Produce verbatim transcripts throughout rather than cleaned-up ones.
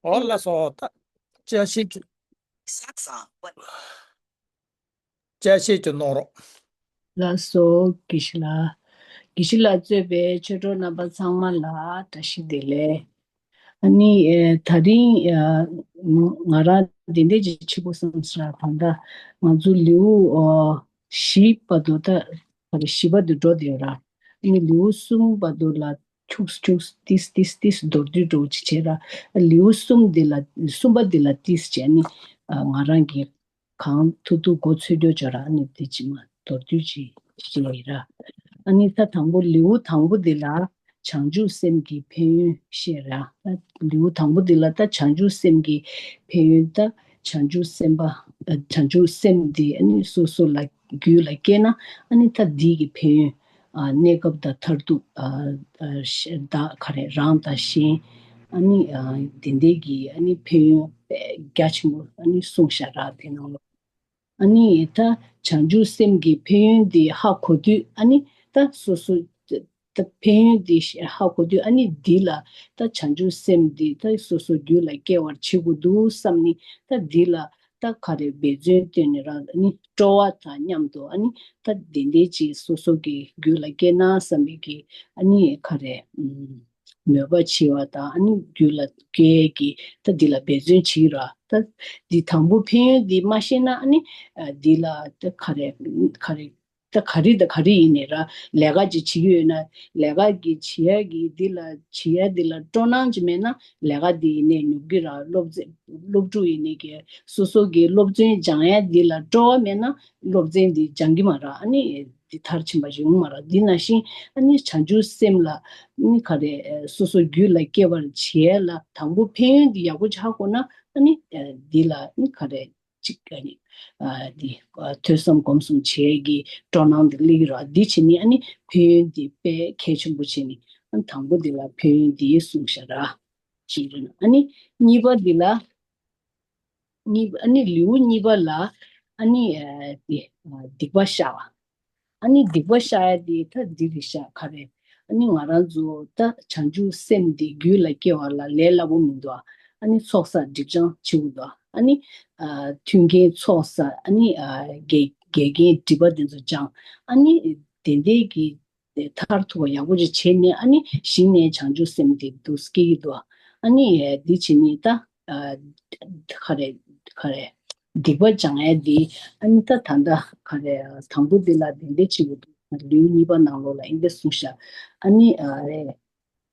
ཨོ་ལགས་སོ། ད་བཅར་ཤེས་ཀྱི། བཅར་ཤེས་ཀྱི་གནང་རོགས། ལགས་སོ། དགེ་བཤེས་ལགས། དགེ་བཤེས་ལགས་གཙོས་པའི་ཆོས་གྲོགས་རྣམ་པ་ཚང་མ་ལ་བཀྲ་ཤིས་བདེ་ལེགས། ཨ་ནི་ཨེ་ད་རིང་ཨ་ང་རང་དེ་འདྲས་ཅིག་བྱེད་དགོས་བསམ་སོང་། ད་ལྟ་ང་ཚོ་ལེའུ་ཨ་བཞི་བར་དུ། ད་བཞི་བར་དུ་འགྲོ་བསྡད་ཡོད་ར། ཨ་ནི་ལེའུ་གསུམ་བར་དུ་ལ་ཁྱུགས་ཁྱུགས་ཏིས་ཏིས་ཏིས་མདོར་བསྡུས་འདྲ་བོ་ཅིག་བྱས་ར། ལེའུ་གསུམ་འདི་ལ་གསུམ་པ་འདི་ལ་ཏིས་བྱས་ནས་ཨ་ང་རང་གིས་གང་ཐུབ་ཐུབ་མགོ་ཚོད་རྒྱུ་བྱས་ར། ཨ་ནི་དེ་ཅིག་མ་མདོར་བསྡུས་ཅིག་བྱས་ཡིན་ར། ཨ་ནི་ད་དང་པོ་ལེའུ་དང་པོ་འདི་ལ་བྱང་ཆུབ་སེམས་ཀྱི་ཕན་ཡོན་བཤད་ར། ད་ལེའུ་དང་པོ་འདི་ལ་ད་བྱང་ཆུབ་སེམས་ཀྱི་ཕན་ཡོན། ད་བྱང་ཆུབ་སེམས་དཔའ་ཨ་བྱང་ཆུབ་སེམས་འདི་ཨ་ནི་སོ་སོ་ལ་རྒྱུད་ལ་སྐྱེས་ན། ཨ་ནི་ད་འདི་གི་ཕན་ཡོན་ཨ་གནས་སྐབས་དང་མཐར་ཐུག་ཨ་ཨ་ཤ་ད་ག་རེ་རང་དང་གཞན། ཨ་ནི་ཨ་དེ་འདྲའི་གི་ཨ་ནི་ཕན་ཡོན་དཔེ་རྒྱ་ཆེན་པོ་ཨ་ནི་གསུངས་བཞག་ར། དེ་ནང་ལོགས་ཨ་ནི་ད་བྱང་ཆུབ་སེམས་ཀྱི་ཕན་ཡོན་འདི་ཧ་གོ་དུས། ཨ་ནི་ད་སོ་སོ་ད་ཕན་ཡོན་འདི་ཧ་གོ་དུས། ཨ་ནི་འདི་ལ་ད་བྱང་ཆུབ་སེམས་འདི་ད་སོ་སོ་རྒྱུད་ལ་སྐྱེ་བར་བྱེད་དགོས་འདུག་བསམ་ནས། ད་འདི་ལ་ད་ག་རེ་འབད་བརྩོན་བཏོན་ནས་ར། ཨ་ནི་སྤྲོ་བ་དང་མཉམ་དུ། ཨ་ནི་ད་དེ་འདྲའི་ཅིག་སོ་སོ་གི་རྒྱུད་ལ་སྐྱེས་ན་བསམ་པའི་གི་ཨ་ནི་ག་རེ་ཨམ་མོས་པ་བྱེད་པ་དང་། ཨ་ནི་རྒྱུད་ལ་སྐྱེ་གི་ད་འདི་ལ་འབད་བརྩོན་བྱེད་ར། ད་འདི་དང་པོ་ཕན་ཡོན་འདི་མ་ཤེས་ན། ཨ་ནི་ཨ་འདི་ལ་ད་ག་རེ་ག་རེ་ད་ག་རེ་དང་ག་རེ་ཡིན་ནའི་ར། ལས་ཀ་ཅིག་བྱེད་ཀྱི་ཡོད་ན། ལས་ཀ་གི་བྱེད་ཡ་གི་འདི་ལ་བྱེད་ཡ་འདི་ལ་སྤྲོ་སྣང་ཅིག་མེད་ན། ལས་ཀ་འདི་ཡིན་ནའི་ནུབ་ཀྱི་ར། སློབ་ཚན་སློབ་ཕྲུག་ཡིན་ནའི་གི་སོ་སོ་གི་སློབ་ཚན་སྦྱང་ཡ་འདི་ལ་སྤྲོ་བ་མེད་ན་སློབ་ཚན་འདི་སྦྱང་གི་མ་ར། ཨ་ནི་འདི་མཐར་ཕྱིན་པ་ཡོང་མ་ར། འདི་ནང་བཞིན་ཨ་ནི་བྱང་ཆུབ་སེམས་ལ་ཨ་ནི་ག་རེ་སོ་སོ་རྒྱུད་ལ་སྐྱེ་བར་བྱེད་ཡ་ལ་དང་པོ་ཕན་ཡོན་འདི་ཡག་པོ་ཆགས་དགོས་ན། ཨ་ནི་འདི་ལ་ཨ་ནི་ག་རེ་གཅིག་ཨ་ནི་ཨ་འདི་ཨ་ཐོས་བསམ་སྒོམ་གསུམ་བྱེད་ཀྱི་སྤྲོ་སྣང་འདི་སླེབས་ཀྱི་ར། འདི་བྱེད་ནི་ཨ་ནི་ཕན་ཡོན་འདི་དཔེ་གལ་ཆེན་པོ་བྱེད་ནི། ཨ་ནི་དང་པོ་འདི་ལ་ཕན་ཡོན་འདི་གསུངས་བཞག་ར། ཅིག་རེད་ན། ཨ་ནི་གཉིས་པ་འདི་ལ་གཉིས་པ་ཨ་ནི་ལེའུ་གཉིས་པ་ལ་ཨ་ནི་ཨ་འདི་ཨ་སྡིག་པ་བཤགས་པ། ཨ་ནི་སྡིག་པ་བཤགས་ཡ་དེ་ད་འདི་རེད་ཤག་ག་རེ། ཨ་ནི་ང་རང་ཚོ་ད་བྱང་ཆུབ་སེམས་འདི་རྒྱུད་ལ་སྐྱེ་བ་ལ་ལས་སླ་པོ་མི་འདུག་ཨ་ནི་ཚོགས་བསགས་སྒྲིབ་སྦྱང་བྱེད་དགོས་འདུག་ཨ་ནི་ཨ་མཐུན་རྐྱེན་ཚོགས་བསགས། ཨ་ནི་ཨ་འགལ་འགལ་རྐྱེན་སྒྲིབ་པ་དེ་ཚོ་སྦྱང་། ཨ་ནི་དེ་འདྲའི་གི་མཐར་ཐུག་པ་ཡག་པོ་ཅིག་བྱས་ནས། ཨ་ནི་གཞི་ནས་བྱང་ཆུབ་སེམས་དེ་འདུག་སྐྱེ་གི་འདུག་ཨ་ནི་འདི་བྱས་ནས་ད་ཨ་ག་རེ་ག་རེ་སྡིག་པ་སྦྱང་ཡ་འདི། ཨ་ནི་ད་ད་ལྟ་ག་རེ་དང་པོ་འདི་ལ་དེ་འདྲ་བྱེད་དགོས་འདུག་ལེའུ་གཉིས་པ་ནང་ལོགས་ལ་ཨིན་འདི་གསུངས་ཤག་ཨ་ནི་ཨ་རེ་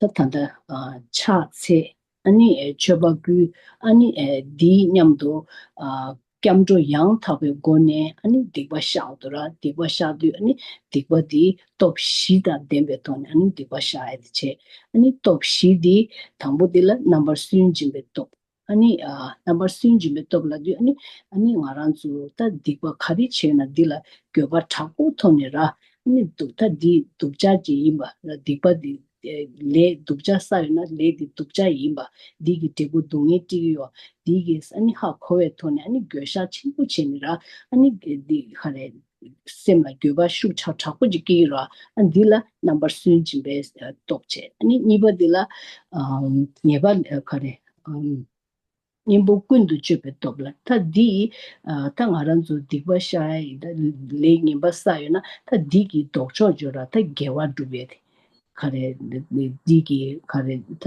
ད་ད་ལྟ་ཨ་ཕྱག་འཚལ། ཨ་ནི་ཨེ་མཆོད་པ་ཕུལ། ཨ་ནི་ཨེ་འདིའི་མཉམ་དུ་ཨ་སྐྱབས་འགྲོ་ཡང་དག་པའི་སྒོ་ནས་ཨ་ནི་སྡིག་པ་བཤགས་འདུག་ར། སྡིག་པ་བཤགས་དུས་ཨ་ནི་སྡིག་པ་འདི་སྟོབས་བཞི་དང་ལྡན་པའི་ཐོག་ནས་ཨ་ནི་སྡིག་པ་བཤགས་ཡ་དེ་བྱས། ཨ་ནི་སྟོབས་བཞི་འདི་དང་པོ་འདི་ལ་རྣམ་པར་སུན་འབྱིན་པའི་སྟོབས། ཨ་ནི་ཨ་རྣམ་པར་སུན་འབྱིན་པའི་སྟོབས་ལབ་དུས་ཨ་ནི་ཨ་ནི་ང་རང་ཚོ་ད་སྡིག་པ་ག་རེ་བྱས་ན་འདི་ལ་འགྱོད་པ་དྲག་པོ་ཐོག་ནས་ར། ཨ་ནི་སྡུག་ད་འདི་སྡུག་ཅག་ཅིག་ཡིན་པ་ར། སྡིག་པ་འདི་ལས་སྡུག་ཅག་བསགས་ཡོད་ན་ལས་འདི་སྡུག་ཅག་ཡིན་པ། འདི་གི་འབྲས་བུ་སྡུག་བསྔལ་སྤྲད་ཀྱི་ཡོད། འདི་གི་ཨ་ནི་ཧ་གོ་བའི་ཐོག་ནས་ཨ་ནི་འགྱོད་བཤགས་ཆེན་པོ་བྱས་ནས་ར། ཨ་ནི་འདི་ག་རེ་སེམས་ལ་འགྱོད་པ་ཤུགས་དྲག་དྲག་པོ་ཅིག་སྐྱེ་གི་ར། ཨ་འདི་ལ་རྣམ་པར་སུན་འབྱིན་པའི་སྟོབས་བྱས། ཨ་ནི་གཉིས་པ་འདི་ལ་ཨམ་ཉེས་པ་ག་རེ་ཨམ་གཉེན་པོ་ཀུན་ཏུ་སྤྱོད་པའི་སྟོབས་ལ། ད་འདི་ཨ་ད་ང་རང་ཚོ་སྡིག་པ་བཤགས་ཡ་ཡི་ད་ལས་ངན་པ་བསགས་ཡོད་ན་ད་འདི་གི་ལྡོག་ཕྱོགས་བརྗོད་ར། ད་དགེ་བ་སྒྲུབ་ཡ་དེ་ག་རེ་འདི་གི་ག་རེ་ད་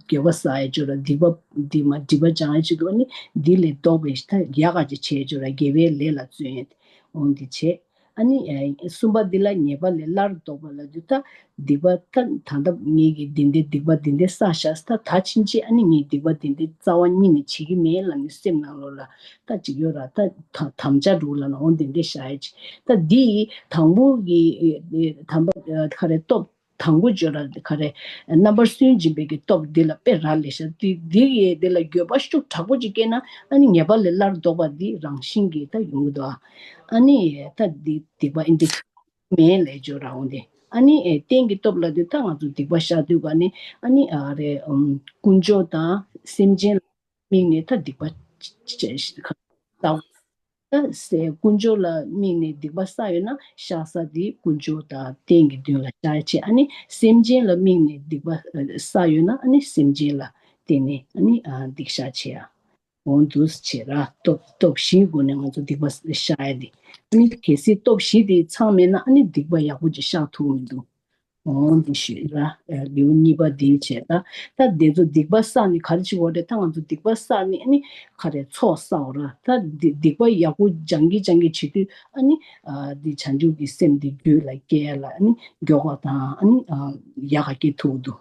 དགེ་བ་བསགས་ཡ་བརྗོད་ར། སྡིག་པ་འདི་མ་སྒྲིབ་པ་སྦྱང་ཡ་ཅིག་འདུག་ཨ་ནི་འདི་ལས་ལྡོག་པའི་ད་ཡག་ག་ཅིག་བྱས་བརྗོད་ར། དགེ་བའི་ལས་ལ་བརྩོན་ཡ་དེ་འོང་འདི་བྱས། ཨ་ནི་ཨེ་གསུམ་པ་འདི་ལ་ཉེས་པ་ལས་སླར་ལྡོག་པ་ལབ་དུས་ད་སྡིག་པ་ད་ད་ལྟ་ངེད་ཀྱིས་འདི་འདྲའི་སྡིག་པ་འདི་འདྲའི་བསགས་བཞག་ད་ད་ཕྱིན་ཆད་ཨ་ནི་ངས་སྡིག་པ་འདི་འདྲའི་རྩ་བ་ཉིད་ནས་བྱེད་ཀྱི་མེད་ལབ་ནས་སེམས་ནང་ལོགས་ལ་ད་ཅིག་ཡོད་ར། ད་ད་དམ་བཅའ་འདྲ་ལབ་ན་འོ་འདི་འདྲའི་བཞག་ཡ་ཅིག་ད་འདི་ཡི་དང་པོ་གི་ཨེ་དམ་པ་ཨེ་ག་རེ་སྟོབས་དང་པོ་བརྗོད་ར་ག་རེ་རྣམ་པར་སུན་འབྱིན་པའི་གི་སྟོབས་འདི་ལ་དཔེ་རག་ལས་ཤག་འདི་འདི་ཡི་འདི་ལ་འགྱོད་པ་ཤུགས་དྲག་པོ་ཅིག་སྐྱེས་ན་ཨ་ནི་ཉེས་པ་ལས་སླར་ལྡོག་པ་འདི་རང་བཞིན་གྱིས་ད་ཡོང་གི་འདུག་ཨ་ནི་ད་འདི་སྡིག་པ་ཨིན་འདི་མེད་ལས་སྦྱོར་ར་འོང་དེ། ཨ་ནི་ཨེ་རྟེན་གྱི་སྟོབས་ལ་དུས་ད་ང་ཚོ་སྡིག་པ་བཤགས་དུས་ག་ནི་ཨ་ནི་ཨ་རེ་ཨམ་དཀོན་མཆོག་དང་སེམས་ཅན་ལ་དམིགས་ནས་ད་སྡིག་པ་བྱས་ད་སེ་དཀོན་མཆོག་ལ་དམིགས་ནས་སྡིག་པ་བསགས་ཡོད་ན་བཤགས་ས་དེ་དཀོན་མཆོག་དང་རྟེན་གྱི་མདུན་ལ་བཤགས་བྱས། ཨ་ནི་སེམས་ཅན་ལ་དམིགས་ནས་སྡིག་པ་བསགས་ཡོད་ན་ཨ་ནི་སེམས་ཅན་ལ་ བརྟེན་ནས་ཨ་ནི་ཨ་སྡིག་བཤགས་བྱེད་ཡ། འོ་འདུག་སེ་བྱེད་ར། སྟོབས་སྟོབས་བཞིའི་སྒོ་ནས་ང་ཚོ་སྡིག་པ་བཤགས་ཡ་དེ། ཨ་ནི་གལ་སྲིད་སྟོབས་བཞི་དེ་ཚང་མེད་ན་ཨ་ནི་སྡིག་པ་ཡག་པོ་ཅིག་བཤགས་ཐུབ་མི་འདུག་འོ་འདི་ཞུས་ར། ལེའུ་གཉིས་པ་འདི་བྱས། ད་ད་དེ་ཚོ་སྡིག་པ་བསགས་ནི་ག་རེ་བྱེད་དགོས་རེད། ད་ང་ཚོ་སྡིག་པ་བསགས་ནི་ཨ་ནི་ག་རེ་ཚོགས་བསགས་འོ་ར། ད་སྡིག་སྡིག་པ་ཡག་པོ་སྦྱང་གི་སྦྱང་གི་བྱེད་དུས་ཨ་ནི་འདི་བྱང་ཆུབ་ཀྱི་སེམས་འདི་རྒྱུད་ལ་སྐྱེ་ཡ་ལ་ཨ་ནི་མགྱོགས་པ་དང་ཨ་ནི་ཡག་ག་སྐྱེ་ཐུབ་འདུག་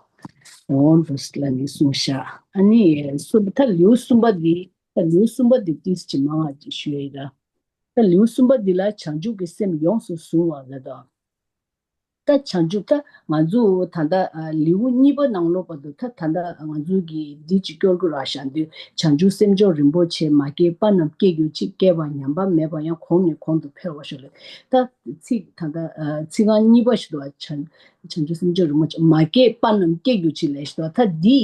འོ་འདུག་སེ་ལ་ནི་གསུངས་ཤག་ཨ་ནི་གསུམ་ད་ལེའུ་གསུམ་པ་འདི་ད་ལེའུ་གསུམ་པ་འདི་ཏིས་ཅི་མང་ང་ཅིག་ཞུ་ཡ་ཡིན་ར། ད་ལེའུ་གསུམ་པ་འདི་ལ་བྱང་ཆུབ་ཀྱི་སེམས་ཡོངས་སུ་བཟུང་བ་ལ་དང་། ད་བྱང་ཆུབ་ད་ང་ཚོ་ད་ལྟ་ལེའུ་གཉིས་པ་ནང་ལོགས་བར་དུ་ད་ད་ལྟ་ང་ཚོ་གི་འདི་ཅིག་སྐྱོར་དགོས་ར་ཤག་འདི་བྱང་ཆུབ་སེམས་མཆོག་རིན་པོ་ཆེ་མ་སྐྱེས་པ་རྣམས་སྐྱེ་གྱུར་ཅིག་སྐྱེས་པ་ཉམས་པ་མེད་པ་ཡང་གོང་ནས་གོང་དུ་འཕེལ་བར་ཤོག་ལེ། ད་ཚིག་ད་ལྟ་ཚིག་རྐང་གཉིས་པ་ཞིག་འདུག་བ། བྱང་བྱང་ཆུབ་སེམས་མཆོག་རིན་པོ་ཆེ་མ་སྐྱེས་པ་རྣམས་སྐྱེ་གྱུར་ཅིག་ལས་ཞིག་འདུག་བ། ད་འདི་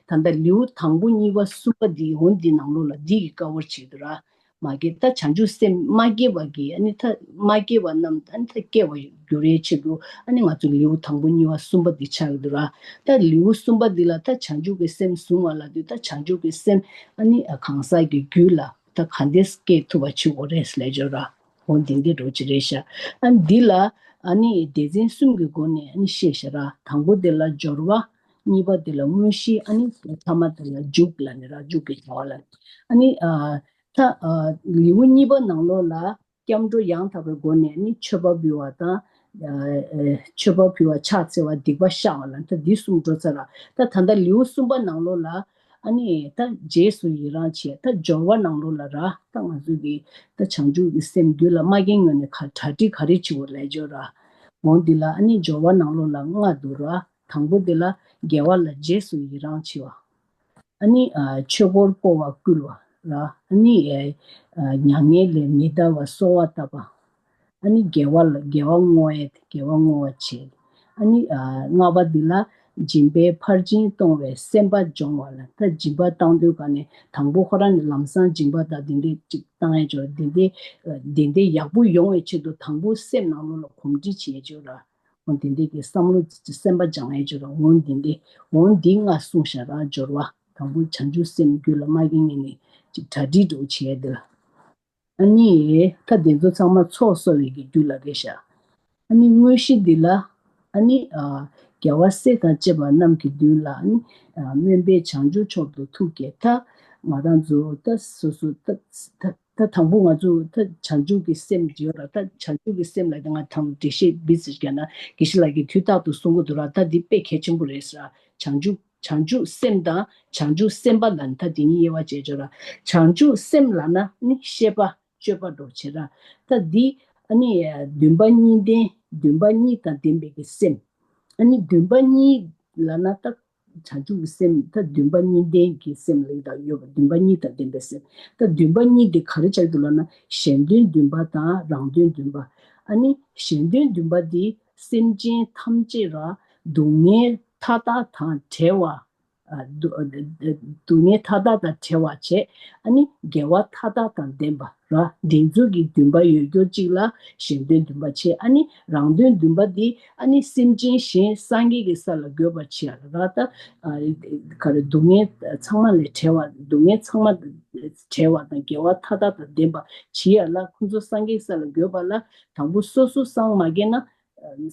ད་ལྟ་ལེའུ་དང་པོ་གཉིས་པ་གསུམ་པ་འདི་འོ་འདི་ནང་ལོགས་ལ་འདི་གི་ཀ་བར་བྱེད་འདུག་ར། མ་སྐྱེས་ད་བྱང་ཆུབ་སེམས་མ་སྐྱེས་པ་གི་ཨ་ནི་ད་མ་སྐྱེས་པ་རྣམས་ཨ་ནི་ད་སྐྱེ་བར་འགྱུར་བའི་ཆེད་དུ་ཨ་ནི་ང་ཚོ་ལེའུ་དང་པོ་གཉིས་པ་གསུམ་པ་འདི་ཆགས་ཡོད་འདུག་ར། ད་ལེའུ་གསུམ་པ་འདི་ལ་ད་བྱང་ཆུབ་ཀྱི་སེམས་བཟུང་བ་ལབ་དུས་ད་བྱང་ཆུབ་ཀྱི་སེམས་ཨ་ནི་གང་ཟག་གི་རྒྱུད་ལ་ད་ག་འདྲས་སྐྱེ་ཐུབ་པ་བྱེད་དགོས་རེད་ལབ་ཡོད་ར། འོ་འདི་འདི་འགྲོ་ཅི་རེད་ཤག་ཨ་ནི་འདི་ལ་ཨ་ནི་སྡེ་ཚན་གསུམ་གྱི་སྒོ་ནས་ཨ་ནི་བཤད་ཤག་ར། དང་པོ་འདི་ལ་སྦྱོར་བ། གཉིས་པ་འདི་ལ་དངོས་གཞི། ཨ་ནི་ཐ་མ་འདི་ལ་མཇུག་ལབ་ནི་ར། མཇུག་གི་བྱ་བ་ལ་ཨ་ནི་ཨ། ད་ཨ་ལེའུ་གཉིས་པ་ནང་ལོགས་ལ་སྐྱབས་འགྲོ་ཡང་དག་པའི་སྒོ་ནས་ནི་མཆོད་པ་འབུལ་བ་དང་། ཨ་ཨ་མཆོད་པ་ཕུལ་བ། ཕྱག་འཚལ་བ། སྡིག་པ་བཤགས་པ་ལ་ད་འདི་གསུམ་འགྲོ་ཚར་ར། ད་ད་ལྟ་ལེའུ་གསུམ་པ་ནང་ལོགས་ལ་ཨ་ནི་ད་རྗེས་སུ་ཡི་རང་བྱེད། ད་སྦྱོར་བ་ནང་ལོགས་ལ་ར། ད་ང་ཚོ་གི་ད་བྱང་ཆུབ་ཀྱི་སེམས་རྒྱུད་ལ་མ་སྐྱེས་སྔོན་ནས་ག་གྲ་སྒྲིག་ག་རེ་བྱེད་དགོས་ལབ་ཡོད་ར། འོ་འདི་ལ་ཨ་ནི་སྦྱོར་བ་ནང་ལོགས་ལ་ལྔ་འདུག་ར། དང་པོ་འདི་ལ་དགེ་བ་ལ་རྗེས་སུ་ཡི་རང་བྱེད་པ། ཨ་ནི་ཨ་ཆོས་འཁོར་བསྐོར་བར་བསྐུལ་བ་ར། ཨ་ནི་ཨ་མྱ་ངན་ལས་མི་འདའ་བར་གསོལ་བ་བཏབ་པ། ཨ་ནི་དགེ་བ་ལ་དགེ་བ་བསྔོ་བས་དགེ་བ་བསྔོ་བར་བྱེད། ཨ་ནི་ཨ་ལྔ་པ་འདི་ལ་སྦྱིན་པས་ཕར་ཕྱིན་གཏོང་བའི་སེམས་པ་སྦྱོང་བ་ལ། ད་སྦྱིན་པ་བཏང་དུས་ག་ནས་དང་པོ་ཁོ་རང་ནས་ལམ་སང་སྦྱིན་པ་དང་དེ་འདྲས་ཅིག་བཏང་ཡས་ཅོ། དེ་འདྲས་དེ་འདྲས་ཡག་པོ་ཡོང་བའི་ཆེད་དུ་དང་པོ་སེམས་ནང་ལོགས་ལ་གོམས་འདྲིས་བྱེད་ཅོ་ར། འོ་དེ་འདྲས་ཀྱི་བསམ་བློ་སེམས་པ་སྦྱང་ཡས་ཅོ་ར། འོ་དེ་འདྲས་འོ་འདི་ལྔ་གསུངས་ཤག་ར། སྦྱོར་བ་དང་པོ་བྱང་ཆུབ་སེམས་རྒྱུད་ལ་མ་སྐྱེས་ངེས་ནས་ཅིག་གྲ་སྒྲིག་འགྲོ་བྱེད་ཡས་དེ་ལ། ཨ་ནི་ད་དེ་ཚོ་ཚང་མ་ཚོགས་གསོག་ཡས་ཀྱི་རྒྱུ་ལ་རེད་ཤག་ཨ་ནི་དངོས་གཞི་འདི་ལ་ཨ་ནི་ཨ་རྒྱལ་བ་སྲས་དང་བཅས་པ་རྣམས་ཀྱི་མདུན་ལ་ཨ་ནི་ཨ་སྨོན་པས་བྱང་ཆུབ་མཆོག་ཏུ་ཐུགས་བསྐྱེད། ད་ང་རང་ཚོ་ད་སོ་སོ་ད་ད་ད་དང་པོ་ང་ཚོ་ད་བྱང་ཆུབ་ཀྱི་སེམས་ཡོད་ར། ད་བྱང་ཆུབ་ཀྱི་སེམས་ལ་ང་ཐང་འགྲེལ་བཤད་བི་ཙི་བརྒྱབ་ན་དགེ་བཤེས་ལགས་ཀྱིས་དུས་རྟག་ཏུ་གསུང་གི་འདུག་ར། ད་འདི་དཔེ་གལ་ཆེན་པོ་རེད་ཟེར་ར། བྱང་ཆུབ་བྱང་ཆུབ་སེམས་དང་བྱང་ཆུབ་སེམས་དཔའ་ལ་ནི་ད་དེ་གཉིས་དབྱེ་བ་འབྱེད་ཆོག་ར། བྱང་ཆུབ་སེམས་ལབ་ན་ནི་ཤེས་པ་སྤྱོད་པ་འགྲོ་བྱེད་ར། ད་འདི་ཨ་ནི་འདུན་པ་གཉིས་ལྡན་འདུན་པ་གཉིས་དང་ལྡན་པའི་གི་སེམས། ཨ་ནི་འདུན་པ་གཉིས་ལབ་ན་ད་བྱང་ཆུབ་ཀྱི་སེམས་ད་འདུན་པ་གཉིས་ལྡན་གྱི་སེམས་ལ་ཡོད་པ། འདུན་པ་གཉིས་དང་ལྡན་པའི་སེམས། ད་འདུན་པ་གཉིས་དེ་ག་རེ་ཆགས་འདུག་ལབ་ན་གཞན་དོན་འདུན་པ་དང་རང་དོན་འདུན་པ། ཨ་ནི་གཞན་དོན་འདུན་པ་འདི་སེམས་ཅན་ཐམས་ཅད་ལ་སྡུག་བསྔལ་མཐའ་དག་དང་བྲལ་བ། ཨ་སྡུག་སྡུག་བསྔལ་མཐའ་དག་དང་བྲལ་བ་བྱས། ཨ་ནི་དགེ་བ་མཐའ་དག་དང་ལྡན་པ་ར། འདི་ཚོ་གི་འདུན་པ་ཡོད་རྒྱུ་གཅིག་ལ་གཞན་དོན་འདུན་པ་བྱས། ཨ་ནི་རང་དོན་འདུན་པ་འདི་ཨ་ནི་སེམས་ཅན་གཞན་སངས་རྒྱས་ཀྱི་ས་ལ་འགོད་པ་བྱེད་ཡ་ལ་ར། ད་ཨ་ག་རེ་སྡུག་བསྔལ་ཚང་མ་ལས་བྲལ་བ། སྡུག་བསྔལ་ཚང་མ་བྲལ་བ་དང་དགེ་བ་མཐའ་དག་དང་ལྡན་པ་བྱེད་ཡ་ལ་ཁོ་ཚོ་སངས་རྒྱས་ས་ལ་འགོད་པ་ལ་དང་པོ་སོ་སོ་སངས་མ་རྒྱས་ན།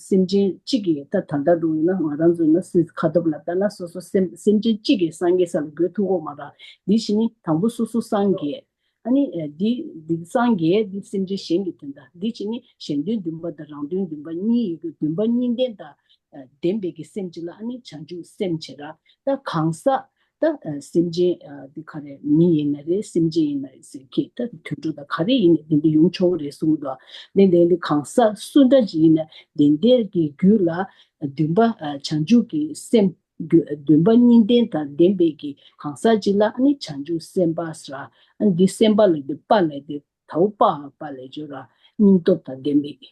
སེམས་ཅན་གཅིག་གིས་ད་ད་ལྟ་འགྲོ་ཡིན་ན་ང་རང་ཚོ་ཡིན་ན་སུས་ཁ་ཐོབ་ལ་ལྟ་ན་སོ་སོ་སེམས་སེམས་ཅན་གཅིག་གིས་སངས་རྒྱས་ས་ལ་འགོད་ཐུབ་ཀྱི་ཡོད་མ་རེད། འདི་བྱས་ནི་དང་པོ་སོ་སོ་སངས་རྒྱས། ཨ་ནི་འདི་འདི་སངས་རྒྱས་འདི་སེམས་ཅན་གཞན་གྱི་དོན་དག་འདི་བྱས་ནི་གཞན་དོན་འདུན་པ་དང་རང་དོན་འདུན་པ་གཉིས་ཡོད་རྒྱུ། འདུན་པ་གཉིས་ལྡན་དང་ལྡན་པའི་གི་སེམས་ཅིག་ལ་ཨ་ནི་བྱང་ཆུབ་སེམས་བྱེད་ར། ད་གང་ཟག་ད་ཨ་སེམས་ཅན་ཨ་འདི་ག་རེ་མི་ཡིན་ན་རེད། སེམས་ཅན་ཡིན་ན་རེད་ཟེར་གི། ད་དུད་འགྲོ་དང་ག་རེ་ཡིན་ནའི་དེ་འདྲ་ཡོང་ཆོག་གི་རེད་གསུངས་འདུག་ལན་དེ་འདི་གང་ཟག་སུ་འདྲ་ཅིག་ཡིན་ན་དེ་འདྲའི་གི་རྒྱུད་ལ་འདུན་པ་ཨ་བྱང་ཆུབ་ཀྱི་སེམས་རྒྱུ་འདུན་པ་གཉིས་ལྡན་དང་ལྡན་པའི་གི་གང་ཟག་ཅིག་ལ་ཨ་ནི་བྱང་ཆུབ་སེམས་དཔའ་ཟེར། ཨ་འདི་སེམས་དཔའ་ལ་འདི་དཔའ་ལས་འདི་དའུ་དཔའ་དཔའ་ལས་བརྗོད་ར། སྙིང་སྟོབས་དང་ལྡན་པའི་གི།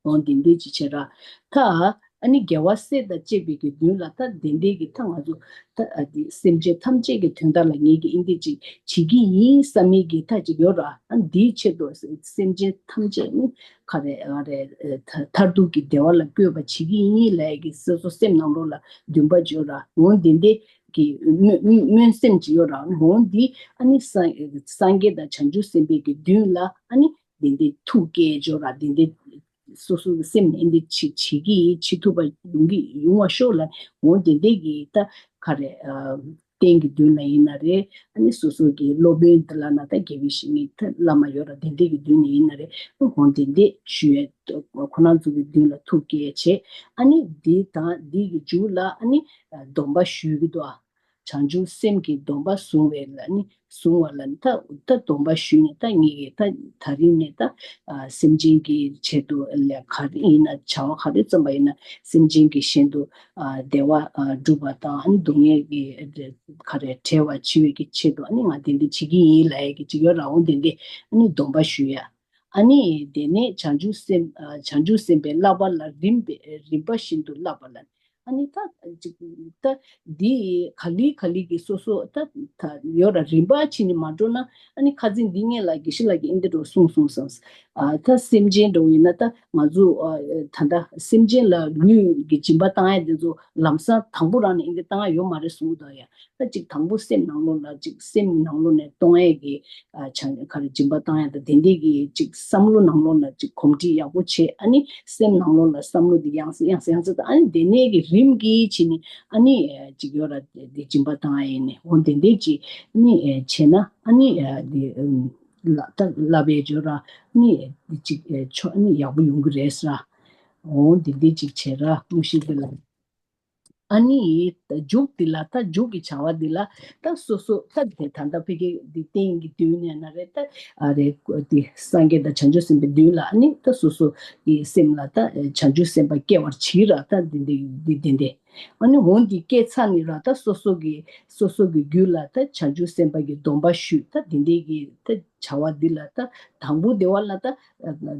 འོ་འདི་འདྲས་ཅིག་བྱེད་ར། ད་ཨ་ནི་རྒྱལ་བ་སྲས་དང་བཅས་པའི་གི་མདུན་ལ་ད་འདི་འདྲས་ཀྱི་ད་ང་ཚོ་ད་ཨ་འདི་སེམས་ཅན་ཐམས་ཅད་ཀྱི་དོན་དག་ལ་ངེད་ཀྱིས་འདི་འདྲས་ཅིག་བྱེད་ཀྱི་ཡིན་བསམ་མི་གི་ད་ཅིག་ཡོད་ར། ཨ་འདིའི་ཆེད་དུ་སེམས་ཅན་ཐམས་ཅད་ནི་ག་རེ་ག་རེ་མཐར་ཐུག་གི་བདེ་བ་ལ་བཀོད་པ་བྱེད་ཀྱི་ཡིན་ལབ་ཀྱི་སོ་སོ་སེམས་ནང་ལོགས་ལ་འདུན་པ་བརྗོད་ར། འོ་འདི་འདྲས་ དེ་སྨོན་སྨོན་སེམས་ཅིག་ཡོད་ར། འོ་འདི་ཨ་ནི་སངས་སངས་རྒྱས་དང་བྱང་ཆུབ་སེམས་དཔའི་གི་མདུན་ལ་ཨ་ནི་དེ་འདྲའི་ཐུགས་བསྐྱེད་ཅོག་ར། དེ་འདྲའི་སོ་སོ་གི་སེམས་ནས་འདི་བྱེད་བྱེད་ཀྱི་ཡིན། བྱེད་ཐུབ་པ་ཡོང་གི་ཡོང་བ་ཤོག་ལབ། འོ་དེ་འདྲའི་གི་ད་ག་རེ་ཨ་རྟེན་གྱི་མདུན་ལ་ཡིན་ན་རེད། ཨ་ནི་སོ་སོ་གི་སློབ་དཔོན་དེ་ལ་ན་ད་དགེ་བའི་བཤེས་གཉེན་ད་བླ་མ་ཡོད་ར། དེ་འདྲའི་གི་མདུན་ལ་ཡིན་ན་རེད། འོ་དེ་འདྲའི་ཞུ་ཡས་ཁོ་རང་ཚོ་གི་མདུན་ལ་ཐུགས་བསྐྱེད་བྱེད། ཨ་ནི་འདི་དང་འདི་གི་མཇུག་ལ་ཨ་ནི་སྡོམ་པ་ཞུ་གི་འདུག་ཨ། བྱང་ཆུབ་སེམས་ཀྱི་སྡོམ་པ་བཟུང་བས་ལ་ནི་བཟུང་བ་ལ་ནི་ད་ད་སྡོམ་པ་ཞུས་ནས་ད་ངེད་ཀྱིས་ད་ད་རིང་ནས་ད་ཨ་སེམས་ཅན་གྱི་ཆེད་དུ་ལས་ག་རེ་ཡིན་ན་བྱ་བ་ག་རེ་བརྩམས་པ་ཡིན་ན་སེམས་ཅན་གྱི་ཞེན་དུ་ཨ་བདེ་བ་ཨ་སྒྲུབ་པ་དང་ཨ་ནི་སྡུག་བསྔལ་གྱི་ག་རེ་བྲལ་བ་བྱེད་པའི་གི་ཆེད་དུ་ཨ་ནི་ང་དེ་འདྲ་བྱེད་ཀྱི་ཡིན་ལབ་ཡས་ཀྱི་ཅིག་ཡོད་ར། འོ་དེ་འདྲ་ཨ་ནི་སྡོམ་པ་ཞུ་ཡ། ཨ་ནི་དེ་ནས་བྱང་ཆུབ་སེམས་ཨ་བྱང་ཆུབ་སེམས་དཔའི་བསླབ་པ་ལ་རིམ་པས་རིམ་པ་བཞིན་དུ་བསླབ་པ་ལ། ཨ་ནི་ད་ཅིག་ད་འདི་ག་ལེ་ག་ལེ་གི་སོ་སོ་ད་ད་ཡོད་ར། རིམ་པ་ཕྱིན་ནས་མ་འགྲོ་ན་ཨ་ནི་ཁ་ཚིག་འདི་སྔོན་ལ་དགེ་བཤེས་ལགས་ཀྱིས་ཨེ་འདི་འགྲོ་གསུངས་གསུངས་སམ། ཨ་ད་སེམས་ཅན་འགྲོ་ཡིན་ན་ད་ང་ཚོ་ཨ་ད་ད་སེམས་ཅན་ལ་ལུས་ཀྱི་སྦྱིན་པ་བཏང་ཡ་དེ་ཚོ་ལམ་སང་དང་པོ་རང་ནས་ཨེ་འདི་བཏང་ཡ་ཡོད་མ་རེད་གསུངས་འདུག་ཡ། ད་ཅིག་དང་པོ་སེམས་ནང་ལོགས་ལ་ཅིག་སེམས་ནང་ལོགས་ནས་གཏོང་ཡས་ཀྱི་ཨ་བྱང་ག་རེ་སྦྱིན་པ་བཏང་ཡས་དང་དེ་འདྲས་ཀྱི་ཅིག་བསམ་བློ་ནང་ལོགས་ལ་ཅིག་གོམས་འདྲིས་ཡག་པོ་བྱེད། ཨ་ནི་སེམས་ནང་ལོགས་ལ་བསམ་བློ་འདི་ཡང་སེ་ཡང་སེ་ཡང་སེ་དང་ཨ་ནི་དེ་ནས་ཀྱི་རིམ་གྱིས་བྱས་ནས་ཨ་ནི་ཨ་ཅིག་ཡོད་ར་དེ་སྦྱིན་པ་བཏང་ཡས་ཡིན་ནས་འོ་དེ་འདྲས་ཅིག་ཨ་ནི་ཨ་བྱས་ན་ཨ་ནི་ཨ་དེ་ཨ་ལ་ད་བསླབ་པའི་སྦྱོར་ར་ཨ་ནི་ཨ་དེ་ཅིག་ཨ་ཆོ་ཨ་ནི་ཡག་པོ་ཡོང་གི་རེད་ཟེར་ར། འོ་དེ་འདྲས་ཅིག་བྱས་ར་དངོས་གཞི་དེ་ལ། ཨ་ནི་ད་མཇུག་འདི་ལ་ད་མཇུག་གི་བྱ་བ་འདི་ལ་ད་སོ་སོ་ད་དེ་ད་ལྟ་ཕ་གི་འདི་རྟེན་གྱི་མདུན་ནས་ན་རེད། ད་ཨ་རེ་འདི་སངས་རྒྱས་དང་བྱང་ཆུབ་སེམས་དཔའི་མདུན་ལ་ཨ་ནི་ད་སོ་སོ་གི་སེམས་ལ་ད་བྱང་ཆུབ་སེམས་དཔའ་སྐྱེ་བར་བྱེད་ར། ད་འདི་འདི་འདི་འདི་འདི་ཨ་ནི་འོ་འདི་སྐྱེ་ཚར་ནས་ར་ད་སོ་སོ་གི་སོ་སོ་གི་རྒྱུད་ལ་ད་བྱང་ཆུབ་སེམས་དཔའ་གི་སྡོམ་པ་ཞུས། ད་འདི་འདི་གི་ད་བྱ་བ་འདི་ལ་ད་དང་པོ་འདི་བ་ལ་ད་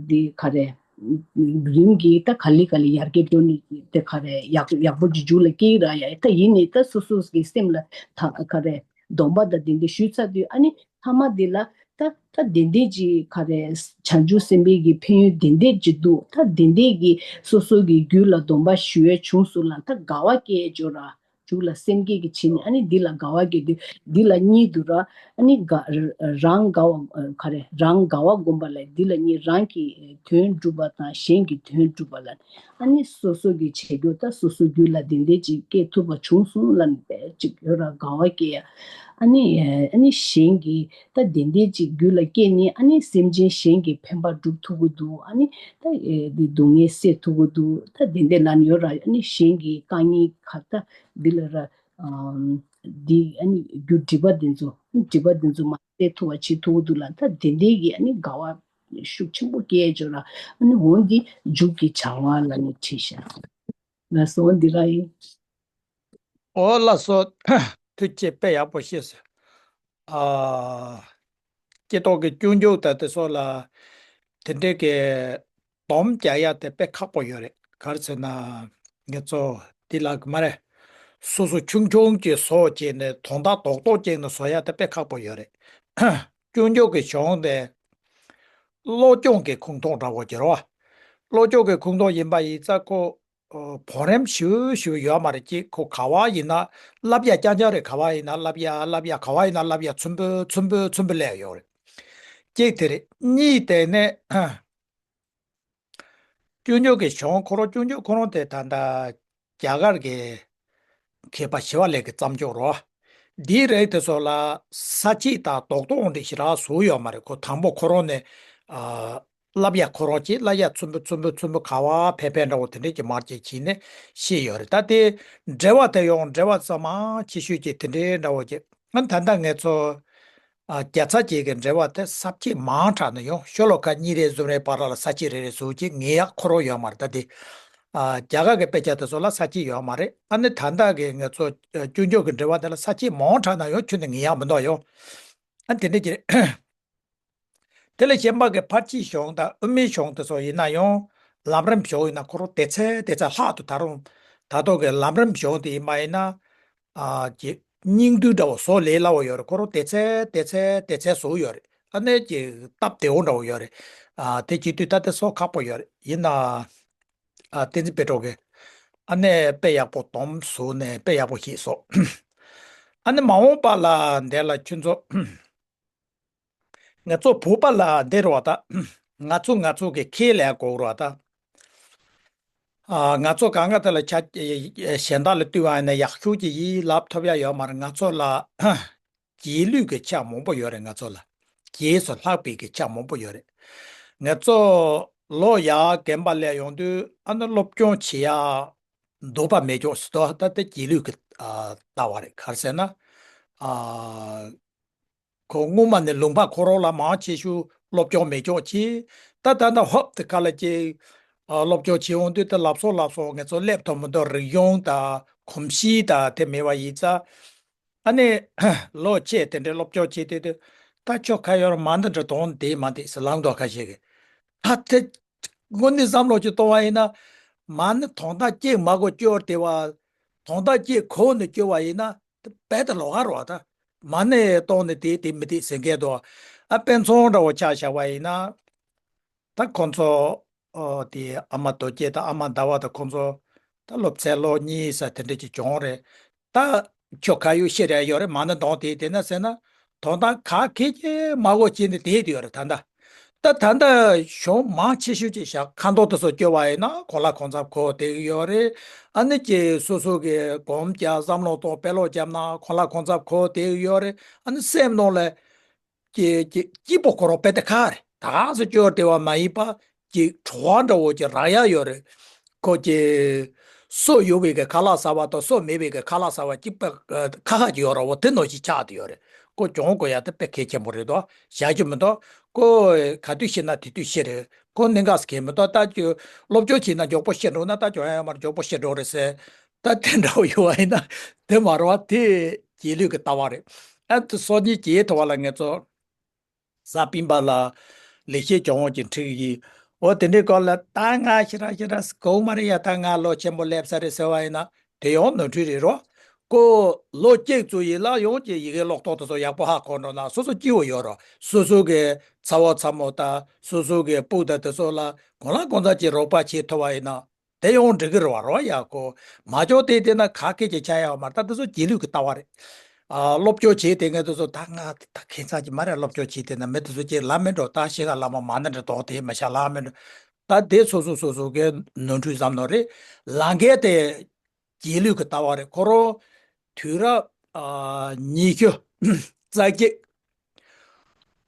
འདི་ག་རེ། རིམ་གྱིས་ད་ག་ལེ་ག་ལེ་ཡར་རྒྱས་འགྲོ་ནི་དེ་ག་རེ་ཡག་ཡག་པོ་ཅིག་མཇུག་ལ་སྐྱེ་ཡི་ར་ཡ། ད་ཡིན་ནའི་ད་སོ་སོ་གི་སེམས་ལ་ད་ག་རེ་སྡོམ་པ་དང་ལྡན་པའི་ཞུས་ཚར་དུས་ཨ་ནི་ཐ་མ་དེ་ལ་ད་ད་དེ་འདྲས་ཅིག་ག་རེ་བྱང་ཆུབ་སེམས་དཔའི་གི་ཕན་ཡོན་དེ་འདྲས་ཅིག་འདུག་ད་དེ་འདྲས་ཀྱི་སོ་སོ་གི་རྒྱུད་ལ་སྡོམ་པ་ཞུ་ཡས་བྱུང་སོང་ལ་ད་དགའ་བ་སྐྱེ་འཇོག་ར། མཇུག་ལ་སེམས་བསྐྱེད་ཀྱི་བྱས་ནས་ཨ་ནི་འདི་ལ་དགའ་བ་སྐྱེ་དུས་འདི་ལ་གཉིས་འདུག་ར། ཨ་ནི་དགའ་རང་དགའ་བ་ག་རེ་རང་དགའ་བ་བསྒོམ་པ་ལ་འདི་ལ་གཉིས། རང་གི་དོན་སྒྲུབ་པ་དང་གཞན་གྱི་དོན་སྒྲུབ་པ་ལ་ཨ་ནི་སོ་སོ་གི་བྱེད་རྒྱུ་ད་སོ་སོ་རྒྱུད་ལ་དེ་འདྲས་ཅིག་སྐྱེ་ཐུབ་པ་བྱུང་སོང་ལ་ནི་ཅིག་ཡོད་ར་དགའ་བ་སྐྱེ་ཡ། ཨ་ནི་ཨ་ནི་གཞན་གྱི་ད་དེ་འདྲས་ཅིག་རྒྱུད་ལ་སྐྱེས་ནས་ཨ་ནི་སེམས་ཅན་གཞན་གྱི་ཕན་པ་སྒྲུབ་ཐུབ་ཀྱི་འདུག་ཨ་ནི་ད་འདི་སྡུག་བསྔལ་སེལ་ཐུབ་ཀྱི་འདུག་ད་དེ་འདྲས་ལ་ནི་ཡོད་ར། ཨ་ནི་གཞན་གྱི་དཀའ་ངལ་ག་ད། འདི་ལ་ར། ཨམ། འདི་ཨ་ནི་རྒྱུ་སྒྲིབ་པ་འདི་ཚོ་སྒྲིབ་པ་འདི་ཚོ་མ་སེལ་ཐུབ་པ་བྱེད་ཐུབ་ཀྱི་འདུག་ལ་ད་དེ་འདྲའི་གི་ཨ་ནི་དགའ་བ་ཤུགས་ཆེན་པོ་སྐྱེ་ཡ་ཅིག་ཡོད་ར། ཨ་ནི་འོ་འདི་མཇུག་གི་བྱ་བ་ལ་ནི་བྲིས་ཤག་ལགས་སོ་འདི་ར་ཡིན། ཨོ་ལགས་སོ། ཐུགས་རྗེ་དཔེ་ཡག་པོ་བཤད་སོང་། ཨ། སྐྱེ་ཐོག་གི་སྐྱོན་བརྗོད་དང་དེ་སོགས་ལ་དེ་འདྲའི་གི་སྡོམ་རྒྱག་ཡ་དེ་དཔེ་ཁག་པོ་ཡོད་རེད། ག་རེ་ཟེར་ན་ངེད་ཚོ་འདི་ལ་གི་མ་རེད། སོ་སོ་ཆུང་ཆུང་གི་བཟོ་བྱས་ནས་དོན་དག་རྡོག་རྡོག་ཅིག་ནས་བཟོ་ཡ་དེ་དཔེ་ཁག་པོ་ཡོད་རེད། སྐྱོན་བརྗོད་ཀྱི་གཞུང་དེ་བློ་སྦྱོང་གི་ཁུངས་གཏོགས་འདྲ་བོ་གྱུར་བ། བློ་སྦྱོང་གི་ཁུངས་གཏོགས་ཡིན་པ་ཡིན་ཙང་ཁོ། ཨོ། གོ་རིམ་ཞུ་ཞུ་ཡོད་མ་རེད། ཅིག་ཁོ་ག་བ་ཡིན་ན་བསླབ་ཡ་རྐྱང་རྐྱང་རེད། ག་བ་ཡིན་ན་བསླབ་ཡ་བསླབ་ཡ་ག་བ་ཡིན་ན་བསླབ་ཡ་ཚུན་པོ་ཚུན་པོ་ཚུན་པོ་སླེབས་ཡོད་རེད། གཅིག་དེ་རེད། གཉིས་དེ་ནས་སྐྱོན་བརྗོད་ཀྱི་གཞུང་ཁོ་རང་སྐྱོན་བརྗོད་ཁོ་རང་དེ་ད་ལྟ་རྒྱ་གར་གྱི་མཁས་པ་ཞི་བ་ལྷས་ཀྱིས་བརྩམས་ཆོག་རོ། འདིའི་རིགས་དེ་ཚོ་ལ་ས་བཅད་དང་རྡོག་རྡོག་འདི་ཞེ་དྲག་བཟོ་ཡོད་མ་རེད། ཁོ་དང་པོ་ཁོ་རང་ནས་ཨ། བསླབ་ཡ་ཁོ་རང་གཅིག་བསླབ་ཡ་ཚུན་པོ་ཚུན་པོ་ཚུན་པོ་ག་བ་ཕེབས་ཕེབས་འདྲ་བོ་དེ་འདྲས་ཀྱི་མར་ཅིག་བྱས་ནས་བཤད་ཡོད་རེད། ད་དེ་འགྲེལ་བ་དེ་ཡང་འགྲེལ་བ་ཚང་མ་ཆེ་ཤོས་ཀྱི་དེ་འདྲས་འདྲ་བོ་ཅིག་ཨ་ད་ལྟ་ངེད་ཚོ་ཨ་རྒྱལ་ཚབ་ཅིག་གི་འགྲེལ་བ་དེ་ས་བཅད་མང་དྲགས་ནས་ཡང་ཤོ་ལོ་ཀ་གཉིས་རེ་གསུམ་རེ་བར་ལ་ས་བཅད་རེ་རེ་བཟོ་ཅིག་ངེས་ཡག་ཁོ་རང་ཡོད་མ་རེད། ད་དེ་ཨ་རྒྱ་གར་གྱི་དཔེ་ཆ་དེ་ཚོ་ལ་ས་བཅད་ཡོད་མ་རེད། ཨ་ནི་ད་ལྟ་གི་ངེད་ཚོ་ཨ་སྐྱོན་བརྗོད་ཀྱི་འགྲེལ་བ་དེ་ལ་ས་བཅད་མང་དྲགས་ན་ཡང་ཁྱོན་ནས་ངེས་ཡག་མི་འདུག་ཡང་ཨ་དེ་འདྲས་ཀྱི་རེད། དེ་ལས་གཞན་པ་གི་ཕར་ཕྱིན་གཞུང་དང་དབུ་མའི་གཞུང་དེ་ཚོ་ཡིན་ན་ཡང་ལམ་རིམ་གཞུང་ཡིན་ན་ཁོ་རང་དེ་ཚོ་དེ་ཚོ་ལྷག་ཏུ་ད་རུང་ད་ལྟོ་གི་ལམ་རིམ་གཞུང་དེ་ཡིན་པ་ཡིན་ན་ཨ་ཀྱི་སྙིང་བསྡུས་འདྲ་བོ་བཟོ་ལས་སླ་བོ་ཡོད་རེད། ཁོ་རང་དེ་ཚོ་དེ་ཚོ་དེ་ཚོ་བཟོ་ཡོད་རེད། ཨ་ནི་ཀྱི་སྟབས་བདེ་བོ་འདྲ་བོ་ཡོད་རེད། ཨ་དེ་བྱེད་དུས་ད་དེ་བཟོ་ཁག་པོ་ཡོད་རེད། ཡིན་ན། ཨ་བསྟན་འཛིན་དཔལ་སྒྲོན་གྱིས་ཨ་ནི་དཔེ་ཡག་པོ་སྡོམ་བཟོས་ནས་དཔེ་ཡག་པོ་ཞིག་བཟོ། ཨ་ནི་མ་འོངས་པ་ལ་འདི་ལ་ཁྱོད་ཚོ། ང་ཚོ་བོད་པ་ལ་འདི་རེད་བ་ད། ང་ཚོ་ང་ཚོ་གི་ཁས་ལེན་དགོས་རེད་བ་ད། ཨ། ང་ཚོ་གང་ག་དེ་ལ་ཆ་གཞན་དག་ལ་བསྟུན་པ་ཡིན་ན་ཡག་ཤོས་ཀྱི་ཡིན་ལབ་ཐུབ་ཡ་ཡོད་མ་རེད། ང་ཚོ་ལ་རྗེས་ལུས་ཀྱི་ཆ་མང་པོ་ཡོད་རེད། ང་ཚོ་ལ་རྗེས་སུ་ལྷག་པའི་གི་ཆ་མང་པོ་ཡོད་རེད། ང་ཚོ་ལོ་ཡར་རྒན་པ་སླེབས་ཡོང་དུས་ཨ་ནི་སློབ་སྦྱོང་བྱེད་ཡ་འདོད་པ་མེད་ཀྱོག་ཟེར་དོ། ད་ལྟ་རྗེས་ལུས་ཀྱི་ཨ་ལྟ་བ་རེད། ག་རེ་ཟེར་ན། ཨ། ཁོ་སྔོན་མ་ནས་ལུང་པ་ཁོ་རང་ལ་མང་ཆེ་ཤོས་སློབ་སྦྱོང་མེད་ཀྱོག་ཅིག་ད་ད་ད་ཧོབ་དེ་ག་ལ་ཅིག་ཨ། སློབ་སྦྱོང་བྱེད་འོང་དུས་ད་ལབ་སོ་ལབ་སོ་ང་ཚོ་སླེབས་ཐུབ་མི་འདུག་རིག་གཞུང་དང་གོམས་གཤིས་དང་དེ་མེད་པ་ཡིན་ཙང་། ཨ་ནི་ལོ་ཆེ་དེ་འདྲའི་སློབ་སྦྱོང་བྱེད་དུས་དུས་ད་ཁྱོད་ཁ་ཡོར་མ་འདི་འདྲ་དོན་དེ་མ་དེ་ཟེར་ལངས་འདུག་ཁ་ཤས་ཀྱིས། ད་དེ་དངོས་གནས་བསམ་བློ་ཅིག་གཏོང་བ་ཡིན་ན། མ་ཎི་དོན་དག་གཅིག་མ་གོ་སྐྱོར་དེ་བ། དོན་དག་གཅིག་གོ་ནས་སྐྱོར་བ་ཡིན་ན་དཔེ་ད་ལོགས་ཀ་རེད་བ་ད། མ་ཎི་བཏང་ནས་དེ་དེ་མི་དེ་ཟེར་མཁན་འདུག་ཨ། དཔེ་མཚོན་འདྲ་བོ་ཆ་བཞག་པ་ཡིན་ན། ད་ཁོང་ཚོ་ཨོ་དེ་ཨ་མ་རྡོ་རྗེ་དང་ཨ་མ་ཟླ་བ་དང་ཁོང་ཚོ་ད་སློབ་ཚན་ལོ་གཉིས་ཙམ་དེ་འདྲ་ཅིག་བྱུང་རེད། ད་ཁྱོད་ག་ཡོད་ཤེས་རེ་ཡོད་རེད། མ་ཎི་འདོན་དེ་དེ་ན་ཟེར་ན་དོན་དག་ག་གེ་ཅིག་མ་གོ་བྱས་ནས་བསྡད་དེ་ཡོད་རེད་ད་ལྟ། ད་ད་ལྟ་གཞུང་མང་ཆེ་ཤོས་ཅིག་བཞག་ཁ་མདོག་དེ་ཚོ་སྐྱོ་བ་ཡིན་ན་གོ་ལ་གོ་འཚམ་གོ་བསྡད་ཀྱི་ཡོད་རེད། ཨ་ནི་ཀྱི་སོ་སོ་གི་སྒོམ་རྒྱག་བསམ་བློ་གཏོང་དཔེ་ཀློག་བརྒྱབ་ན་གོ་ལ་གོ་འཚམ་གོ་བསྡད་ཀྱི་ཡོད་རེད། ཨ་ནི་སེམས་ནང་ལ། ཀྱི་ཀྱི་སྐྱིད་པོ་ཁོ་རང་དཔེ་དེ་ཁ་རེད། ད་ག་སེ་སྐྱོར་དེ་བ་མ་ཡིན་པ་ཀྱི་བྲོ་བ་འདྲ་བོ་ཀྱི་རག་ཡ་ཡོད་རེད། ཁོ་ཀྱི་སོ་ཡོད་པའི་གི་ཁ་ལག་ཟ་བ་དང་སོ་མེད་པའི་གི་ཁ་ལག་ཟ་བ་ཀྱི་དཔེ་ཁ་ཁ་ཀྱི་ཡོད་ར་བོ་དེ་ནོ་ཞིག་ཆགས་དེ་ཡོད་རེད། ཁོ་གྱོང་གོ་ཡ་དེ་དཔེ་གལ་ཆེན་པོ་རེད་དོ། བཞག་རྒྱུ་མི་འདུག་ཁོ་ག་དུས་ཤི་ན་དེ་དུས་ཤི་རེད། ཁོ་གནད་འགག་སེ་གལ་མི་འདུག་ད་ཀྱི་སློབ་སྦྱོང་བྱས་ན་མགྱོགས་པོ་ཤི་འགྲོ་ན་ད་གྱོང་ཡ་མར་མགྱོགས་པོ་ཤི་འགྲོ་རེད་ཟེར། ད་དེ་འདྲ་བོ་ཡོད་བ་ཡིན་ན་དེ་མ་རེད་བ། དེ་རྗེས་ལུས་ཀྱི་ལྟ་བ་རེད། ཨ་དེ་སོ་གཉིས་ཀྱི་ཐོག་ལ་ངེད་ཚོ་གཟའ་སྤེན་པ་ལ་ལེགས་བཤད་ལྗོན་དབང་གི་འཁྲིད་ཡིན། འོ་དེ་འདྲའི་སྐོར་ལ་ད་ང་ཞེ་དྲག་ཞེ་དྲག་གོ་མ་རེད་ཡ། ད་ང་ལོ་ཆེན་པོ་སླེབས་ས་རེད་ཟེར་བ་ཡིན་ན་དེ་ཡང་ནོར་འཁྲུལ་རེད་རོ། ཁོ་ལོ་གཅིག་ཙམ་ཡིན་ལ་ཡང་ཀྱི་ཡི་གེ་ཀློག་ཐོག་དེ་ཚོ་ཡག་པོ་ཧ་གོ་འགྲོ་ན་སོ་སོ་སྐྱིད་པོ་ཡོད་རོ། སོ་སོ་གི་ཚ་བོ་ཚ་མོ་དང་སོ་སོ་གི་སྤུ་དང་དེ་ཚོ་ལ་གང་ལ་གང་འཚམ་ཅིག་རོགས་པ་བྱེད་ཐུབ་པ་ཡིན་ན། དེ་ཡང་འགྲིག་གི་རེད་བ་རོ་ཡ། ཁོ་མ་ལྕོགས་དེ་དེ་ན་ཁ་སྐད་ཅིག་ཆགས་ཡ་བ་མ་རེད། ད་དེ་ཚོ་རྗེས་ལུས་ཀྱི་ལྟ་བ་རེད། ཨ་སློབ་སྦྱོང་བྱེད་དེ་ངས་དེ་ཚོ་ད་ང་ད་ཁྱད་མཚར་གྱི་མ་རེད། སློབ་སྦྱོང་བྱེད་དེ་ན་མི་དེ་ཚོ་ཅིག་ལབ་མི་འགྲོ། ད་ཤི་ག་ལ་མ་མ་ནི་འདྲ་དོག་དེ་མ་ཤ་ལབ་མི་འགྲོ། ད་དེ་སོ་སོ་སོ་སོ་གི་ནོར་འཁྲུལ་བསམ་ནོ་རེད། ལང་ཀའི་དེ་རྗེས་ལུས་ཀྱི་ལྟ་བ་རེད། ཁོ་རང་དུས་རབས་ཨ་ཉི་ཤུ་རྩ་གཅིག་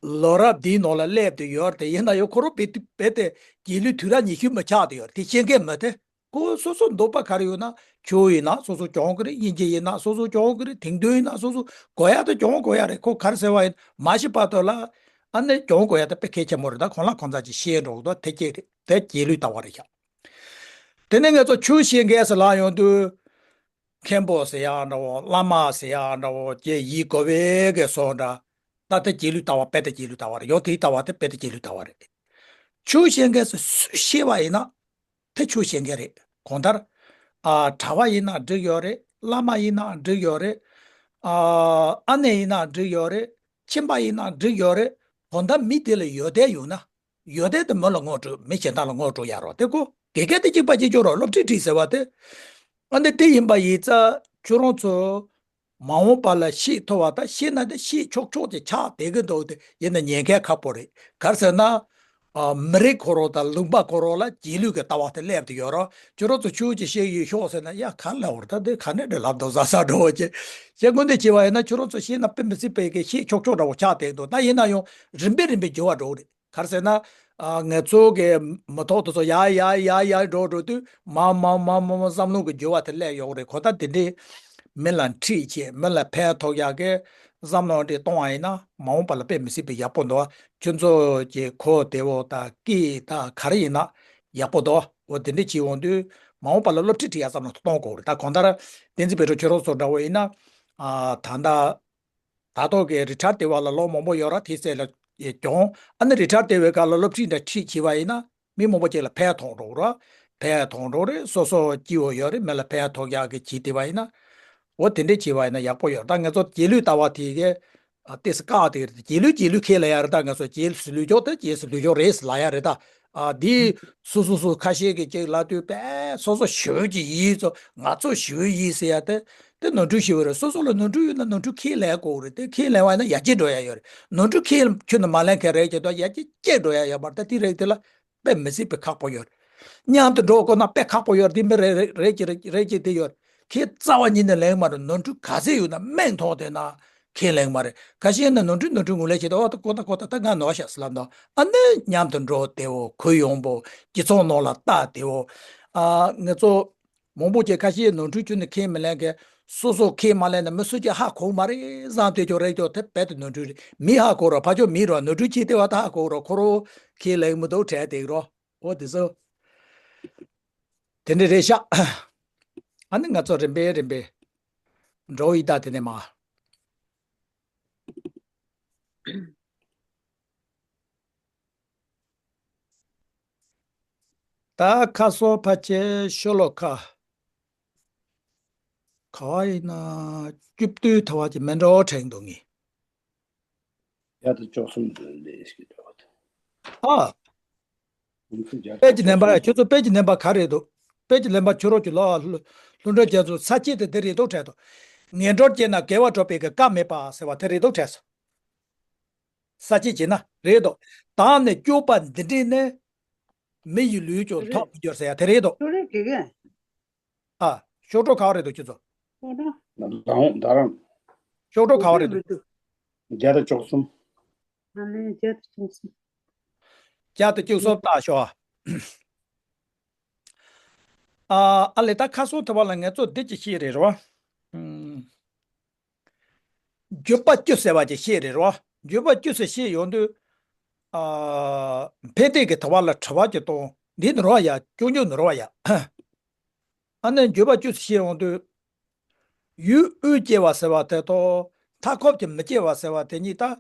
ལོ་རབས་འདིའི་ནང་ལ་སླེབས་ཏེ་ཡོད་རེད། ཡིན་ན་ཡང་ཁོ་རང་རྦད་དེ་རྦད་དེ་རྗེས་ལུས་དུས་རབས་ཉི་ཤུ་མ་ཆགས་ཏེ་ཡོད་རེད། དེ་ཤེས་མཁན་མེད་དེ། ཁོ་སོ་སོ་འདོད་པ་ག་རེ་ཡོད་ན། ཆོས་ཡིན་ན་སོ་སོ་སྦྱོང་གི་རེད། དབྱིན་ཇི་ཡིན་ན་སོ་སོ་སྦྱོང་གི་རེད། དེང་དུས་ཡིན་ན་སོ་སོ་གོ་ཡ་དང་སྦྱོང་དགོས་ཡ་རེད། ཁོ་ག་རེ་ཟེར་བ་ཡིན་མ་ཤེས་བར་དུ་ལ་ཨ་ནི་སྦྱོང་དགོས་ཡ་དེ་དཔེ་གལ་ཆེན་པོ་རེད། ད་གང་ལ་གང་འཚམ་ཅིག་ཤེས་འགྲོ་གི་འདུག་དེ་གཅིག་རེད། དེ་རྗེས་ལུས་ལྟ་བ་རེད་ཤག་དེ་ནས་ངས་ཚོ་ཆོས་བཤད་མཁན་ཟེར་ལབ་ཡོང་དུས། མཁན་པོ་ཟེར་ཡག་འདྲ་བོ་བླ་མ་ཟེར་ཡག་འདྲ་བོ་ཀྱེ་ཡིད་དགའ་བའི་གི་སོ་འདྲ། ད་ལྟ་རྗེས་ལུས་ལྟ་བ་དཔེ་ལྟ་རྗེས་ལུས་ལྟ་བ་རེད། ཡང་དེའི་ལྟ་བ་དེ་དཔེ་ལྟ་རྗེས་ལུས་ལྟ་བ་རེད། ཆོས་བཤད་མཁན་ཟེར་སུས་བཤད་པ་ཡིན་ན་དེ་ཆོས་བཤད་མཁན་རེད། གང་ལྟར། ཨ་གྲྭ་པ་ཡིན་ན་འགྲིག་ཡོད་རེད། བླ་མ་ཡིན་ན་འགྲིག་ཡོད་རེད། ཨ་ཨ་ནེ་ཡིན་ན་འགྲིག་ཡོད་རེད། ཁྱིམ་པ་ཡིན་ན་འགྲིག་ཡོད་རེད། གང་ལྟར་མི་དེ་ལ་ཡོན་ཏན་ཡོད་ན། ཡོན་ཏན་དེ་མི་ལ་ངོ་སྤྲོད། མི་གཞན་དག་ལ་ངོ་སྤྲོད་ཡ་རོགས་དེ་ཀོ། དགེ་རྒན་དེ་གཅིག་པ་གཅིག་གྱུར་རོགས་སློབ་ཁྲིད་ཁྲིད་ཟེར་བ་དེ། ཨ་འདི་དེ་ཡིན་པ་ཡིན་ཙང་ཁྱོད་རང་ཚོ་མ་འོངས་པ་ལ་ཤེས་ཐུབ་པ་དང་ཤེས་ན་དེ་ཤེས་ཆོག་ཆོག་ཅིག་ཆགས་བསྡད་ཀྱི་འདུག་དེ་ཡིན་ན་ཉན་མཁན་ཁག་པོ་རེད། ག་རེ་ཟེར་ན། ཨ་མི་རིགས་ཁོ་རང་དང་ལུང་པ་ཁོ་རང་ལ་རྗེས་ལུས་ཀྱི་ལྟ་བ་དེ་སླེབས་དེ་ཡོད་རོགས། ཁྱོད་རང་ཚོ་ཆོས་ཅིག་བཤད་ཡོད་ཤོག་ཟེར་ན་ཡ་ག་ལ་བར་ད་དེ་ག་ནས་འདྲ་ལབ་འདུག་ཟ་ཟ་འགྲོ་བ་ཅེ། ཅེ་ངོ་འདི་བྱས་པ་ཡིན་ན་ཁྱོད་རང་ཚོ་ཤེས་ན་དཔེ་མི་སྲིད་པའི་གི་ཤེས་ཆོག་ཆོག་འདྲ་བོ་ཆགས་བསྡད་འདུག་ད་ཡིན་ན་ཡང་རིམ་པས་རིམ་པས་འགྱུར་བ་འགྲོ་གི་རེད། ག་རེ་ཟེར་ན། ཨ་ང་ཚོ་གི་མི་ཐོག་དེ་ཚོ་ཡར་ཡར་ཡར་ཡར་འགྲོ་འགྲོ་དུས་མ་མ་མ་མ་བསམ་བློ་གི་འགྱུར་བ་དེ་སླེབས་ཡོང་གི་རེད། གོ་ད་དེ་འདྲའི་མི་ལ་འཁྲིད་བྱས་མི་ལ་ཕན་ཐོགས་ཡག་གི་བསམ་བློ་འདི་གཏོང་བ་ཡིན་ན་མ་འོངས་པ་ལ་དཔེ་མི་སྲིད་པའི་ཡག་པོ་འདུག་ཁྱོད་ཚོ་གི་གོ་བདེ་བོ་དང་སྐད་དང་ག་རེ་ཡིན་ན་ཡག་པོ་འདུག་འོ་དེ་འདྲ་བྱེད་འོང་དུས་མ་འོངས་པ་ལ་སློབ་ཁྲིད་ཁྲིད་ཡག་བསམ་བློ་གཏོང་དགོས་རེད། ད་གང་ལྟར་བསྟན་འཛིན་པད་སྒྲོན་ཁྱོད་རང་ཚོ་འདྲ་བོ་ཡིན་ན་ཨ་ད་ལྟ། ད་ལྟོ་གི་རི་ཊར་དེ་བ་ལ་ལོ་མང་པོ་ཡོད་ར་དེ་ཚད་ལ་ཀྱང་ཨ་ནི་རི་ཊར་དེ་བའི་སྐབས་ལ་སློབ་ཁྲིད་འདྲ་ཁྲིད་བྱས་པ་ཡིན་ན་མི་མང་པོ་ཅིག་ལ་ཕན་ཐོགས་འགྲོ་ར། ཕན་ཐོགས་འགྲོ་རེད། སོ་སོ་སྐྱིད་པོ་ཡོད་རེད། མི་ལ་ཕན་ཐོགས་ཡག་གི་བྱེད་དེ་བ་ཡིན་ན། འོ་དེ་འདྲས་བྱས་པ་ཡིན་ན་ཡག་པོ་ཡོད། ད་ང་ཚོ་རྗེས་ལུས་ལྟ་བ་དེ་གི་ ཨ་ཏོག་ཙམ་བཀག་དེ་རེད། རྗེས་ལུས་རྗེས་ལུས་ཁས་ལེན་ཡ་རེད། ད་ང་ཚོ་རྗེས་སུ་ལུས་ཕྱོགས་དེ་རྗེས་སུ་ལུས་ཕྱོགས་རེད་ཟེར་ལབ་ཡ་རེད། ད་ཨ་འདི་སོ་སོ་སོ་ཁ་ཤས་ཀྱིས་ཅིག་ལབ་དུས་པས་སོ་སོ་ཞེ་པོ་ཅིག་ཡིད་ཚོ་ང་ཚོ་ཞེ་པོ་ཡིད་ཟེར་ཡ་དེ་དེ་ནོར་འཁྲུལ་ཞེ་པོ་རེད། སོ་སོ་ལ་ནོར་འཁྲུལ་ཡོད་ན་ནོར་འཁྲུལ་ཁས་ལེན་དགོས་རེད། དེ་ཁས་ལེན་པ་ཡིན་ན་ཡར་རྒྱས་འགྲོ་ཡ་ཡོད་རེད། ནོར་འཁྲུལ་ཁས་ཁྱོན་ནས་མ་ལེན་མཁན་རེད་ཀྱི་ད་ཡར་རྒྱས་རྒྱས་འགྲོ་ཡ་ཡོད་མ་རེད། ད་དེ་རེད། དེ་ལ་དཔེ་མི་སྲིད་པའི་ཁག་པོ་ཡོད། མཉམ་དུ་འགྲོ་དགོས་ན་དཔེ་ཁག་པོ་ཡོད། འདི་མི་རེད་རེད་རེད་ཀྱི་རེད་རེད་ཀྱི་དེ་ཡོད། ཁྱེད་རྩ་བ་ཉིད་ནས་ལེན་མ་རེད། ནོར་འཁྲུལ་ག་ཚད་ཡོད་ན་སྨན་ཐོག་དེ་ན་ཁས་ལེན་མ་རེད། ཁ་ཤས་ན་ནོར་འཁྲུལ་ནོར་འཁྲུལ་ངོས་ལེན་བྱེད་དུས་ཨོ་ད་ཁོ་ད་ཁོ་ད་ད་ང་ནོར་ཤག་ཟེར་ལབ་འདུག་ཨ་ནི་མཉམ་དུ་འགྲོ་བདེ་བོ། གུ་ཡངས་པོ། སྤྱི་ཚོགས་ནང་ལ་ལྟ་བདེ་བོ། ཨ་ང་ཚོ་མང་པོ་ཅིག་ཁ་ཤས་ནོར་འཁྲུལ་ཁྱོན་ནས་ཁས་མི་ལེན་མཁན། སོ་སོ་ཁས་མ་ལེན་ན་མི་སུ་གཅིག་ཧ་གོ་མ་རེད་བསམ་དེ་ཅོག་རེད་ཅོག་དེ་རྦད་དེ་ནོར་འཁྲུལ་རེད། མི་ཧ་གོ་རོགས། ཕར་ཕྱོགས་མི་རོགས། ནོར་འཁྲུལ་བྱས་བལྟས་པ་ད་ཧ་གོ་རོགས། ཁོ་རང་ཁས་ལེན་མི་འདུག་དྲན་བསྡད་རོགས། འོ་དེ་ཚོ་དེ་འདྲ་རེད་ཤག་ཨ་ནི་ང་ཚོ་རིམ་པས་རིམ་པས་འགྲོ་ཡི། ད་དེ་ནས་མ། ད་ཁ་སང་ཕལ་ཆེར་ཤོ་ལོ་ཀ་ག་བ་ཡིན་ན་བཅུ་བདུན་དེ་བ་ཅིག་མེད་འགྲོ་དྲན་འདུག་ངས། ཡ་ད་བཅུ་གསུམ་དུ་ལས་ཤིག་འདྲ་བ་དང་། ཨ། དཔེ་ཀྱི་ལེན་པ་ཁྱོད་ཚོ་དཔེ་ཀྱི་ལེན་པ་ག་རེད་འདུག་དཔེ་ཀྱི་ལེན་པ་ཁྱོད་རང་གི་ལོ་ལྷུན་གྲུབ་རྒྱ་མཚོ་ས་བཅད་དེ་འདི་རེད་འདུག་དྲན་འདུག་ངན་འགྲོར་སྐྱེས་ན་དགེ་བ་སྒྲུབ་པའི་གི་སྐབས་མེད་པ་ཟེར་བ་དེ་རེད་འདུག་དྲན་སོང་། ས་བཅད་བྱས་ན་རེད་འདུག་དང་ནི་སྤྱོད་པ་འདི་འདྲས་ནི། མི་ཡི་ལུས་ཀྱང་ཐོབ་མི་འགྱུར་ཟེར་ཡ་དེ་རེད་དོ། ཤོག་དྲིལ་དགེ་རྒན། ཨ། ཤོག་གྲངས་ག་བ་རེད་དོ་ཁྱོད་ཚོ། ཤོག་གྲངས། ད་རང་ད་རང་། ཤོག་གྲངས་ག་བ་རེད་དོ། མི་འདུག་བརྒྱ་དང་བཅུ་གསུམ། ཨ་ལེ་བརྒྱ་དང་བཅུ་གསུམ། བརྒྱ་དང་བཅུ་གསུམ་ལྟ་ཤོག་ཨ། ཨ་ལེ་ད་ཁ་སང་དེ་བ་ལ་ངས་ཚོ་འདི་ཅིག་བཤད་རེད་རོ། ཨུམ། བརྗོད་པ་བཅུ་ཟེར་བ་ཅིག་བཤད་རེད་རོ། བརྗོད་པ་བཅུ་ཟེར་བཤད་ཡོང་དུས། ཨ། ཕན་བདེ་གི་དེ་བ་ལ་དྲི་བ་ཅིག་གཏོང་། འདི་ནོར་བ་ཡ། སྐྱོན་བརྗོད་ནོར་བ་ཡ། ཨ་ནི་བརྗོད་པ་བཅུ་ཟེར་བཤད་ཡོང་དུས། ཡུལ་དབུས་སྐྱེ་བ་ཟེར་བ་དེ་དང་མཐའ་འཁོབ་ཀྱི་མི་སྐྱེ་བ་ཟེར་བ་དེ་གཉིས་ད།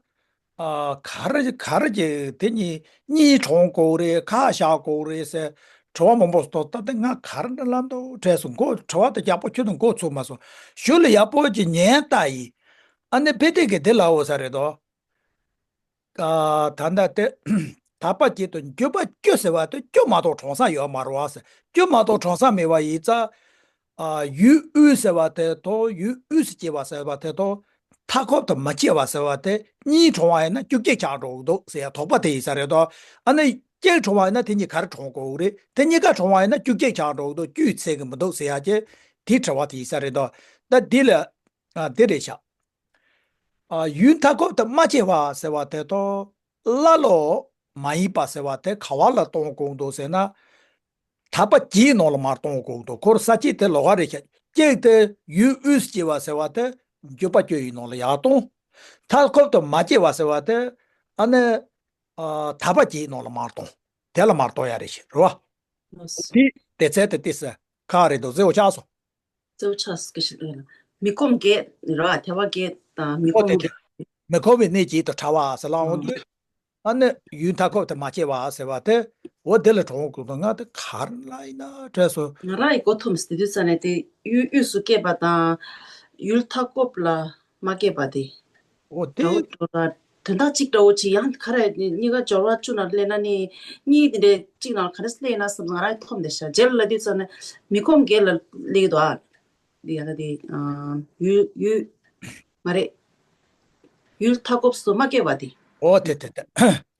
ཨ། ག་རེ་ག་རེ་གྱི་དེ་གཉིས་གཉིས་གྲོང་གོ་རེད། ཁ་བཞག་གོ་རེད་ཟེར། དྲི་བ་མང་པོ་ཞིག་ད་ལྟ་ང་ག་རེ་འདྲ་ལབ་འདུག་དྲན་སོང་། མགོ་དྲི་བ་དེ་ཡག་པོ་ཁྱོད་དང་མགོ་ཚུགས་མ་སོང་། ཞུ་ལ་ཡག་པོ་ཅིག་ཉན་ལྟ་ཡིན། ཨ་ནི་ཕེ་ཏེ་གི་དེ་ལ་འོ་ས་རེད་དོ། ཨ། ད་ལྟ་དེ་དག་པ་བརྒྱད་དང་བརྗོད་པ་བཅུ་ཟེར་བ་དེ་བཅུ་མ་གཏོགས་གྲོང་ས་ཡོད་མ་རེད་བ་ཟེར། བཅུ་མ་གཏོགས་གྲོང་ས་མེད་པ་ཡིན་ཙང་། ཨ། ཡུལ་དབུས་ཟེར་བ་དེ་དང་ཡུལ་དབུས་སུ་སྐྱེ་བ་ཟེར་བ་དེ་དང་། མཐའ་འཁོབ་ཏུ་མ་སྐྱེ་བ་ཟེར་བ་དེ་གཉིས་གྲོང་བ་ཡིན་ན་བཅུ་གཅིག་ཆགས་འགྲོ་གི་འདུག་ཟེར་ཡ་དོགས་པ་དེ་ཡིན་ས་རེད་དོ། ཨ་ནི་གཅིག་གྲོང་བ་ཡིན་ན་དེ་གཉིས་ག་རེ་གྲོང་དགོས་རེད། དེ་གཉིས་ཀ་གྲོང་བ་ཡིན་ན་བཅུ་གཅིག་ཆགས་འགྲོ་གི་འདུག་བཅུ་ཡི་ཚད་གི་མི་འདུག་ཟེར་ཡ་ཅེ་དེའི་དྲི་བ་དེ་ཡིན་ས་རེད་དོ། ད་འདི་ལ། ཨ། འདི་རེད་ཤག་ཨ། ཡུལ་མཐའ་འཁོབ་ཏུ་མ་སྐྱེ་བ་ཟེར་བ་དེ་དང་། ཀླ་ཀློ་མ་ཡིན་པ་ཟེར་བ་དེ་ག་བ་ལ་གཏོང་དགོས་འདུག་ཟེར་ན། དག་པ་བརྒྱད་ནང་ལ་མར་གཏོང་དགོས་འདུག་ཁོར་ས་བཅད་དེ་ལོགས་ཀ་རེད་ཤག་གཅིག་དེ་ཡུལ་དབུས་སུ་སྐྱེ་བ་ཟེར་བ་དེ་བརྗོད་པ་བཅུ་ཡི་ནང་ལ་ཡར་གཏོང་། མཐའ་འཁོབ་ཏུ་མ་སྐྱེ་བ་ཟེར་བ་དེ་ཨ་ནི། ཨ། དག་པ་བརྒྱད་ནང་ལ་མར་གཏོང་། དེ་ལ་མར་གཏོང་ཡ་རེད་ཤག་རེད་བ། དེ་དེ་ཚད་དེ་ཏིས་ཁ་རེད་འདུག་རྫི་བོ་ཆགས་སོང་། རྫི་བོ་ཆགས་སོང་སྐད་ཆ་ལ། མི་ཁོམ་བརྒྱད་རེད་བ། དེ་བ་བརྒྱད་དང་མི་ཁོམ་ཨོ་དེ་དེ། མི་ཁོམ་པའི་གནས་བརྒྱད་དུ་ཕྲ་བ་ཟེར་ལ་འོང་དུས། ཨ་ནི་ཡུལ་མཐའ་འཁོབ་ཏུ་མ་སྐྱེ་བ་ཟེར་བ་དེ། འོ་དེ་ལ་གྲོང་དགོས་འདུག་ང་དེ་ག་རེ་ལ་ཡིན་ན་དྲན་སོང་། ང་རང་ཡི་མགོ་འཐོམས་སོང་དེ་དུས་ཙ་ནས་དེ་ཡུལ་དབུས་སུ་སྐྱེས་པ་དང་། ཡུལ་མཐའ་འཁོབ་ལ་མ་སྐྱེས་པ་དེ། འོ་དེ། འདྲ་བོ་འདྲ་བོ་ལ་དོན་དག་གཅིག་འདྲ་བོ་ཅིག་ཡང་ག་རེ་གཉིས་ཀ་སྦྱོར་བ་བཅུ་ནང་སླེབས་ན་ནི་གཉིས་དེ་འདྲའི་གཅིག་ནང་ག་རེ་སླེབས་ཡིན་ན་བསམ་ང་རང་འཐོམ་བསྡད་ཤག་རྗེས་ལ་ལབ་དུས་ཙ་ནས་མི་ཁོམ་བརྒྱད་ལ་སླེབས་ཀྱི་འདུག་ཨ། འདི་ཡང་ན་དེ་ཡུལ་ཡུལ་མ་རེད། ཡུལ་མཐའ་འཁོབ་སུ་མ་སྐྱེ་བ་དེ། འོ་དེ་དེ་དེ།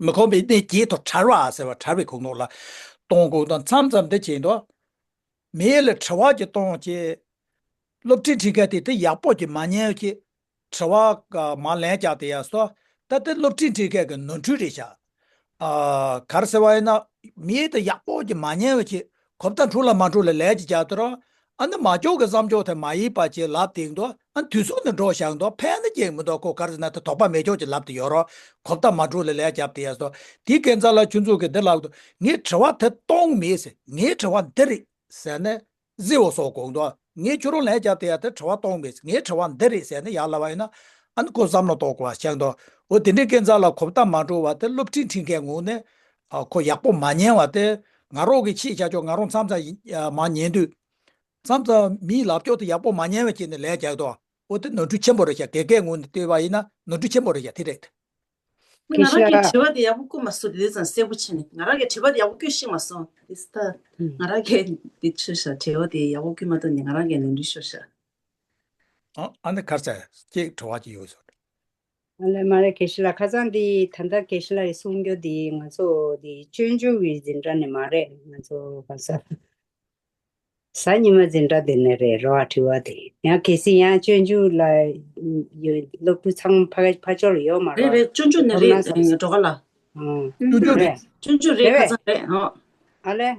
མི་ཁོམ་པའི་གནས་བརྒྱད་དུ་ཕྲ་བ་ཟེར་བ་ཕྲ་བའི་ཁུངས་ལོག་ལ་གཏོང་དགོས་དང་མཚམས་མཚམས་འདི་བྱེད་དོ། མི་ལ་དྲི་བ་ཅིག་གཏོང་བྱས། སློབ་ཁྲིད་ཁྲིད་མཁན་དེ་དེ་ཡག་པོ་ཅིག་མ་ཉན་བྱས། དྲི་བ་མར་ལན་རྒྱག་དེ་ཡ་སོ། ད་དེ་སློབ་ཁྲིད་ཁྲིད་མཁན་གྱི་ནོར་འཁྲུལ་རེད་ཤག་ཨ། ག་རེ་ཟེར་བ་ཡིན་ན། མི་དེ་ཡག་པོ་ཅིག་མ་ཉན་བྱས། གོ་བརྡ་འཕྲོད་ལ་མ་འཕྲོད་ལ་ལན་ཅིག་རྒྱག་དེ་རོ། ཨ་ནི་མ་ཅོག་གི་བསམ་ཅོག་དེ་མ་ཡིན་པ་ཅིག་ལབ་དེ་འདུག་ཨ་དུས་ཚོད་ནི་འགྲོ་བཞག་འདུག་ཕན་ནི་ཅིག་མི་འདུག་ཁོ་ག་རེ་ཟེར་ན་དེ་དོགས་པ་མེད་ཅོག་ཅིག་ལབ་དེ་ཡོད་རོ། གོ་བརྡ་མ་འཕྲོད་ལ་ལན་རྒྱབ་དེ་ཡ་སོ། དེའི་ཁ་སང་ལ་ཁྱོད་ཚོ་གི་འདི་ལབ་འདུག་ངས་དྲི་བ་དེ་གཏོང་མེད་ཟེར། ངའི་དྲི་བ་འདི་རེད་ཟེར་ནས། རྫི་བོ་སོགས་དགོངས་དོ། ངས་ཁྱོད་རང་ལན་རྒྱབ་དེ་ཡ་དེ་དྲི་བ་གཏོང་མེད། ངའི་དྲི་བ་འདི་རེད་ཟེར་ནས་ཡར་ལབ་པ་ཡིན་ན། ཨ་ནི་ཁོ་བསམ་བློ་གཏོང་དགོས་པ་ཤེས་འདུག་འོ་དེ་འདྲའི་སྐད་ཆ་ལ་གོ་བརྡ་མ་འཕྲོད་པ་དེ་སློབ་ཁྲིད་ཁྲིད་མཁན་ངོས་ནས། ཨ། ཁོ་ཡག་པོ་མ་ཉན་པ་དེ། ང་རང་གི་ཆེད་བྱ་ཆོག་ང་རང་མཚམས་མཚམས་ཡིན། ཨ། མ་ཉན་དུས། མཚམས་མཚམས་མིའི་ལབ་ཕྱོགས་དེ་ཡག་པོ་མ་ཉན་པ་བྱས་ནས་ལན་རྒྱག་དོ། འོ་དེ་ནོར་འཁྲུལ་ཆེན་པོ་རེད་ཤག་དགེ་རྒན་ངོས་ནས་བལྟས་པ་ཡིན་ན་ནོར་འཁྲུལ་ཆེན་པོ་རེད་ཤག་དེ་རེད། ང་རང་གིས་དྲི་བ་དེ་ཡག་པོ་བཀོད་མ་སོང་། དེ་ཙམ་གསལ་པོ་བྱས་ནས་ང་རང་གིས་དྲི་བ་དེ་ཡག་པོ་བཀོད་ཤེས་མ་སོང་། དེ་ད་ང་རང་གིས་དེ་ཆོད་ཤག་དྲི་བ་དེ་ཡག་པོ་བཀོད་མ་ཐུབ་ནས་ང་རང་གིས་ནོར་འཁྲུལ་ཤོར་ཤག་ཨ་ཨ་ནི་ཁར་ཚ་སྐྱེས་དྲི་བ་ཅིག་ཡོད་ཟེར། ཨ་ལས་མ་རེད། དགེ་བཤེས་ལགས། ཁ་སང་འདི་ད་ལྟ་དགེ་བཤེས་ལགས་ཀྱིས་གསུང་རྒྱུ་འདི་ང་ཚོ་འདི་སྤྱོད་འཇུག་གི་འཛིན་གྲྭ་ནས་མ་རེད། ང་ཚོ་ག་ས་གཟའ་ཉི་མ་འཛིན་གྲྭ་འདི་ནས་རེད་རོ། དྲི་བ་དེ་ཡང་གལ་སྲིད་ཡང་སྤྱོད་འཇུག་ལ་ཡོད་སློབ་ཕྲུག་ཚང་མ་ཕ་ཕ་ཕྱོགས་ལ་ཡོད་མ་རེད་རེད། རེད། སྤྱོད་འཇུག་ནས་རེད། ཨ་འགྲོ་ག་ལ། ཨང་། སྤྱོད་འཇུག་རེད། རེད། སྤྱོད་འཇུག་རེད། རེད་ཁ་པས། སང་རེད། ཨང་། ཨ་ལས།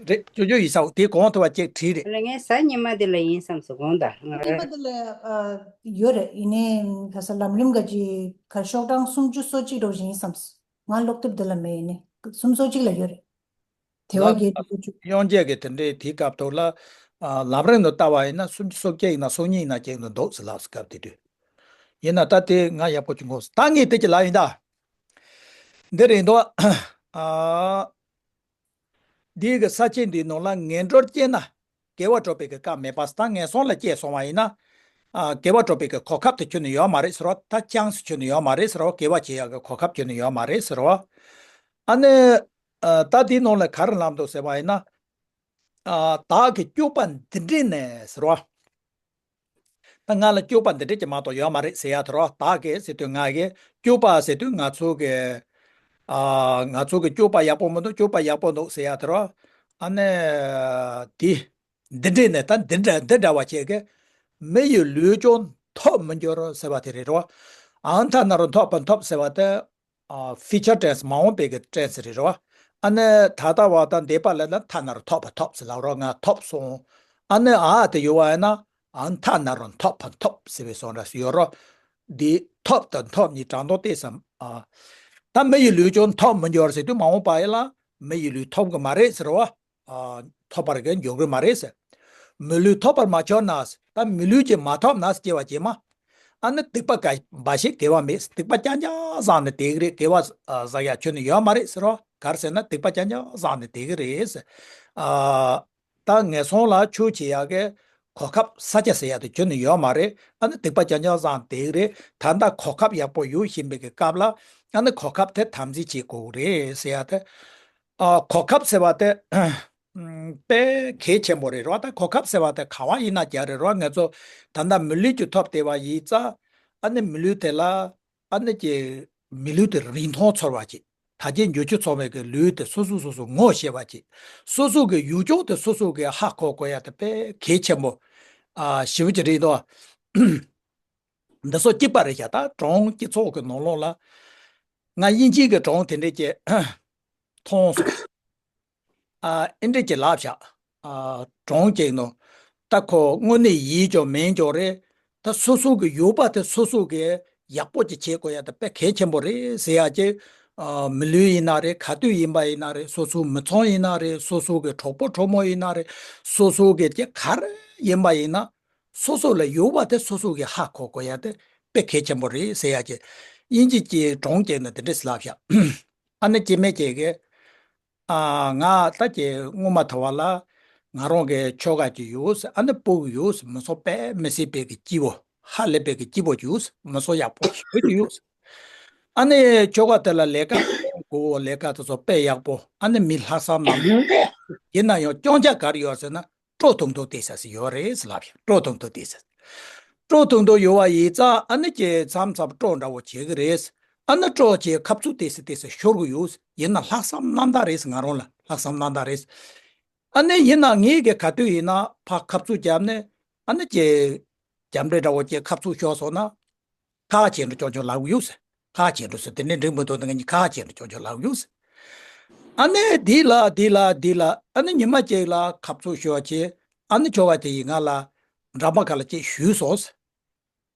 རེད། སྤྱོད་འཇུག་ཡིན་ས་དེ་གོང་དུ་བ་ཅིག་བྲིས་རེད། ཨ་ལས་ངས་གཟའ་ཉི་མ་འདི་ལ་ཡིན་བསམ་སོང་གོང་དང་ང་ཉི་མ་རེད། འདི་ལ་ཨ་ཡོད་རེད། ཡིན་ནའི་ག་ས་ལམ་རིམ་ག་ཅིག་ག་ཤོག་གྲངས་སུམ་ཅུ་སོ་གཅིག་འདྲ་བོ་ཞིག་ཡིན་བསམ་སོང་། ང་སློབ་དེབ་འདི་ལ་མེད། ཡིན་ནའི་སུམ་ཅུ་སོ་གཅིག་ལ་ཡོད་རེད། དེ་བ་ལ་བརྒྱད་དྲུག་ཅུ། དབྱངས་འབྱེད་ཀྱི་དེ་འདྲའི་དེའི་སྐབས་ཐོག་ལ་ཨ་ལམ་རིམ་དུ་ལྟ་བ་ཡིན་ན་སུམ་ཅུ་སོ་བརྒྱད་ཡིན་ན་སོ་གཉིས་ཡིན་ན་ཅིག་ཏུ་འདུག་ཟེར་ལབ་སྐབས་དེ་དུས། ཡིན་ན་ད་དེ་ང་ཡག་པོ་ཅིག་གོ་སོང་། ད་ངས་དེ་ཅིག་ལབ་ཡིན་ད། འདི་རེད་འདུག་ཨ། འདི་གི་ས་བཅད་འདིའི་ནང་ལ་ངན་འགྲོར་སྐྱེས་ན་དགེ་བ་སྒྲུབ་པའི་གི་སྐབས་མེད་པ། ད་ངན་སོང་ལ་སྐྱེས་སོང་བ་ཡིན་ན། ཨ་དགེ་བ་སྒྲུབ་པའི་གི་གོ་སྐབས་དེ་ཁྱོན་ནས་ཡོད་མ་རེད་ཟེར་བ། ད་ཅང་སུ་ཁྱོན་ནས་ཡོད་མ་རེད་ཟེར་བ། དགེ་བ་བྱེད་ཡག་གི་གོ་སྐབས་ཁྱོན་ནས་ཡོད་མ་རེད་ཟེར་བ། ཨ་ནི། ཨ་ད་དེའི་ནང་ལ་ག་རེ་ལབ་འདུག་ཟེར་བ་ཡིན་ན། ཨ་བདག་གི་སྤྱོད་པ་འདི་འདྲས་ནས་ཟེར་བ། ད་ང་ལ་སྤྱོད་པ་འདི་འདྲས་ཀྱི་མ་གཏོགས་ཡོད་མ་རེད་ཟེར་ཡ་དེ་རོ། བདག་གི་ཟེར་དུས་ང་གི་སྤྱོད་པ་ཟེར་དུས་ང་ཚོ་གི་ཨ་ང་ཚོ་གི་སྤྱོད་པ་ཡག་པོ་མི་འདུག་སྤྱོད་པ་ཡག་པོ་འདུག་ཟེར་ཡ་དེ་རོ། ཨ་ནི་དེ་འདི་འདྲས་ནས་ད་འདི་འདྲ་འདི་འདྲ་བ་བྱས་གི་མི་ཡི་ལུས་ཀྱང་ཐོབ་མི་འགྱུར་ཟེར་བ་དེ་རེད་རོ། ཨང་ཐ་ན་རུ་ཐོབ་པ་ཐོབ་ཟེར་བ་དེ། ཨ་ཕིའུ་ཅར་ཊེན་སི་མ་འོངས་པའི་གི་ཊེན་སི་རེད་རོ། ཨ་ནི་ད་ལྟ་བ་དང་འདས་པ་ལ་ལ་ཐ་ན་རུ་ཐོབ་པ་ཐོབ་ཟེར་ལབ་རོ། ང་ཐོབ་སོང་། ཨ་ནི་ཨ་དེ་ཡོད་བ་ཡིན་ན་ཨ་ཐ་ན་རུ་ཐོབ་པ་ཐོབ་ཟེར་བའི་སོང་འདྲ་ཡོད་རོ། འདི་ཐོབ་དང་ཐོབ་གཉིས་དྲང་དོག་བལྟས་སམ། ཨ་ད་མི་ཡི་ལུས་ཀྱང་ཐོབ་མི་འགྱུར་ཟེར་དུས་མ་འོངས་པ་ཡིན་ལ་མི་ཡི་ལུས་ཐོབ་གི་མ་རེད་ཟེར་བ། ཨ་ཐོབ་པར་གྱི་འཇོག་གི་མ་རེད་ཟེར། མི་ལུས་ཐོབ་པར་མ་གྱུར་ན། ད་མི་ལུས་ཀྱིས་མ་ཐོབ་ན་སྐྱེ་བ་སྐྱེས་མ། ཨ་ནི་སྡིག་པ་ག་འབའ་ཞིག་དགེ་བ་མེད། སྡིག་པ་རྐྱང་རྐྱང་བསགས་ནས་དེ་གི་རེད། དགེ་བ་ཨ་བསགས་ཡ་ཁྱོན་ནས་ཡོད་མ་རེད་ཟེར་རོ། ག་རེ་ཟེར་ན་སྡིག་པ་རྐྱང་རྐྱང་བསགས་ནས་དེ་གི་རེད་ཟེར། ཨ་ད་ངན་སོང་ལ་ཆོས་བྱེད་ཡ་གི་གོ་སྐབས་ས་ཆ་ཟེར་ཡ་དེ་ཁྱོན་ནས་ཡོད་མ་རེད། ཨ་ནི་སྡིག་པ་རྐྱང་རྐྱང་བསགས་དེ་གི་རེད། ད་ལྟ་གོ་སྐབས་ཡག་པོ་ཡོད་བཞིན་པའི་གི་སྐབས་ལ་ཨ་ནི་གོ་སྐབས་དེ་དམ་འཛིན་བྱེད་དགོས་གི་རེད་ཟེར་ཡ་དེ། ཨ་གོ་སྐབས་ཟེར་བ་དེ་དཔེ་གལ་ཆེན་པོ་རེད་རོ། ད་གོ་སྐབས་ཟེར་བ་དེ་ག་བ་ཡིན་ན་རྒྱག་རེད་རོ། ང་ཚོ་ད་ལྟ་མི་ལུས་ཀྱི་ཐོབ་བསྡད་པ་ཡིན་ཙང་ཨ་ནི་མི་ལུས་དེ་ལ་ཨ་ནི་ཀྱི་མི་ལུས་དེ་རིན་ཐང་ཚོར་བ་ཅིག་ད་གིན་འགྱུར་ཁྱོད་ཚོ་བའི་གི་ལུས་དེ་སོ་སོ་སོ་སོ་ངོ་ཤེས་པ་ཅིག་སོ་སོ་གི་ཡུལ་ལྗོངས་དེ་སོ་སོ་གི་ཧ་གོ་དགོས་ཡ་དེ་དཔེ་གལ་ཆེན་པོ་ཨ་ཞེ་པོ་ཅིག་རེད་དོ། འདི་ཚོ་གཅིག་པ་རེད་ཤག་ད་གྲོང་སྤྱི་ཚོགས་ཀྱི་ནང་ལོགས་ལ་ང་དབྱིན་ཇིའི་གི་གྲོང་དེ་འདྲས་ཀྱི་མཐོང་སོང་། ཨ་ཨེ་འདྲས་ཀྱི་ལབ་ཤག་ཨ་གྲོང་ཅིག་ནང་ད་ཁོ་དངོས་གནས་ཡིན་ཀྱང་མིན་ཀྱང་རེད། ད་སོ་སོ་གི་ཡོད་པ་དེ་སོ་སོ་གི་ཡག་པོ་ཅིག་བྱེད་དགོས་ཡ་ད་དཔེ་གལ་ཆེན་པོ་རེད་ཟེར་ཡ་ཅིག་ཨ་མི་ལུས་ཡིན་ན་རེད། ག་དུས་ཡིན་པ་ཡིན་ན་རེད། སོ་སོའི་མི་ཚང་ཡིན་ན་རེད། སོ་སོ་གི་གྲོགས་པོ་གྲོགས་མོ་ཡིན་ན་རེད། སོ་སོ་གི་ཅིག་ག་རེ་ཡིན་པ་ཡིན་ན། སོ་སོ་ལ་ཡོད་པ་དེ་སོ་སོ་གིས་ཧ་གོ་དགོས་ཡ་དེ་དཔེ་གལ་ཆེན་པོ་རེད་ཟེར་ཡ་ཅིག་དབྱིན་ཇི་གི་གྲོང་ཁྱེར་ནས་དེ་འདྲས་ལབ་ཤག་ཨ་ནི་སྐྱེ་དམན་ཅིག་གིས་ཨ་ང་ད་ཀྱི་སྔོན་མ་ཐོ་བ་ལ་ང་རང་གི་ཁྱོ་ག་ཅིག་ཡོད། ཨ་ནི་སྤུ་གུ་ཡོད། མི་ཚང་དཔེ་མི་སྲིད་པའི་གི་སྐྱིད་པོ་ཧ་ལས་པའི་གི་སྐྱིད་པོ་ཅིག་ཡོད། མི་ཚང་ཡག་པོ་ཞེ་པོ་ཅིག་ཡོད། ཨ་ནི་ཁྱོ་ག་དེ་ལ་ལས་ཀ་དགོས། ལས་ཀ་དེ་ཚོ་དཔེ་ཡག་པོ། ཨ་ནི་མི་ལྷག་བསམ་རྣམ་དག་ཡིན་ན་ཡང་སྐྱོན་ཆ་ག་རེ་ཡོད་ཟེར་ན། སྤྲོ་ཐུང་ཐུང་བལྟས་ས་ཞིག་ཡོད་རེད་ཟེར་ལབ་ཡོད། སྤྲོ་ཐུང་ཐུང་བལྟས་ས། སྤྲོ་ཐུང་ཐུང་ཡོད་པ་ཡིན་ཙང་ཨ་ནི་ཀྱི་མཚམས་མཚམས་སྤྲོ་འདྲ་བོ་བྱེད་ཀྱི་རེད། ཨ་ནི་སྤྲོ་བྱེད་ཁ་ཚུགས་བལྟས་ས་བལྟས་ས་ཤོར་གི་ཡོད། ཡིན་ན་ལྷག་བསམ་རྣམ་དག་རེད། ང་རང་ལ་ལྷག་བསམ་རྣམ་དག་རེད། ཨ་ནི་ཡིན་ན་ངེད་ཀྱི་ག་དུས་ཡིན་ན་ཕར་ཁ་ཚུགས་བརྒྱབ་ནས་ཨ་ནི་ཀྱི་རྒྱབ་འདྲེ་འདྲ་བོ་ཀྱི་ཁ་ཚུགས་ཤོར་སོང་ན། ཁ་ཁ་བྱེད་འགྲོ་ཀྱོག་ཀྱོག་ལབ་ཡོད་ཟེར། ཁ་ཁ་བྱེད་འགྲོ་ཟེར། དེ་ནས་འགྲིག་མི་འདུག་དེ་ང་གཉིས་ཁ་ཁ་བྱེད་འགྲོ་ཀྱོག་ཀྱོག་ལབ་ཡོད་ཟེར། ཨ་ནི་འདི་ལ་འདི་ལ་འདི་ལ་ཨ་ནི་ཉི་མ་གཅིག་ལ་ཁ་ཚུགས་ཤོར་བྱས། ཨ་ནི་ཁྱོ་ག་དེ་ཡིས་ང་ལ་འགྲམ་པ་ཁ་ལ་ཅིག་གཞུས་སོང་ཟེར།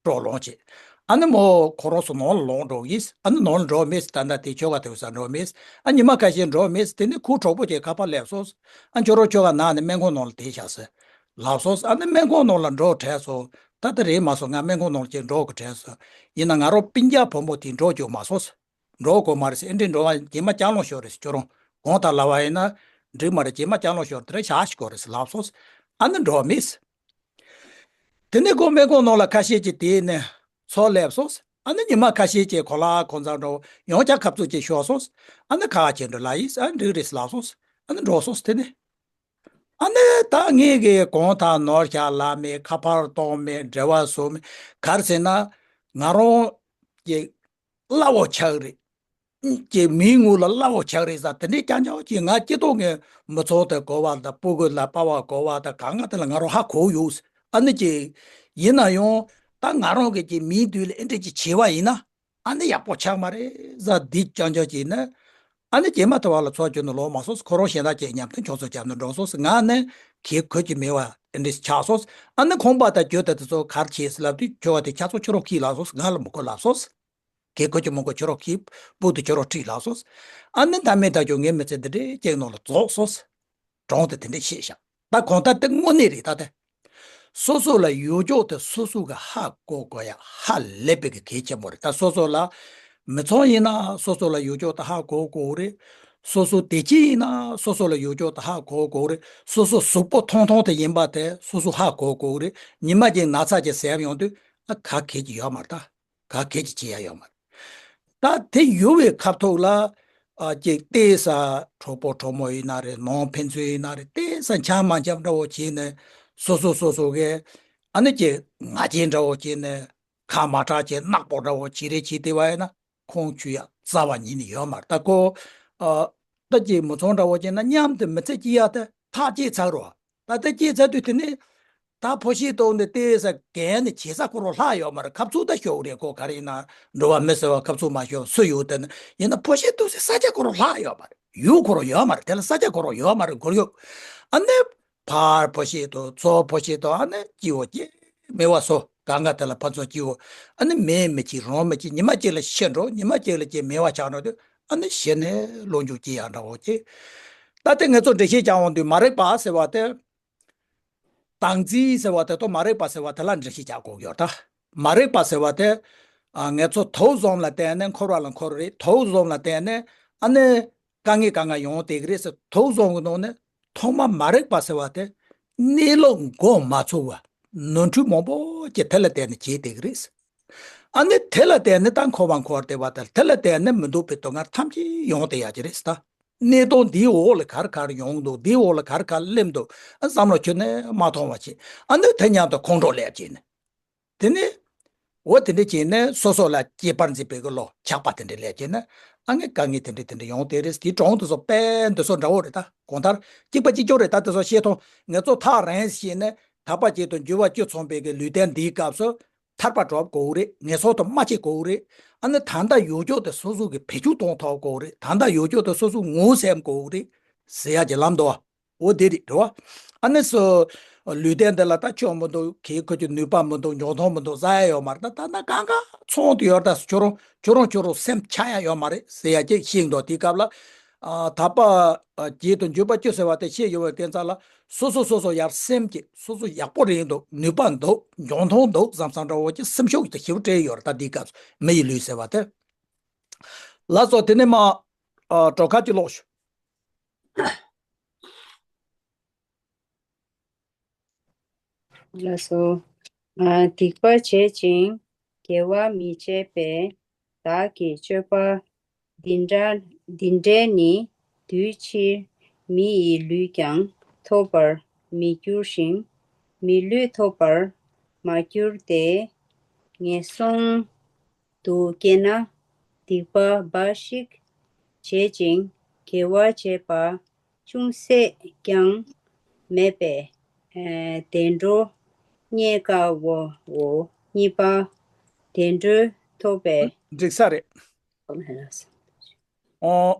སྤྲོ་ལངས་བྱས། ཨ་ནི་མོ་ཁོ་རང་ཚོ་ནང་ལ་ལངས་འགྲོ་གི་ཟེར། ཨ་ནི་ནང་ལ་འགྲོ་མེད་ཟེར། ད་ལྟ་དེ་ཁྱོ་ག་དེ་ས་འགྲོ་མེད་ཟེར། ཨ་ཉི་མ་ཁ་ཤས་འགྲོ་མེད་ཟེར། དེ་ནི་ཁོའི་གྲོགས་པོ་ཅིག་ཁ་པར་སླེབས་སོང་ཟེར། ཨ་ཁྱོད་རང་ཁྱོ་ག་ན་ནི་སྨན་ཁང་ནང་ལ་བསྡད་བཞག་ཟེར་ལབ་སོང་ཟེར། ཨ་ནི་སྨན་ཁང་ནང་ལ་འགྲོ་དྲན་སོང་། ད་ལྟ་རེད་མ་སོང་། ང་སྨན་ཁང་ནང་ལ་ཅིག་འགྲོ་དགོས་དྲན་སོང་། ཡིན་ན་ང་རང་སྤུན་ཀྱག་བུ་མོ་དེ་འགྲོ་རྒྱུ་མ་སོང་ཟེར། འགྲོ་དགོས་མ་རེད་ཟེར། ཨེ་འདྲས་འགྲོ་བ་རྗེས་མ་ལྕགས་ལོང་ཤོར་རེད་ཟེར། ཁྱོད་རང་གང་ལྟར་ལབ་པ་ཡིན་ན་འགྲིག་མ་རེད། རྗེས་མ་ལྕགས་ལོང་ཤོར་དེ་རིང་ཞག་ཞིག་དགོས་རེད་ཟེར་ལབ་སོང་ཟེར། ཨ་ནི་འགྲོ་མེད་ཟེར། དེ་ནས་ཁོ་སྨན་ཁང་ནང་ལ་ཁ་ཤས་ཀྱིས་དེ་ནས་ཚུར་སླེབས་སོང་། ཨ་ནི་ཉི་མ་ཁ་ཤས་ཀྱིས་གོ་ལ་གང་ཚང་འགྲོ་ཡང་བསྐྱར་ཁ་བཙུམ་ཅིག་ཤོར་སོང་། ཨ་ནི་ཁ་ཁྱེར་འགྲོ་ལ་ཡིས་ཨ་འགྲིག་རེད་ལབ་སོང་། ཨ་ནི་འགྲོ་སོང་། དེ་ནས་ཨ་ནི་ད་ངེད་ཀྱིས་གང་ཐག་ནོར་བཞག་ལབ་མེད། ཁ་པར་གཏོང་མེད། འབྲེལ་བ་བཟོ་མེད། ག་རེ་ཟེར་ན་ང་རང་གི་གླ་བོ་ཆགས་རེད། ཀྱི་མིའི་ངོ་ལ་སླ་བོ་ཆགས་རེད་ཟེར། དེ་འདྲའི་རྐྱང་རྐྱང་གིས་ང་སྐྱིད་ཏོག་ངས་མི་ཚོགས་དེ་གོ་བ་དང་སྤུ་གུ་ལ་པ་བ་གོ་བ་དང་གང་ག་དེ་ལ་ང་རང་ཧ་གོ་ཡོད། ཨ་ནི་ཀྱི་ཡིན་ན་ཡང་ད་ང་རང་གི་ཀྱི་མིའི་དུས་ལ་ཨེ་འདྲ་ཅིག་བྱས་པ་ཡིན་ན་ཨ་ནི་ཡག་པོ་ཆགས་མ་རེད་ཟེར། འདི་རྐྱང་རྐྱང་གིས་ནི་ཨ་ནི་ཀྱི་མ་ཐུབ་པ་ལ་ཚོགས་རྒྱུ་ནི་ལོག་མ་སོང་། ཁོ་རང་གཞན་དག་ཀྱི་མཉམ་དུ་ཆོག་ཚོད་རྒྱབ་ནས་འགྲོ་སོང་། ང་ནི་གལ་ཁོ་ཀྱི་མེད་པ་ཨེ་འདྲ་ཆགས་སོང་། ཨ་ནི་ཁང་པ་དང་རྒྱུ་དང་དེ་ཚོ་གར་ཆས་ལབ་དུས་ཁྱོ་ག་དེ་ཁྱ་ཚོ་ཁྱོད་རང་ཁྱེར་ལབ་སོང་། ང་ལ་མི་དགོས་ལབ་སོང་། གལ་ཁོ་ཀྱི་མི་དགོས། ཁྱོད་རང་ཁྱེར་སྤུ་དུ་ཁྱོད་རང་ཁྲིད་ལབ་སོང་། ཨ་ནི་ད་མི་ད་ཁྱོད་ངའི་མི་ཚེ་འདི་འདྲའི་སྐྱེལ་ནང་ལ་རྫོགས་སོང་། གྲོང་དེ་དེ་འདྲས་བཤད་བཞག་ད་གང་ལྟར་དེ་དངོས་གནས་རེད། ད་དེ་སོ་སོ་ལ་ཡོད་ཅོག་དེ་སོ་སོ་གི་ཧ་གོ་དགོས་ཡ་ཧ་ལས་པའི་གི་གལ་ཆེན་པོ་རེད། ད་སོ་སོ་ལ་མི་ཚང་ཡིན་ན་སོ་སོ་ལ་ཡོད་ཅོག་དེ་ཧ་གོ་དགོས་རེད། སོ་སོ་བདེ་སྐྱིད་ཡིན་ན་སོ་སོ་ལ་ཡོད་ཅོག་དེ་ཧ་གོ་དགོས་རེད། སོ་སོ་གཟུགས་པོ་ཐང་ཐང་དེ་ཡིན་པ་དེ་སོ་སོ་ཧ་གོ་དགོས་རེད། ཉི་མ་གཅིག་ན་ཚ་གཅིག་ཟེར་ཡོང་དུས་ཨ་ག་གལ་གྱི་ཡོད་མ་རེད། ད་ག་གལ་གྱི་བྱེད་ཡ་ཡོད་མ་རེད། ད་དེ་ཡོད་པའི་ཁ་ཐུག་ལ་ཨ་ཅིག་ལྟས་ས་གྲོགས་པོ་གྲོགས་མོ་ཡིན་ན་རེད། ནང་ཕན་ཚུན་ཡིན་ན་རེད། ལྟས་ས་འཆམ་མ་འཆམ་འདྲ་བོ་བྱས་ནས་སོ་སོ་སོ་སོ་གི་ཨ་ནི་ཅིག་ང་རྒྱལ་འདྲ་བོ་བྱས་ནས་ཁ་མ་གྲག་ཅིག་ནག་པོ་འདྲ་བོ་བྱེད་རེས་བྱེད་བསྡད་པ་ཡིན་ན་ཁོང་ཆུད་ཡ་རྩ་བ་ཉིད་ནས་ཡོད་མ་རེད། ད་ཁོ་ཨ་ད་ཅིག་མི་ཚང་འདྲ་བོ་བྱས་ན་མཉམ་དུ་མི་ཚེ་སྐྱེལ་ཡ་དེ་ཐག་བཅད་ཚར་རོ། ད་ལྟ་སྐྱེས་ཚར་དུས་དེ་ནས་ད་ཕོ་ཤེས་ཏོག་ནས་བལྟས་ས་གན་ནས་བྱེད་ས་ཁོ་རང་ལྷག་ཡོད་མ་རེད། ཁབ་ཚུགས་ད་ཤོག་རེད། ཁོ་ག་རེ་ཡིན་ན་འགྲོ་བ་མི་ཟེར་བ་ཁབ་ཚུགས་མ་ཤོག་སུ་ཡོད་དེ་ནས་ཡིན་ན་ཕོ་ཤེས་ཏོག་ཟེར་ས་ཆ་ཁོ་རང་ལྷག་ཡོད་མ་རེད། ཡུལ་ཁོ་རང་ཡོད་མ་རེད། དེ་ལ་ས་ཆ་ཁོ་རང་ཡོད་མ་རེད། སྒོར་ཡོད། ཨ་ནི་ཕར་ཕོ་ཤེས་ཏོག་ཚུར་ཕོ་ཤེས་ཏོག་ཨ་ནི་སྐྱིད་བོ་སྐྱིད་མེད་བ་སོ་གང་ག་དེ་ལ་ཕར་ཚུར་སྐྱིད་བོ་ཨ་ནི་མེད་མི་གཅིག་རང་མི་གཅིག་ཉི་མ་གཅིག་ལ་ཤི་འགྲོ། ཉི་མ་གཅིག་ལ་ཅིག་མེད་པ་ཆགས་འགྲོ་དུས་ཨ་ནི་གཞི་ནས་ལོ་མཇུག་སྐྱིད་ཡག་འདྲ་བོ་ཅིག་ད་ལྟ་ངེད་ཚོ་འགྲེལ་བཤད་རྒྱག་འོང་དུས་མ་རིག་པ་ཟེར་བ་དེ། སྟངས་འཛིན་ཟེར་བ་དེ་དང་མ་རིག་པ་ཟེར་བ་དེ་ལ་འགྲེལ་བཤད་རྒྱག་དགོས་ཡོད་ད། མ་རིག་པ་ཟེར་བ་དེ། ཨ་ངེད་ཚོ་དུག་བཟུང་ལ་བརྟེན་ནས་འཁོར་བ་ལ་འཁོར་རེད། དུག་བཟུང་ལ་བརྟེན་ནས་ཨ་ནི་དཀའ་ངལ་དཀའ་ངལ་ཡོང་བསྡད་ཀྱི་རེད་ཟེར། དུག་བཟུང་གི་ནང་ནས་ཐོག་མ་མ་རིག་པ་ཟེར་བ་དེ་གནས་ལུགས་མགོ་མ་ཚོས་པ་ནོར་འཁྲུལ་མང་པོ་ཅིག་དེ་ལ་བརྟེན་ནས་བྱས་བསྡད་ཀྱི་རེད། ཨ་ནི་དེ་ལ་བརྟེན་ནས་ད་འཁོར་བ་འཁོར་བསྡད་པ་དང་དེ་ལ་བརྟེན་ནས་མི་སྡུག་པའི་སྡུག་བསྔལ་ཐམས་ཅད་ཡོང་བསྡད་ཡག་ཅིག་རེད་ད། གནས་སྟངས་འདིའི་འོག་ལ་ག་རེ་ག་རེ་ཡོང་འདུག་འདིའི་འོག་ལ་ག་རེ་ག་རེ་སླེབས་འདུག་ཨ་བསམ་བློ་ཁྱོན་ནས་མ་ཐོང་བ་བྱེད། ཨ་ནི་དེ་མཉམ་དུ་ཁོང་ཁྲོ་སླེབས་བྱས་ནས། དེ་ནས་འོ་དེ་འདྲ་བྱས་ནས་སོ་སོ་ལ་སྐྱེས་པར་འཛིན་པའི་གི་བློ་ཆགས་པ་དེ་འདྲ་སླེབས་བྱས་ནས་ཨ་ངས་དཀའ་ངལ་དེ་འདྲ་དེ་འདྲ་ཡོང་བསྡད་རེད། དེའི་གྲོང་དེ་ཚོ་དཔེ་འདི་ཚོ་འདྲ་བོ་རེད་ད། གང་ལྟར་གཅིག་པ་གཅིག་རྐྱང་རེད་ད། དེ་ཚོ་ཤེས་ཐོང་ངེད་ཚོ་ཐག་རིང་བྱས་ནས་ཐར་པ་བརྒྱད་དང་འབྱོར་བ་བཅུ་ཚང་བའི་གི་ལུས་རྟེན་འདིའི་སྐབས་སུ། ཐར་པ་སྒྲུབ་དགོས་རེད། ངན་སོང་དུ་མ་སྐྱེ་དགོས་རེད། ཨ་ནི་ད་ལྟ་ཡོད་ཅོག་དེ་སོ་སོ་གི་བེད་སྤྱོད་གཏོང་ཐུབ་དགོས་རེད། ད་ལྟ་ཡོད་ཅོག་དེ་སོ་སོ་ངོ་སེམས་དགོས་རེད་ཟེར་ཡ་གྱི་ལམ་འདུག་འོ་དེ་རེད་རེད་བ། ཨ་ནི་སོ་ལུས་རྟེན་འདི་ལ་ད་ཆོག་མི་འདུག་གལ་ཁོ་ཀྱི་ནུས་པ་མི་འདུག་འཇོན་ཐང་མི་འདུག་ཟ་ཡ་ཡོད་མ་རེད། ད་ད་ན་གང་ག་ཚོང་དུ་ཡོད་ད། ཁྱོད་རང་ཁྱོད་རང་ཁྱོད་རང་སེམས་ཆགས་ཡ་ཡོད་མ་རེད་ཟེར་ཡ་ཅིག་ཤེས་འདུག་དེའི་སྐབས་ལ། ཨ་ཐར་པ་ཨ་བརྒྱད་དང་འབྱོར་བ་བཅུ་ཟེར་བ་དེ་ཤེས་ཡོད་པའི་རྐྱེན་ཙང་ལ། སོ་སོ་སོ་སོ་ཡར་སེམས་ཀྱི་སོ་སོ་ཡག་པོ་རེད་འདུག་ནུས་པ་འདུག་འཇོན་ཐང་འདུག་བསམ་བསམ་འདྲ་བོ་ཅིག་སེམས་ཤུགས་ཀྱི་ཞེ་པོ་སྤྲད་ཡོད་རེད། ད་འདིའི་སྐབས་སུ་མི་ཡི་ལུས་ཟེར་བ་དེ། ལགས་སོ། དེ་ནས་མ་ཨ་གྲོགས་ཁ་ཅིག་ཀློག་ཞུ། ལགས་སོ། ཨ་སྡིག་པ་བྱེད་ཅིང་དགེ་བ་མི་བྱེད་པས། བདག་གི་སྤྱོད་པ་འདི་འདྲ་འདི་འདྲས་ནི། དུས་ཕྱིར་མི་ཡི་ལུས་ཀྱང་ཐོབ་པར་མི་འགྱུར་ཞིང་། མི་ལུས་ཐོབ་པར་མ་གྱུར་ཏེ། ངན་སོང་དུ་སྐྱེས་ན་སྡིག་པ་འབའ་ཞིག་བྱེད་ཅིང་དགེ་བ་བྱེད་པ་ཅུང་ཟད་ཀྱང་མེད་པས། ཨ་བདེ་འགྲོ་རྙེད་དཀའ་བའོ། གཉིས་པ། བདེ་འགྲོ་ཐོབ་པའི། འགྲིག་ས་རེད། ཨོ།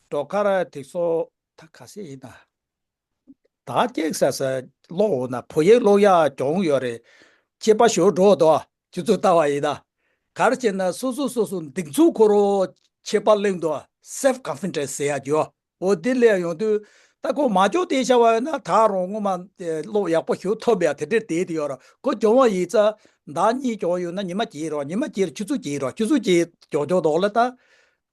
གྲོགས་ཁ་ར་དེ་ཚོ་ད་ག་སེ་ཡིན་ན། ད་ཀྱེག་ས་ས་ཀློག་འོང་ན་བོད་ཡིག་ཀློག་ཡག་གྱོང་ཡོད་རེད། ཁྱད་པར་ཞོར་འགྲོ་འདུག་ཁྱོད་ཚོ་ལྟ་བ་ཡིན་ན། ག་རེ་བྱས་ན་སོ་སོ་སོ་སོ་འདི་ཚོ་ཁོ་རང་ཁྱད་པར་གླེང་འདུག self confidence ཟེར་ཡག་ཡོད། འོ་དེ་ལས་ཡོང་དུས་ད་ཁོ་མ་ཅོག་དེ་བྱ་བ་ཡོད་ན་ད་རུང་ངོ་མ་ཀློག་ཡག་པོ་ཞུ་ཐུབ་ཡག་དེ་འདྲས་བསྡད་དེ་ཡོད་ར། ཁོ་གྱོང་བ་ཡིན་ཙང་ཟླ་གཉིས་གྱོང་ཡོད་ན་ཉི་མ་གཅིག་རོགས། ཉི་མ་གཅིག་ལ་ཆུ་ཚོད་གཅིག་རོགས། ཆུ་ཚོད་གཅིག་གྱོང་གྱོང་འདུག་ལ་ད།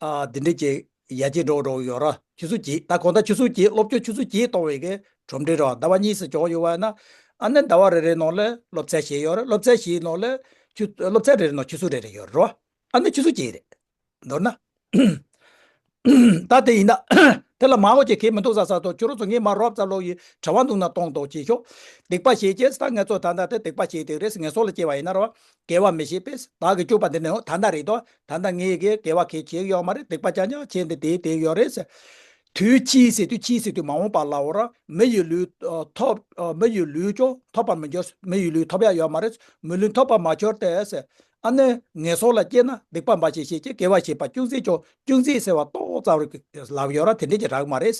ཨ་འདི་འདྲས་ཀྱི་ཡ་གཅིག་འགྲོ་འགྲོ་ཡོད་ར། ཆུ་ཚོད་གཅིག་ད་གང་ལྟར་ཆུ་ཚོད་གཅིག་སློབ་སྦྱོང་ཆུ་ཚོད་གཅིག་གཏོང་བའི་གི་གྲུབ་འབྲས་ར། ཟླ་བ་གཉིས་སུ་གྱོང་ཡོད་བ་ན། ཨ་ནི་ཟླ་བ་རེ་རེའི་ནང་ལ་སློབ་ཚན་བཞི་ཡོད་རེད། སློབ་ཚན་བཞིའི་ནང་ལ་ཆུ་སློབ་ཚན་རེ་རེའི་ནང་ཆུ་ཚོད་རེ་རེ་ཡོད་རེད་རོ། ཨ་ནི་ཆུ་ཚོད་གཅིག་རེད། མདོར་ན། ད་དེ་ཡིན་ན། དེ་ལ་མ་འོ་ཅེས་གལ་མི་འདུག་ས་ས་དང་ཁྱོད་རང་ཚོ་ངས་མ་རོབ་ཙམ་ལོག་ཡིན་དྲི་བ་འདུག་ན་གཏོང་དང་བྱེད་ཤོག་སྡིག་པ་བྱེད་ཅེས་ད་ངས་ཚོ་ད་ལྟ་དེ་སྡིག་པ་བྱེད་དེ་རེད། ངན་སོང་ལ་སྐྱེ་བ་ཡིན་ན་རོ། དགེ་བ་མི་བྱེད་པས་བདག་གི་སྤྱོད་པ་འདི་ནི་ད་ལྟ་རེད་དོ། ད་ལྟ་ངས་གི་དགེ་བ་གལ་ཆེ་གི་ཡོད་མ་རེད། སྡིག་པ་ཅང་ཅང་བྱས་འདི་དེ་དེ་ཡོད་རེད་ཟེར། དུས་ཕྱིས་ཟེར་དུས་ཕྱིས་ཟེར་དུས་མ་འོངས་པ་ལ་འོ་ར་མི་ཡི་ལུས་ཐོབ། མི་ཡི་ལུས་ཀྱང་ཐོབ་པར་མི་འགྱུར། མི་ཡི་ལུས་ཐོབ་ཡ་ཡོད་མ་རེད། མི་ལུས་ཐོབ་པར་མ་གྱུར་ཏེ་ཟེར། ཨ་ནི་ངན་སོང་ལ་སྐྱེས་ན་སྡིག་པ་མ་བྱེད་ཞེས་བྱས། དགེ་བ་བྱེད་པ་ཅུང་ཟད་ཀྱང་ཅུང་ཟད་ཟེར་བ་ཏོག་ཙམ་རེ་ལབ་ཡོད་ར་དེ་འདྲས་ཀྱི་རག་མ་རེད།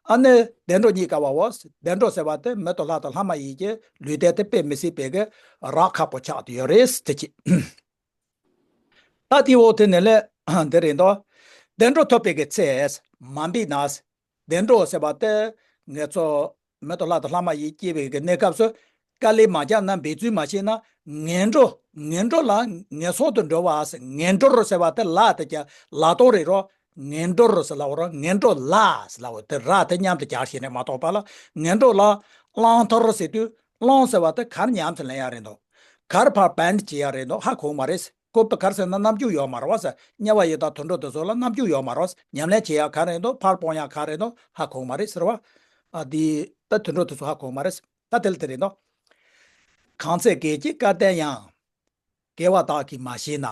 ཨ་ནི་བདེ་འགྲོ་རྙེད་དཀའ་བའོ། བདེ་འགྲོ་ཟེར་བ་དེ་མི་དང་ལྷ་དང་ལྷ་མ་ཡིན་གྱི་ལུས་རྟེན་དེ་དཔེ་མི་སྲིད་པའི་གི་རག་ཁག་པོ་ཆགས་ཏེ་ཡོད་རེད་དེ་ཅི། ད་དེའི་འོག་དེ་ནས་ལས་འདི་རེད་འདུག་བདེ་འགྲོ་ཐོབ་པའི་གི་ཚེ་མ་འདས་ན། བདེ་འགྲོ་ཟེར་བ་དེ་ངེད་ཚོ་མི་དང་ལྷ་དང་ལྷ་མ་ཡིན་སྐྱེ་བའི་གི་གནས་སྐབས་སུ་དཀའ་ལས་མ་བརྒྱབ་ན་འབད་བརྩོན་མ་བྱས་ན་ངན་འགྲོ་ངན་འགྲོ་ལ་ངན་སོང་དུ་འགྲོ་བ་ཟེར། ངན་འགྲོར་ཟེར་བ་དེ་ལ་དེ་ཀྱང་ལ་དོང་རེད་རོ། ངན་འགྲོར་ཟེར་ལ་འོ་རོ། ངན་འགྲོ་ལ་ཟེར་ལ་འོ་དེ་ར་དེ་མཉམ་དུ་སྦྱར་ཤེས་ནས་མ་གཏོགས་པ་ལ་ངན་འགྲོ་ལ། བླང་དོར་ཟེར་དུས་བླང་ཟེར་བ་དེ་གར་མཉམ་དུ་ལེན་ཡ་རེད་འདུག་གར་ཕར་བན་བྱེད་ཡ་རེད་འདུག་ཧ་གོ་མ་རེད། རྐུབ་ཏུ་གར་ཟེར་ན་རྣམ་འགྱུར་ཡོད་མ་རེད་བ་ཟེར། དམྱལ་བ་ཡི་དྭགས་དུད་འགྲོ་དེ་ཚོ་ལ་རྣམ་འགྱུར་ཡོད་མ་རེད་བ་ཟེར། ཉམས་ལེན་བྱེད་ཡ་ག་རེ་འདུག་ཕར་སྤོང་ཡ་ག་རེ་འདུག་ཧ་གོ་མ་རེད་ཟེར་བ། ཨ་དེ་ད་དུད་འགྲོ་དེ་ཚོ་ཧ་གོ་མ་རེད་ཟེར། ད་དེ་ལ་དེ་རེད་འདུག་གང་ཚེ་དགེ་བགྱིས་སྐལ་ལྡན་ཡང་། དགེ་བ་བདག་གིས་མ་བྱས་ན།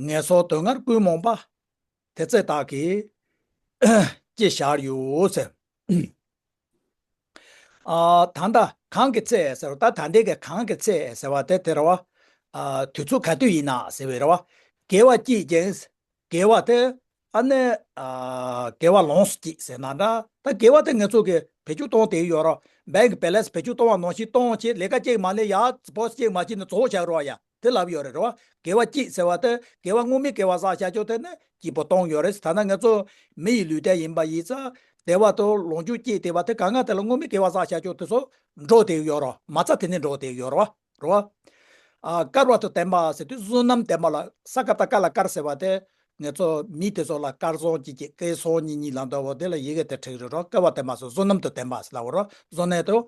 ངན་སོང་དུག་ལྔར་ཀུན་རྨོངས་པ། དེ་ཚེ་བདག་གིས་ཅི་བྱར་ཡོད་ཟེར། ཨ་ད་ལྟ་གང་གི་ཚེ་ཟེར་བ་ད་ད་ལྟའི་གི་གང་གི་ཚེ་ཟེར་བ་དེ་དེ་རེད་བ། ཨ་དུས་ཚོད་ག་དུས་ཡིན་ན་ཟེར་བའི་རེད་བ། དགེ་བ་བགྱིས་ཀྱང་། དགེ་བ་དེ་ཨ་ནི་ཨ་དགེ་བ་ལོངས་སུ་སྤྱད་ཟེར་ན་འདྲ། ད་དགེ་བ་དེ་ངེད་ཚོ་གི་བེད་སྤྱོད་གཏོང་དེ་ཡོད་རོ། བན་གི་བེ་ལེན་སི་བེད་སྤྱོད་གཏོང་བ་ནང་བཞིན་གཏོང་བྱེད་ལས་ཀ་གཅིག་མ་ལས་ཡ་པོ་སི་གཅིག་མ་བྱེད་ནས་རྫོགས་བྱ་རོ་ཡ། དེ་ལབ་ཡོད་རེད་རོ། དགེ་བ་བགྱིས་ཟེར་བ་དེ་དགེ་བ་སྔོན་མའི་དགེ་བ་བསགས་བྱ་ཆོག་དེ་ནི་སྐྱིད་པོ་གཏོང་ཡོད་རེད། ད་ལྟ་ང་ཚོ་མི་ཡི་ལུས་རྟེན་ཡིན་པ་ཡིན་ཙང་བདེ་བ་དང་ལོངས་སྤྱོད་སྐྱེས་བསྡད་པ་དེ་གང་ག་དེ་ལ་སྔོན་མའི་དགེ་བ་བསགས་བྱ་ཆོག་དེ་ཚོ་འགྲོ་བསྡད་ཡོད་རོ། མ་རྩ་དེ་ནས་འགྲོ་བསྡད་ཡོད་རོ། རོ། ཨ་བསྐལ་པ་དང་ལྡན་པ་ཟེར་དུས་བསོད་ནམས་ལྡན་པ་ལ་ས་ཀ་བཏགས་སྐ་ལ་བསྐལ་ཟེར་བ་དེ་ང་ཚོ་མི་དེ་ཚོ་ལ་བསྐལ་བཟང་གཅིག་གཅིག་སྐལ་བཟང་གཉིས་གཉིས་ལ་འདོད་པ་དེ་ལ་ཡི་གེ་དེ་བྲིས་རེད་རོ། བསྐལ་པ་ལྡན་པ་ཟེར་བསོད་ནམས་དང་ལྡན་པ་ཟེར་ལབ་རོ། བསོད་ནམས་དང་།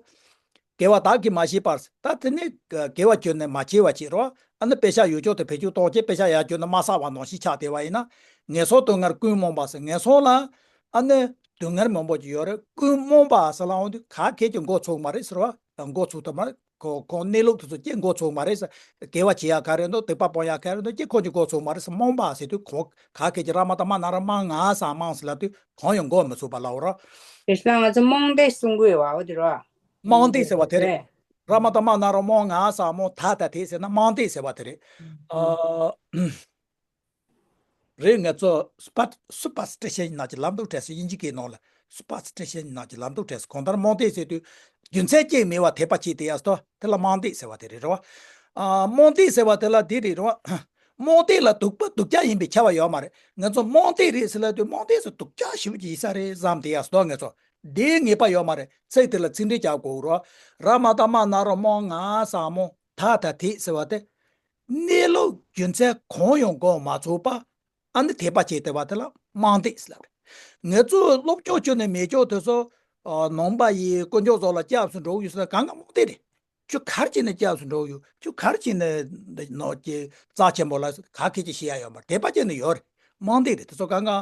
དགེ་བ་བདག་གིས་མ་བྱས་པར་ད་དེ་ནི་དགེ་བ་ཁྱོན་ནས་མ་བྱས་པ་བྱེད་རོ། ཨ་ནི་དཔེ་ཆ་ཡོད་ཆོག་དེ་བེད་སྤྱོད་གཏོང་བྱེད་དཔེ་ཆ་ཡག་ཁྱོན་ནས་མ་བསགས་པ་ནང་བཞིན་ཆགས་བསྡད་པ་ཡིན་ན། ངན་སོང་དུག་ལྔར་ཀུན་རྨོངས་པ་ཟེར། ངན་སོང་ལ་ཨ་ནི་དུག་ལྔར་མང་པོ་ཅིག་ཡོད་རེད། ཀུན་རྨོངས་པ་ཟེར་ལབ་འོང་དུས་ག་གེ་ཅིག་མགོ་ཚོས་མ་རེད་ཟེར་བ། མགོ་ཚོས་ཐུབ་མ་རེད། ཁོ་ཁོང་གནས་ལུགས་དེ་ཚོ་ཅི་མགོ་ཚོས་མ་རེད་ཟེར། དགེ་བ་བྱེད་ཡ་ག་རེ་འདུག་སྡིག་པ་སྤོང་ཡ་ག་རེ་འདུག་ཅི་ཁོང་གིས་མགོ་ཚོས་མ་རེད་ཟེར། རྨོངས་པ་ཟེར་དུས་ཁོང་ག་གེ་ཅིག་ར་མ་ཏ་མ་ན་རོ་མ་ང་ས་མང་ཟེར་ལབ་དུས་གང་ཡང་མགོ་མི་ཚོས་པ་ལབ་རོ། དེ་སང་ང་ཚོ་རྨོངས་དད་གསུང་གི་ཡོད་པ་འོ་དེ་རོ། རྨོངས་དད་ཟེར་བ་དེ་རེད། ར་མ་ཏ་མ་ན་རོ་རྨོངས་ང་ས་རྨོངས་ད་ད་དེ་ཟེར་ན་རྨོངས་དད་ཟེར་བ་དེ་རེད། ཨ། རེད། ང་ཚོ་སུ་པ་སུ་པར་སི་ཊི་ཤན་ནང་གི་ལམ་དུ་བྲལ་སོང་། དབྱིན་ཇི་སྐད་ནང་ལ་སུ་པར་སི་ཊི་ཤན་ནང་གི་ལམ་དུ་བྲལ་སོང་། གང་ལྟར་རྨོངས་དད་ཟེར་དུས་རྒྱུ་མཚན་གཅིག་མེད་པར་དད་པ་བྱེད་དེ་ཡ་སོ་དེ་ལ་རྨོངས་དད་ཟེར་བ་དེ་རེད་རོ། ཨ་རྨོངས་དད་ཟེར་བ་དེ་ལ་འདི་རེད་རོ། རྨོངས་དད་ལ་སྡུག་པ་སྡུག་ཅག་ཡིན་པའི་ཁྱབ་པ་ཡོད་མ་རེད། ང་ཚོ་རྨོངས་དད་རེད་ཟེར་ལབ་དུས་རྨོངས་དད་ཟེར་སྡུག་ཅག་ཞེ་པོ་ཅིག་ཡིན་ས་རེད་བསམ་དེ་ཡ་སོ་ང་ཚོ་དེའི་ངེས་པ་ཡོད་མ་རེད། ཚིག་དེ་ལ་ཚིག་འགྲེལ་རྒྱག་དགོས་རོ། ར་མ་ཏ་མ་ན་རོ་རྨོངས་ང་ས་རྨོངས་ད་ད་དེ་ཟེར་བ་དེ། གནས་ལུགས་རྒྱུ་མཚན་གང་ཡང་མགོ་མ་ཚོས་པ། ཨ་ནི་དད་པ་བྱས་བསྡད་པ་དེ་ལ་རྨོངས་དད་ཟེར་ལབ་རེད། ངེད་ཚོ་སློབ་སྦྱོང་བྱས་ནས་མེད་ཅོག་དེ་ཚོ་ནང་པ་ཡིན་དཀོན་མཆོག་གསུམ་ལ་སྐྱབས་སུ་འགྲོ་གི་ཡོད་ཟེར་ན་གང་ག་རྨོངས་དད་རེད། ཁྱོད་ག་རེ་བྱས་ནས་སྐྱབས་སུ་འགྲོ་གི་ཡོད། ཁྱོད་ག་རེ་བྱས་ནས་འདི་ནང་གི་རྩ་ཆེན་པོ་ལ་ག་གེ་ཅིག་ཤེས་ཡ་ཡོད་མ་རེད། དད་པ་བྱས་ནས་ཡོད་རེད། རྨོངས་དད་རེད། དེ་ཚོ་གང་ག་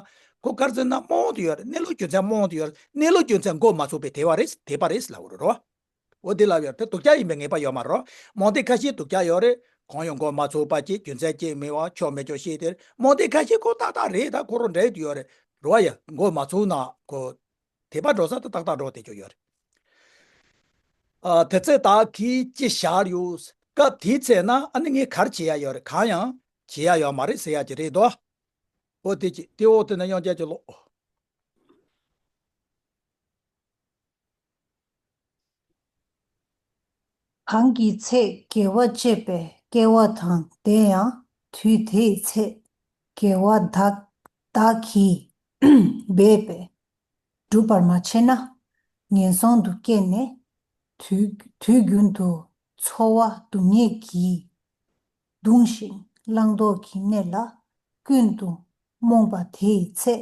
ཁོ་ག་རེ་ཟེར་ན་རྨོངས་དེ་ཡོད་རེད། གནས་ལུགས་རྒྱུ་མཚན་རྨོངས་དེ་ཡོད་རེད། གནས་ལུགས་རྒྱུ་མཚན་མགོ་མ་ཚོས་པའི་དད་པ་རེད། དད་པ་རེད་ཟེར་ལབ་དགོས་རེད་རོ། འོ་དེ་ལབ་ཡོད་དེ་སྡུག་ཅག་ཡིན་པའི་ངེས་པ་ཡོད་མ་རེད། རྨོངས་དད་ཁ་ཤས་སྡུག་ཅག་ཡོད་རེད། གང་ཡང་མགོ་མ་ཚོས་པ་ཅིག་རྒྱུ་མཚན་ཅིག་མེད་པ་ཆོ་མེད་ཆོ་ཤེས་དེ་རེད། རྨོངས་དད་ཁ་ཤས་ཁོ་ཏག་ཏག་རེད། ད་ཁོ་རང་འདྲ་དེ་ཡོད་རེད་རོ། ཡ་མགོ་མ་ཚོས་ན་ཁོ་དད་པ་འགྲོ་ས་དེ་ཏག་ཏག་འགྲོ་བསྡད་ཆོག་ཡོད་རེད། ཨ་དེ་ཚེ་བདག་གིས་ཅི་བྱར་ཡོད། སྐབས་དེའི་ཚེ་ན་ཨ་ནི་ངས་ག་རེ་བྱེད་ཡ་ཡོད་རེད། གང་ཡང་བྱེད་ཡ་ཡོད་མ་རེད་ཟེར་ཡ་ཅིག་རེད་དོ། འོ་དེ་ཅི་དེ་འོ་དེ་ན་དབྱངས་ཅན་གྱིས་ཀློག་གང་གི་ཚེ་དགེ་བ་སྤྱད་པའི་སྐལ་བ་དང་ལྡན་ཡང་དུས་དེའི་ཚེ་དགེ་བ་བདག་བདག་གིས་འབད་པས་བསྒྲུབ་པར་མ་བྱས་ན་ངན་སོང་དུ་སྐྱེས་ནས་དུས་དུས་རྒྱུན་དུ་འཚོ་བ་སྡུག་བསྔལ་གྱིས་གདུང་ཞིང་བླང་དོར་གྱི་གནས་ལ་ཀུན་ཏུ་རྨོངས་པ་དེའི་ཚེ་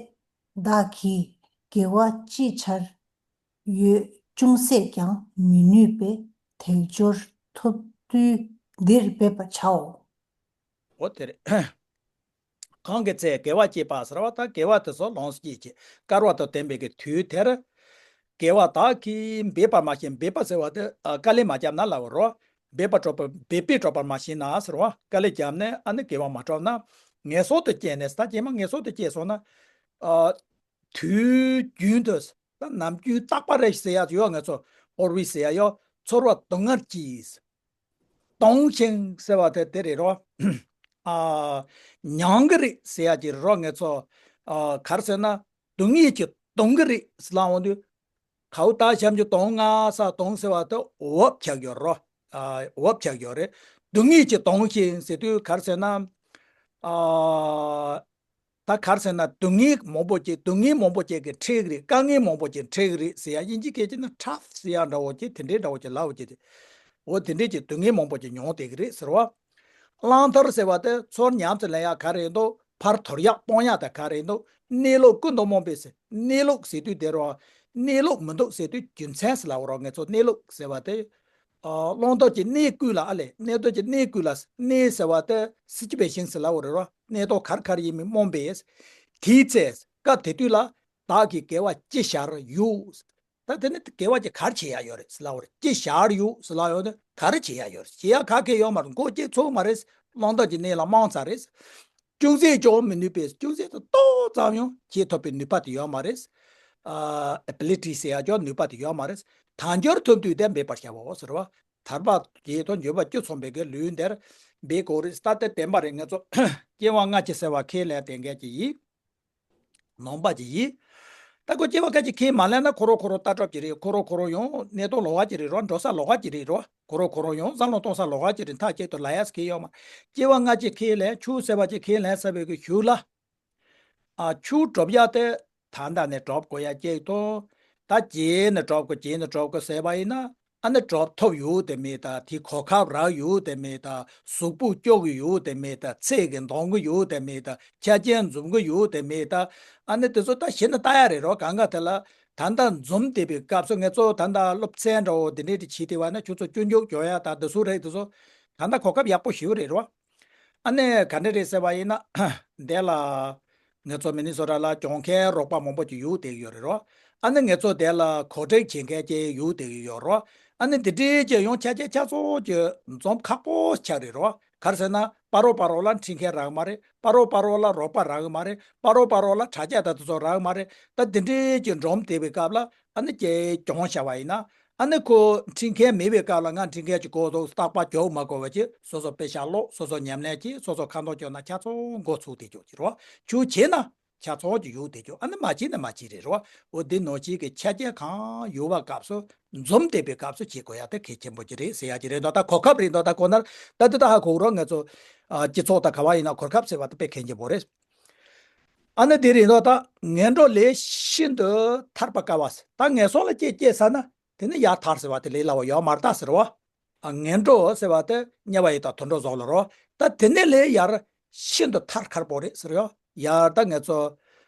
བདག་གིས་དགེ་བ་ཅི་བྱར་ཡོད་ཅུང་ཟད་ཀྱང་མི་ནུས་པས་ དལ་འབྱོར་ཐོབ་དུས་འདིར་འབེབས་པར་བྱའོ། འོ་དེ་རེད། གང་གི་ཚེ་དགེ་བ་བསྐྱེད་པ་ཟེར་བ་དང་དགེ་བ་དེ་ཚོ་ལོངས་སུ་སྤྱད་ཀྱི་དཀར་བ་དང་ལྡན་པའི་གི་དུས་དེར། དགེ་བ་དག་གིས་འབད་པར་མ་བྱས། འབད་པ་ཟེར་བ་དེ་ཨ་དཀའ་ལས་མ་བརྒྱབ་ན་ལབ་པ་རོ། འབད་པ་གྲོགས་པོ་འབད་པས་གྲོགས་པར་མ་བྱས་ན་ཟེར་བ། དཀའ་ལས་བརྒྱབ་ནས་ཨ་ནི་དགེ་བ་མ་གྲུབ་ན། ངན་སོང་དུ་སྐྱེས་ནས། ད་རྗེས་མ་ངན་སོང་དུ་སྐྱེས་སོང་ན། ཨ་དུས་རྒྱུན་དུ་ད་ནམ་རྒྱུན་རྟག་པ་རེ་ཟེར་ཡ་ཡོད། ངེད་ཚོ་ཨོར་བི་ཟེར་ཡ་ཡོད། ཚོར་བ་སྡུག་བསྔལ་གྱིས་གདུང་ཞིང་ཟེར་བ་དེ་དེ་རེད་རོ། ཨ་མྱང་གི་རེད་ཟེར་ཡ་གྱི་རོ། ངེད་ཚོ་ཨ་ག་རེ་ཟེར་ན། སྡུག་བསྔལ་གྱིས་གདུང་གི་རེད་ཟེར་ལབ་འོང་དུས། གའུ་ད་ཞབས་ཀྱུ་དོང་ང་ས་དོང་ཟེར་བ་དེ་འོབ་ཆགས་ཡོད་རོ། ཨ་འོབ་ཆགས་ཡོད་རེད། སྡུག་བསྔལ་གྱིས་གདུང་ཞིང་ཟེར་དུས་ག་རེ་ཟེར་ན། ཨ་ད་ག་རེ་ཟེར་ན། སྡུག་བསྔལ་མང་པོ་ཅིག་སྡུག་བསྔལ་མང་པོ་ཅིག་གིས་ཁྲིད་ཀྱི་རེད། དཀའ་ངལ་མང་པོ་ཅིག་ཁྲིད་ཀྱི་རེད་ཟེར་ཡ། དབྱིན་ཇི་སྐད་ཅིག་ན་ཊཕ་ཟེར་ཡ་འདྲ་བོ་ཅིག་དེ་འདྲའི་འདྲ་བོ་ཅིག་ལབ་པ་ཅིག་འོ་དེ་འདྲའི་ཅིག་སྡུག་བསྔལ་མང་པོ་ཅིག་མྱོང་བསྡད་ཀྱི་རེད་ཟེར་བ། གླང་དར་ཟེར་བ་དེ་ཚུར་ཉམས་སུ་ལེན་ཡག་ག་རེ་འདུག་ཕར་དོར་ཡག་སྤོང་ཡག་དེ་ག་རེ་འདུག་གནས་ལུགས་ཀུན་ཏུ་རྨོངས་པའི་ཟེར། གནས་ལུགས་ཟེར་དུས་དེ་རོ། གནས་ལུགས་མི་འདུག་ཟེར་དུས་རྒྱུ་མཚན་ཟེར་ལབ་པ་རོ། ངེད་ཚོ་གནས་ལུགས་ཟེར་བ་དེ། ཨ་བླང་དོར་གྱི་གནས་ཀུན་ལ་ཨ་ལས། གནས་དོན་གྱི་གནས་ཀུན་ལ། གནས་ཟེར་བ་དེ་སྲིད་ཀྱི་བེ་ཤིང་ཟེར་ལབ་པ་རེད་རོ། གནས་དོན་ག་རེ་ག་རེ་ཡིན་མིན་རྨོངས་པས། དེའི་ཚེ་སྐབས་དེ་དུས་ལ་བདག་གིས་དགེ་བ་ཅི་བྱར་གཞུག་ད་དེ་ནི་དགེ་བ་ཅིག་ག་རེ་བྱེད་ཡ་ཡོད་རེད་ཟེར་ལབ་པ་རེད། ཅི་བྱར་གཞུག་ཟེར་ལབ་ཡོད་ན་ག་རེ་བྱེད་ཡ་ཡོད་རེད། བྱེད་ཡ་ག་གེ་ཡོད་མ་རེད། མགོ་སྐྱེས་ཚུགས་མ་རེད། བླང་དོར་གྱི་གནས་ལ་རྨོངས་ཚར་རེད། ཅུང་ཟད་ཀྱང་མི་ནུས་པས། ཅུང་ཟད་དུ་ཏོག་ཙམ་ཡང་བྱེད་ཐུབ་པའི་ནུས་པ་དེ་ཡོད་མ་རེད། ཨ་ཨེ་བི་ལི་ཊི་ཟེར་ཡ་ཀྱང་ནུས་པ་དེ་ཡོད་མ་རེད། དལ་འབྱོར་ཐོབ་དུས་དེར་འབད་པར་བྱའོ་ཟེར་བ། ཐར་པ་དགེ་དང་འགྱུར་བ་བཅུ་ཚང་བའི་གི་ལུས་འདིར་འབད་དགོས་རེད། ད་ལྟ་བསྟན་པ་རེད། ངེད་ཚོ་སྐྱེ་བ་སྔ་ཕྱི་ཟེར་བ་ཁས་ལེན་བསྟན་མཁན་གྱི་ཡིན། ནང་པ་ཅིག་ཡིན། ད་ཁོ་སྐྱེ་བ་སྔ་ཕྱི་ཁས་མ་ལེན་ན་ཁོ་རང་ཁོ་རང་ལྟ་གྲུབ་ཅིག་རེད། ཁོ་རང་ཁོ་རང་ཡང་གནས་སྟངས་ལོགས་ཀ་ཅིག་རེད་རོ། འགྲོ་ས་ལོགས་ཀ་ཅིག་རེད་རོ། ཁོ་རང་ཁོ་རང་ཡང་བསམ་བློ་གཏོང་ས་ལོགས་ཀ་ཅིག་རེད། མཐའ་གཅིག་ཏུ་ལབ་ཡ་ཟེར་མཁན་ཡོད་མ། སྐྱེ་བ་སྔ་ཕྱི་ཁས་ལེན། ཆོས་ཟེར་བ་ཅིག་ཁས་ལེན་ཚར་བའི་གི་གཞུག་ལ། ཨ་ཆོས་སྒྲུབ་ཡ་དེ་ད་ལྟ་ནས་སྒྲུབ་དགོས་ཡ་གཅིག་དང་། ད་རྗེས་ནས་སྒྲུབ་དགོས། རྗེས་ནས་སྒྲུབ་དགོས་ཟེར་བ་ཡིན་ན། ཨ་ནི་སྒྲུབ་ཐུབ་ཡོད་དེ་མེད་ད། དེ་གོ་སྐབས་རག་ཡོད་དེ་མེད་ད། གཟུགས་པོ་སྐྱོ་གི་ཡོད་དེ་མེད་ད། ཚེ་གི་འདང་གི་ཡོད་དེ་མེད་ད། ཆ་རྐྱེན་འཛོམས་གི་ཡོད་དེ་མེད་ད། ཨ་ནི་དེ་ཚོ་ད་གཞི་ནས་ལྟ་ཡ་རེད་རོ། གང་ག་དེ་ལ་ད་ལྟ་འཛོམས་བསྡད་པའི་སྐབས་སུ། ངེད་ཚོ་ད་ལྟ་སློབ་ཚན་འདྲ་བོ་འདི་འདྲའི་བྱེད་བསྡད་པ་ན་ཁྱོད་ཚོ་སྐྱོན་སྐྱོན་སྐྱོན་ཡ་ད་འདི་ཚོ་རེད། དེ་ཚོ་ད་ལྟ་གོ་སྐབས་ཡག་པོ་ཞེ་པོ་རེད་རོ། ཨ་ནི་ག་འདྲ་རེད་ཟེར་བ་ཡིན་ན། འདི་ལ་ང་ཚོ་མི་ནི་སོ་ཊ་ལ་སྦྱོང་མཁན་རོགས་པ་མང་པོ་ཅིག་ཡོད་བསྡད་ཡོད་རེད་རོ། ཨ་ནི་ང་ཚོ་འདི་ལ་གོ་སྒྲིག་བྱེད་མཁན་ཅིག་ཡོད་བསྡད་ཡོད་རོ། ཨ་ནི་འདི་འདྲའི་ཅིག་ཡང་ཆ་རྐྱེན་ཆ་ཚང་ཅིག་འཛོམས་ཁག་པོ་ཆགས་རེད་རོ། ག་རེ་ཟེར་ན་པ་རོ་པ་རོ་ལ་འཁྲིད་མཁན་རག་མ་རེད། པ་རོ་པ་རོ་ལ་རོགས་པ་རག་མ་རེད། པ་རོ་པ་རོ་ལ་དྲ་རྒྱ་དང་དེ་ཚོ་རག་མ་རེད། ད་འདི་འདྲའི་ཅིག་འཛོམས་བསྡད་པའི་སྐབས་ལ། ཨ་ནི་ཅིག་གྱོང་བཞག་པ་ཡིན་ན། ཨ་ནི་ཁོ་འཁྲིད་མཁན་མེད་པའི་སྐབས་ལ་ང་འཁྲིད་མཁན་གྱི་སྐོར་དུ་རྟག་པར་གྱོང་མ་དགོས་པ་ཅིག་སོ་སོ་དཔེ་ཆ་ཀློག་སོ་སོ་ཉམས་ལེན་གྱིས། སོ་སོ་ཁ་འདོན་བྱུང་ན་ཆ་ཚང་འགོ་ཚུགས་བསྡད་ཆོག་ཅིག་རོ། ཆོས་བྱས་ན་ཆ་ཚང་ཅིག་ཡོང་བསྡད་ཆོག་ཨ་ནི་མ་བྱས་ན་མ་བྱས་རེད་རོ། འོ་འདི་ནང་བཞིན་གྱི་ཆ་རྐྱེན་གང་ཡོད་པའི་སྐབས་སུ། འཛོམས་བསྡད་པའི་སྐབས་སུ་བྱེད་དགོས་ཡ་དེ་གལ་ཆེན་པོ་ཅིག་རེད་ཟེར་ཡ་ཅིག་རེད་འདུག་ད་གོ་སྐབས་རེད་འདུག་ད་གོ་ན་ད་འདི་ད་ཧ་གོ་རོ། ང་ཚོ་ཨ་སྤྱི་ཚོགས་ད་ག་བ་ཡིན་ན་གོ་སྐབས་ཟེར་བ་དེ་དཔེ་གལ་ཆེན་པོ་རེད། ཨ་ནི་དེ་རེད་འདུག་ད་ངན་འགྲོ་ལས་ཤིན་ཏུ་ཐར་པ་དཀའ་བ། ད་ངན་སོང་ལ་སྐྱེས་སྐྱེས་ཚར་ན་དེ་ནི་ཡར་ཐར་ཟེར་བ་དེ་ལས་སླ་བོ་ཡོད་མ་རེད་ད་ཟེར་བ། ཨ་ངན་འགྲོ་ཟེར་བ་དེ་དམྱལ་བ་ཡི་དྭགས་དུད་འགྲོ་ཟེར་ལ་རོ། ད་དེ་ནས་ལས་ཡར་ཤིན་ཏུ་ཐར་ཁག་པོ་རེད་ཟེར་ཡོད། ཡར་ད་ངེད་ཚོ་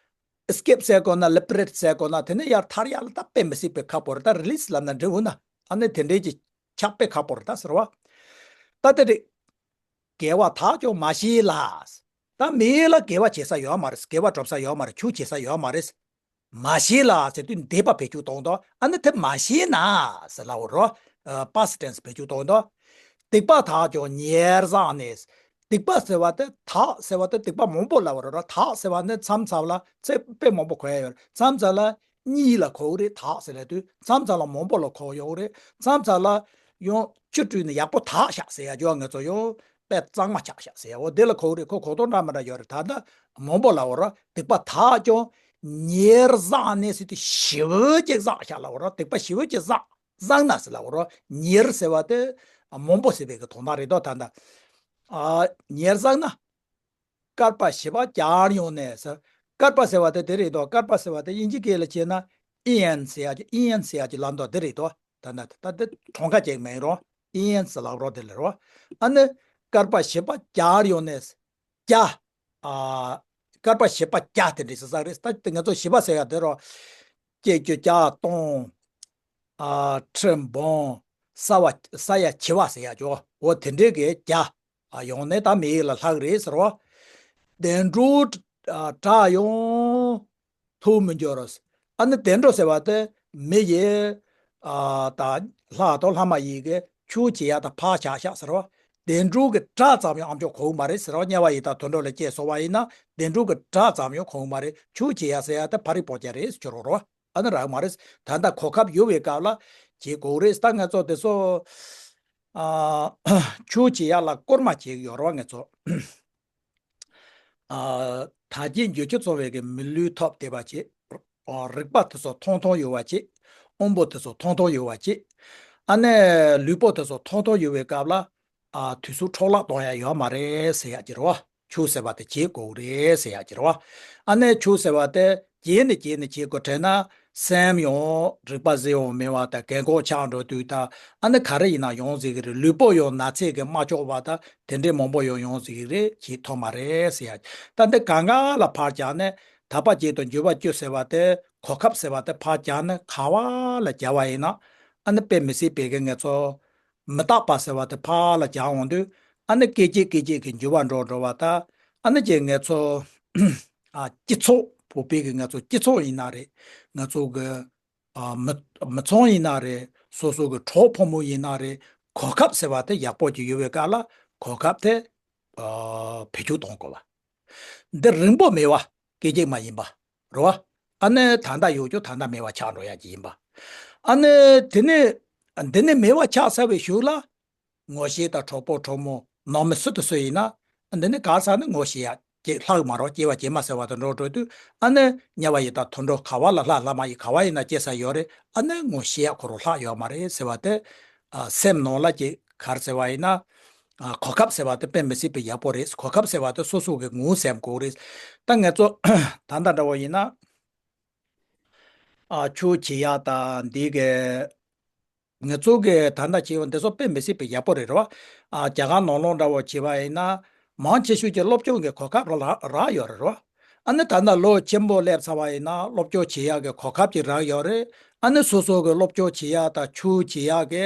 ཨེ་སི་ཀེབ་ཟེར་དགོས་ན་ལི་བ་རེཊ་ཟེར་དགོས་ན་དེ་ནས་ཡར་ཐར་ཡག་ལ་ད་དཔེ་མི་སྲིད་པའི་ཁག་པོ་རེད། ད་རི་ལི་སི་ལབ་ན་འགྲིག་འོ་ན། ཨ་ནི་དེ་འདྲའི་ཅིག་ཆགས་དཔེ་ཁག་པོ་རེད་ད་ཟེར་བ། ད་དེ་རེད། དགེ་བ་དག་ཀྱང་མ་བྱས་ལ། ད་མི་ལ་དགེ་བ་བྱེད་ས་ཡོད་མ་རེད། དགེ་བ་སྒྲུབ་ས་ཡོད་མ་རེད། ཆོས་བྱེད་ས་ཡོད་མ་རེད། མ་བྱས་ལ་ཟེར་དུས་འདས་པ་བེད་སྤྱོད་གཏོང་དོ། ཨ་ནི་དེ་མ་བྱས་ན་ཟེར་ལབ་པ་རོ། པ་སི་ཊེན་སི་བེད་སྤྱོད་གཏོང་དོ། སྡིག་པ་དག་ཀྱང་ཉེར་བཟང་ནས། སྡིག་པ་ཟེར་བ་དེ་དག་ཟེར་བ་དེ་སྡིག་པ་མང་པོ་ལབ་པ་རེད་ར། དག་ཟེར་བ་ནི་མཚམས་མཚམས་ལ་ཚིག་དཔེ་མང་པོ་གོ་ཡ་ཡོད་རེད། མཚམས་མཚམས་ལ་གཉིས་ལ་གོ་གི་རེད། དག་ཟེར་ལབ་དུས་མཚམས་མཚམས་ལ་མང་པོ་ལ་གོ་ཡོང་གི་རེད། མཚམས་མཚམས་ལ་ཡང་ཆུ་བཀྲུས་ནས་ཡག་པོ་དག་བཞག་ཟེར་ཡ་ཡོད། ང་ཚོ་ཡང་དཔེ་གཙང་མ་ཆགས་བཞག་ཟེར་ཡ། འོ་དེ་ལ་གོ་གི་རེད། ཁོ་གོ་དོན་འདྲ་མི་འདྲ་ཡོད་རེད། ད་ལྟ་མང་པོ་ལབ་པ་ར། སྡིག་པ་དག་ཀྱང་ཉེར་བཟང་ནས་ཟེར་དུས་ཞེ་པོ་ཅིག་བསགས་བཞག་ལབ་པ་ར། སྡིག་པ་ཞེ་པོ་ཅིག་བསགས། བསགས་ན་ཟེར་ལབ་པ་རོ། ཉེར་ཟེར་བ་དེ་མང་པོ་ཟེར་བའི་གི་དོན་དག་རེད་དོ། ད་ལྟ་ཨ་ཉེར་བསགས་ན། བསྐལ་པ་བཞི་པ་བརྒྱར་ཡོང་ནས་ཟེར། བསྐལ་པ་ཟེར་བ་དེ་དེ་རེད་དོ། བསྐལ་པ་ཟེར་བ་དེ་དབྱིན་ཇི་སྐད་ལ་བྱས་ན་ཨི་ཡན་ཟེར་ཡ་གི་ཨི་ཡན་ཟེར་ཡ་གི་ལབ་འདུག་དེ་རེད་དོ། ད་ལྟ་ད་དེ་གྲངས་ཀ་ཅིག་མིན་རོ། ཨི་ཡན་ཟེར་ལབ་རོ། དེ་ལ་རོ། ཨ་ནི་བསྐལ་པ་བཞི་པ་བརྒྱར་ཡོང་ནས། བརྒྱ། ཨ། བསྐལ་པ་བཞི་པ་བརྒྱ་དེ་འདྲ་ཟེར་ས་རེད། ད་ང་ཚོ་བཞི་པ་ཟེར་ཡ་དེ་རོ། སྐྱེ་རྒྱུ་བརྒྱ་སྟོང་། ཨ། ཁྲི་འབུམ། ས་བ་ས་ཡ་བྱི་བ་ཟེར་ཡ་ཅོ། འོ་དེ་འདྲའི་གི་རྒྱ། ཨ་ཡོང་ནས་ད་མི་ཡི་ལ་ལྷག་རེད་ཟེར་བ། བདེ་འགྲོ་ཨ་དྲག་ཡོང་ཐུག་མི་འགྱུར། ཨ་ནི་བདེ་འགྲོ་ཟེར་བ་དེ་མི་ཡི་ཨ་ད་ལྷ་དང་ལྷ་མ་ཡིན་གི་ཆོས་བྱེད་ཡ་དང་ཕར་བཞག་བཞག་ཟེར་བ། བདེ་འགྲོ་གི་སྒྲ་ཙམ་ཡང་ཨ་མཆོག་གོ་གི་མ་རེད་ཟེར་བ། དམྱལ་བ་ཡི་དྭགས་དུད་འགྲོ་ལ་སྐྱེས་སོང་བ་ཡིན་ན་བདེ་འགྲོ་གི་སྒྲ་ཙམ་ཡང་གོ་གི་མ་རེད། ཆོས་བྱེད་ཡ་ཟེར་ཡ་དེ་ཕ་རི་པོ་ཅ་རེད་ཟེར་གྱི་རོ་རོ། ཨ་ནི་རག་མ་རེད། ད་ལྟ་གོ་སྐབས་ཡོད་པའི་སྐབས་ལ་བྱེད་དགོས་རེད། ད་ང་ཚོ་དེ་ཚོ་ཨ་ཆོས་བྱེད་ཡ་ལ་སྐོར་མ་བྱེད་ཀྱི་ཡོད་རེད་བ། ང་ཚོ་ཨ་ད་གིན་འགྱོད་ཁྱི་ཚོ་བའི་གི་མི་ལུས་ཐོབ་བསྡད་པ་བྱེད། ཨ་རིག་པ་དེ་ཚོ་ཐོང་ཐོང་ཡོད་པ་བྱེད། དབང་པོ་དེ་ཚོ་ཐོང་ཐོང་ཡོད་པ་བྱེད། ཨ་ནི་ལུས་པོ་དེ་ཚོ་ཐོང་ཐོང་ཡོད་པའི་སྐབས་ལ་ཨ་དུས་སུ་འཕྲོ་བརླག་གཏོང་ཡ་ཡོད་མ་རེད་ཟེར་ཡ་གྱི་རེད་བ། ཆོས་ཟེར་བ་དེ་བྱེད་དགོས་རེད་ཟེར་ཡ་གྱི་རེད་བ། ཨ་ནི་ཆོས་ཟེར་བ་དེ་རྗེས་ནས་རྗེས་ནས་བྱེད་དགོས་དྲན་ན་སེམས་ཡང་རིག་པ་གཟེར་འོང་མེད་པ་དང་རྒན་གོག་ཆགས་འགྲོ་དུས་དང་ཨ་ནི་ག་རེ་ཡིན་ན་ཡོང་ཟིག་གི་རེད། ལུས་པོ་ཡང་ན་ཚས་གི་མ་ལྕོགས་པ་དང་དེ་འདྲའི་མང་པོ་ཡང་ཡོང་ཟིག་གི་རེད། བྱེད་ཐུབ་མ་རེད་ཟེར་ཡ། ད་འདི་གང་ག་ལ་ཕར་བཞག་ནས་དག་པ་བྱེད་དང་འགྱུར་བ་སྐྱོད་ཟེར་བ་དེ་གོ་སྐབས་ཟེར་བ་དེ་ཕར་བཞག་ནས་ག་བ་ལ་བཞག་པ་ཡིན་ན་ཨ་ནི་དཔེ་མི་སྲིད་པའི་གི་ང་ཚོ་མི་རྟག་པ་ཟེར་བ་དེ་ཕར་ལ་སྦྱར་འོང་དུས་ཨ་ནི་སྐད་ཅིག་སྐད་ཅིག་གིས་འགྱུར་བ་འགྲོ་འགྲོ་བ་དང་ཨ་ནི་ཀྱེ་ང་ཚོ་ཨ་སྤྱི་ཚོགས་བོད་པའི་གི་ང་ཚོ་སྤྱི་ཚོགས་ཡིན་ན་རེད། ང་ཚོ་གི་ཨ་མི་མི་ཚང་ཡིན་ན་རེད། སོ་སོ་གི་གྲོགས་ཕོ་མོ་ཡིན་ན་རེད། གོ་སྐབས་ཟེར་བ་དེ་ཡག་པོ་ཅིག་ཡོད་པའི་སྐབས་ལ་གོ་སྐབས་དེ་ཨ་བེད་སྤྱོད་གཏོང་དགོས་པ། འདི་རིང་པོ་མེད་པ་སྐད་ཅིག་མ་ཡིན་པ་རེད་བ། ཨ་ནི་ད་ལྟ་ཡོད་རྒྱུ་ད་ལྟ་མེད་པ་ཆགས་འགྲོ་ཡ་ཅིག་ཡིན་པ། ཨ་ནི་དེ་ནས་འདི་ནས་མེད་པ་ཆགས་ཚར་བའི་གཞུག་ལ་ངོ་ཤེས་དང་གྲོགས་པོ་གྲོགས་མོ་ནང་མི་སུ་དང་སུ་ཡིན་ན་འདི་ནས་ག་ས་ནས་ངོ་ཤེས་ཡ་ཅིག་ལྷག་མ་རེད་བ། སྐྱེ་བ་རྗེས་མ་ཟེར་བ་དང་འགྲོ་འགྲོ་དུས་ཨ་ནི་དམྱལ་བ་ཡི་དྭགས་དུད་འགྲོ་ག་བ་ལ་ལྷག་ལྷ་མ་ཡིན་ག་བ་ཡིན་ན་སྐྱེ་ས་ཡོད་རེད། ཨ་ནི་ངོ་ཤེས་ཡ་ཁོ་རང་ལྷག་ཡོད་མ་རེད་ཟེར་བ་དེ་ཨ་སེམས་ནང་ལ་ཅིག་ག་རེ་ཟེར་བ་ཡིན་ན། ཨ་གོ་སྐབས་ཟེར་བ་དེ་དཔེ་མི་སྲིད་པའི་ཡག་པོ་རེད། གོ་སྐབས་ཟེར་བ་དེ་སོ་སོ་གི་ངོ་བོ་སེམས་དགོས་རེད། ད་ང་ཚོ་ད་ལྟ་འདྲ་བོ་ཡིན་ན་ཨ་ཆོས་བྱེད་ཡག་དང་འདི་གི་ང་ཚོ་གི་ད་ལྟ་བྱེད་ཡག་འདི་ཚོ་དཔེ་མི་སྲིད་པའི་ཡག་པོ་རེད་རོ། ཨ་རྒྱ་གར་ནང་ལོགས་འདྲ་བོ་བྱེད་པ་ཡིན་ན་མང་ཆེ་ཤོས་ཀྱི་སློབ་སྦྱོང་གི་གོ་སྐབས་རག་རག་ཡོད་རེད་རོ། ཨ་ནི་ད་ལྟ་ལོ་ཆེན་པོ་སླེབས་ཚར་བ་ཡིན་ན་སློབ་སྦྱོང་བྱེད་ཡག་གི་གོ་སྐབས་ཅིག་རག་ཡོད་རེད། ཨ་ནི་སོ་སོ་གི་སློབ་སྦྱོང་བྱེད་ཡག་དང་ཆོས་བྱེད་ཡག་གི་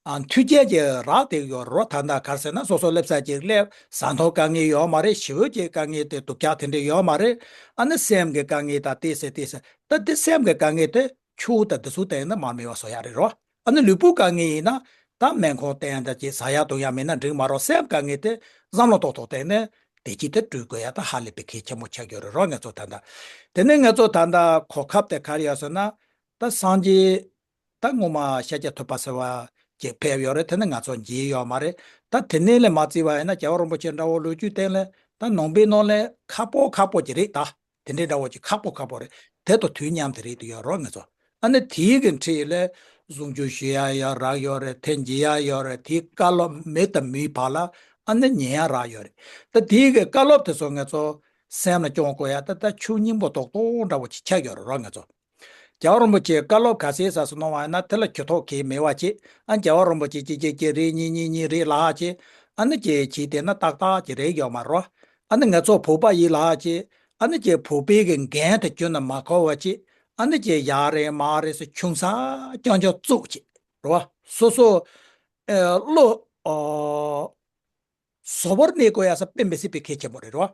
ཨ་མཐུན་རྐྱེན་ཅིག་རག་བསྡད་ཡོད་རེད་རོ། ད་ལྟ་ག་རེ་ཟེར་ན་སོ་སོ་སླེབས་ས་ཅིག་སླེབས། ཟ་འཐུང་དཀའ་ངལ་ཡོད་མ་རེད། ཞི་བའི་ཅིག་དཀའ་ངལ་དེ་སྡུག་ཅག་དེ་འདྲ་ཡོད་མ་རེད། ཨ་ནི་སེམས་ཀྱི་དཀའ་ངལ་དང་དེ་ཟེར་དེ་ཟེར། ད་དེ་སེམས་ཀྱི་དཀའ་ངལ་དེ་ཆུ་དང་དེ་ཚོ་བསྟེན་ནས་མར་མེད་པ་བཟོ་ཡག་རེད་རོ། ཨ་ནི་ལུས་པོའི་དཀའ་ངལ་ཡིན་ན་ད་སྨན་ཁང་བསྟེན་ཡག་དང་ཅིག་ཟ་ཡག་འཐུང་ཡག་མེད་ན་འགྲིག་མ་རེད། སེམས་དཀའ་ངལ་དེ་བསམ་བློ་ཏོག་ཏོག་བསྟེན་ནས་བདེ་སྐྱིད་དེ་སྒྲུབ་དགོས་ཡག་ད་ཧ་ལས་པའི་གལ་ཆེན་པོ་ཆགས་ཡོད་རེད་རོ། ང་ཚོ་ད་ལྟ་དེ་ནས་ང་ཚོ་ད་ལྟ་གོ་སྐབས་དེ་ག་རེ་ཡོད་ཟེར་ན་ད་སངས་རྒྱས་ད་སྔོན་མ་ཤཱཀྱ་ཐུབ་པ་ཟེར་བ་ཅིག་ཕེབས་ཡོད་རེད། དེ་ནི་ང་ཚོ་མཇལ་ཡོད་མ་རེད། ད་དེ་ནས་ལས་མ་བརྩིས་པ་ཡིན་ན་རྒྱལ་བ་རིན་པོ་ཆེ་འདྲ་བོ་ལོ་རྒྱུས་སྟེང་ལ་ད་ནང་པའི་ནང་ལས་ཁག་པོ་ཁག་པོ་ཅིག་རེད། ད་དེ་འདྲའི་འདྲ་བོ་ཅིག་ཁག་པོ་ཁག་པོ་རེད། དེ་དང་དུས་མཉམ་དུ་རེད་དུ་ཡོད་རོགས་ང་ཚོ། ཨ་ནི་དེའི་གི་འཁྲིས་ལས་གཟུངས་ཆུང་ཞུ་ཡ་ཡོད་རག་ཡོད་རེད། དེ་མཇལ་ཡ་ཡོད་རེད། དེའི་བཀའ་སློབ་མི་དང་མིའི་བར་ལ་ཨ་ནི་ཉན་ཡ་རག་ཡོད་རེད། ད་དེའི་གི་བཀའ་སློབ་དེ་ཚོ་ང་ཚོ་སེམས་ལ་སྐྱོང་དགོས་ཡ་ད་ད་ཆོས་སྙིང་པོ་རྡོག་རྡོག་འདྲ་བོ་ཅིག་ཆགས་ཡོད་རེད་རོགས་ང་ཚོ། རྒྱལ་བ་རིན་པོ་ཆེའི་བཀའ་སློབ་ག་ཚད་ཟེར་སོང་གནང་བ་ཡིན་ན་དེ་ལ་གྱོད་ཐོག་གས་མེད་པ་ཅིག་ཨ་རྒྱལ་བ་རིན་པོ་ཆེ་གཅིག་གཅིག་གཅིག་རེད། གཉིས་གཉིས་གཉིས་རེད་ལབ་ཅིག་ཨ་ནི་ཅིག་བྱས་བསྡད་ན་ཏག་ཏག་ཅིག་རེད་ཡོད་མ་རེད། ཨ་ནི་ང་ཚོ་བོད་པ་ཡིན་ལབ་ཅིག་ཨ་ནི་ཅིག་བོད་པའི་གི་འགན་དེ་ཁྱོན་ནས་མ་འཁུར་བ་ཅིག་ཨ་ནི་ཅིག་ཡག་རེད་མ་རེད་ཟེར་ཆུང་ས་རྐྱང་རྐྱང་བཙུགས་ཅིག་རེད་བ། སོ་སོ་ཨ་བློ་ཨ། བཟོ་བོར་གནས་དགོས་ཡ་ས་དཔེ་མི་སྲིད་པའི་གལ་ཆེན་པོ་རེད་རོ།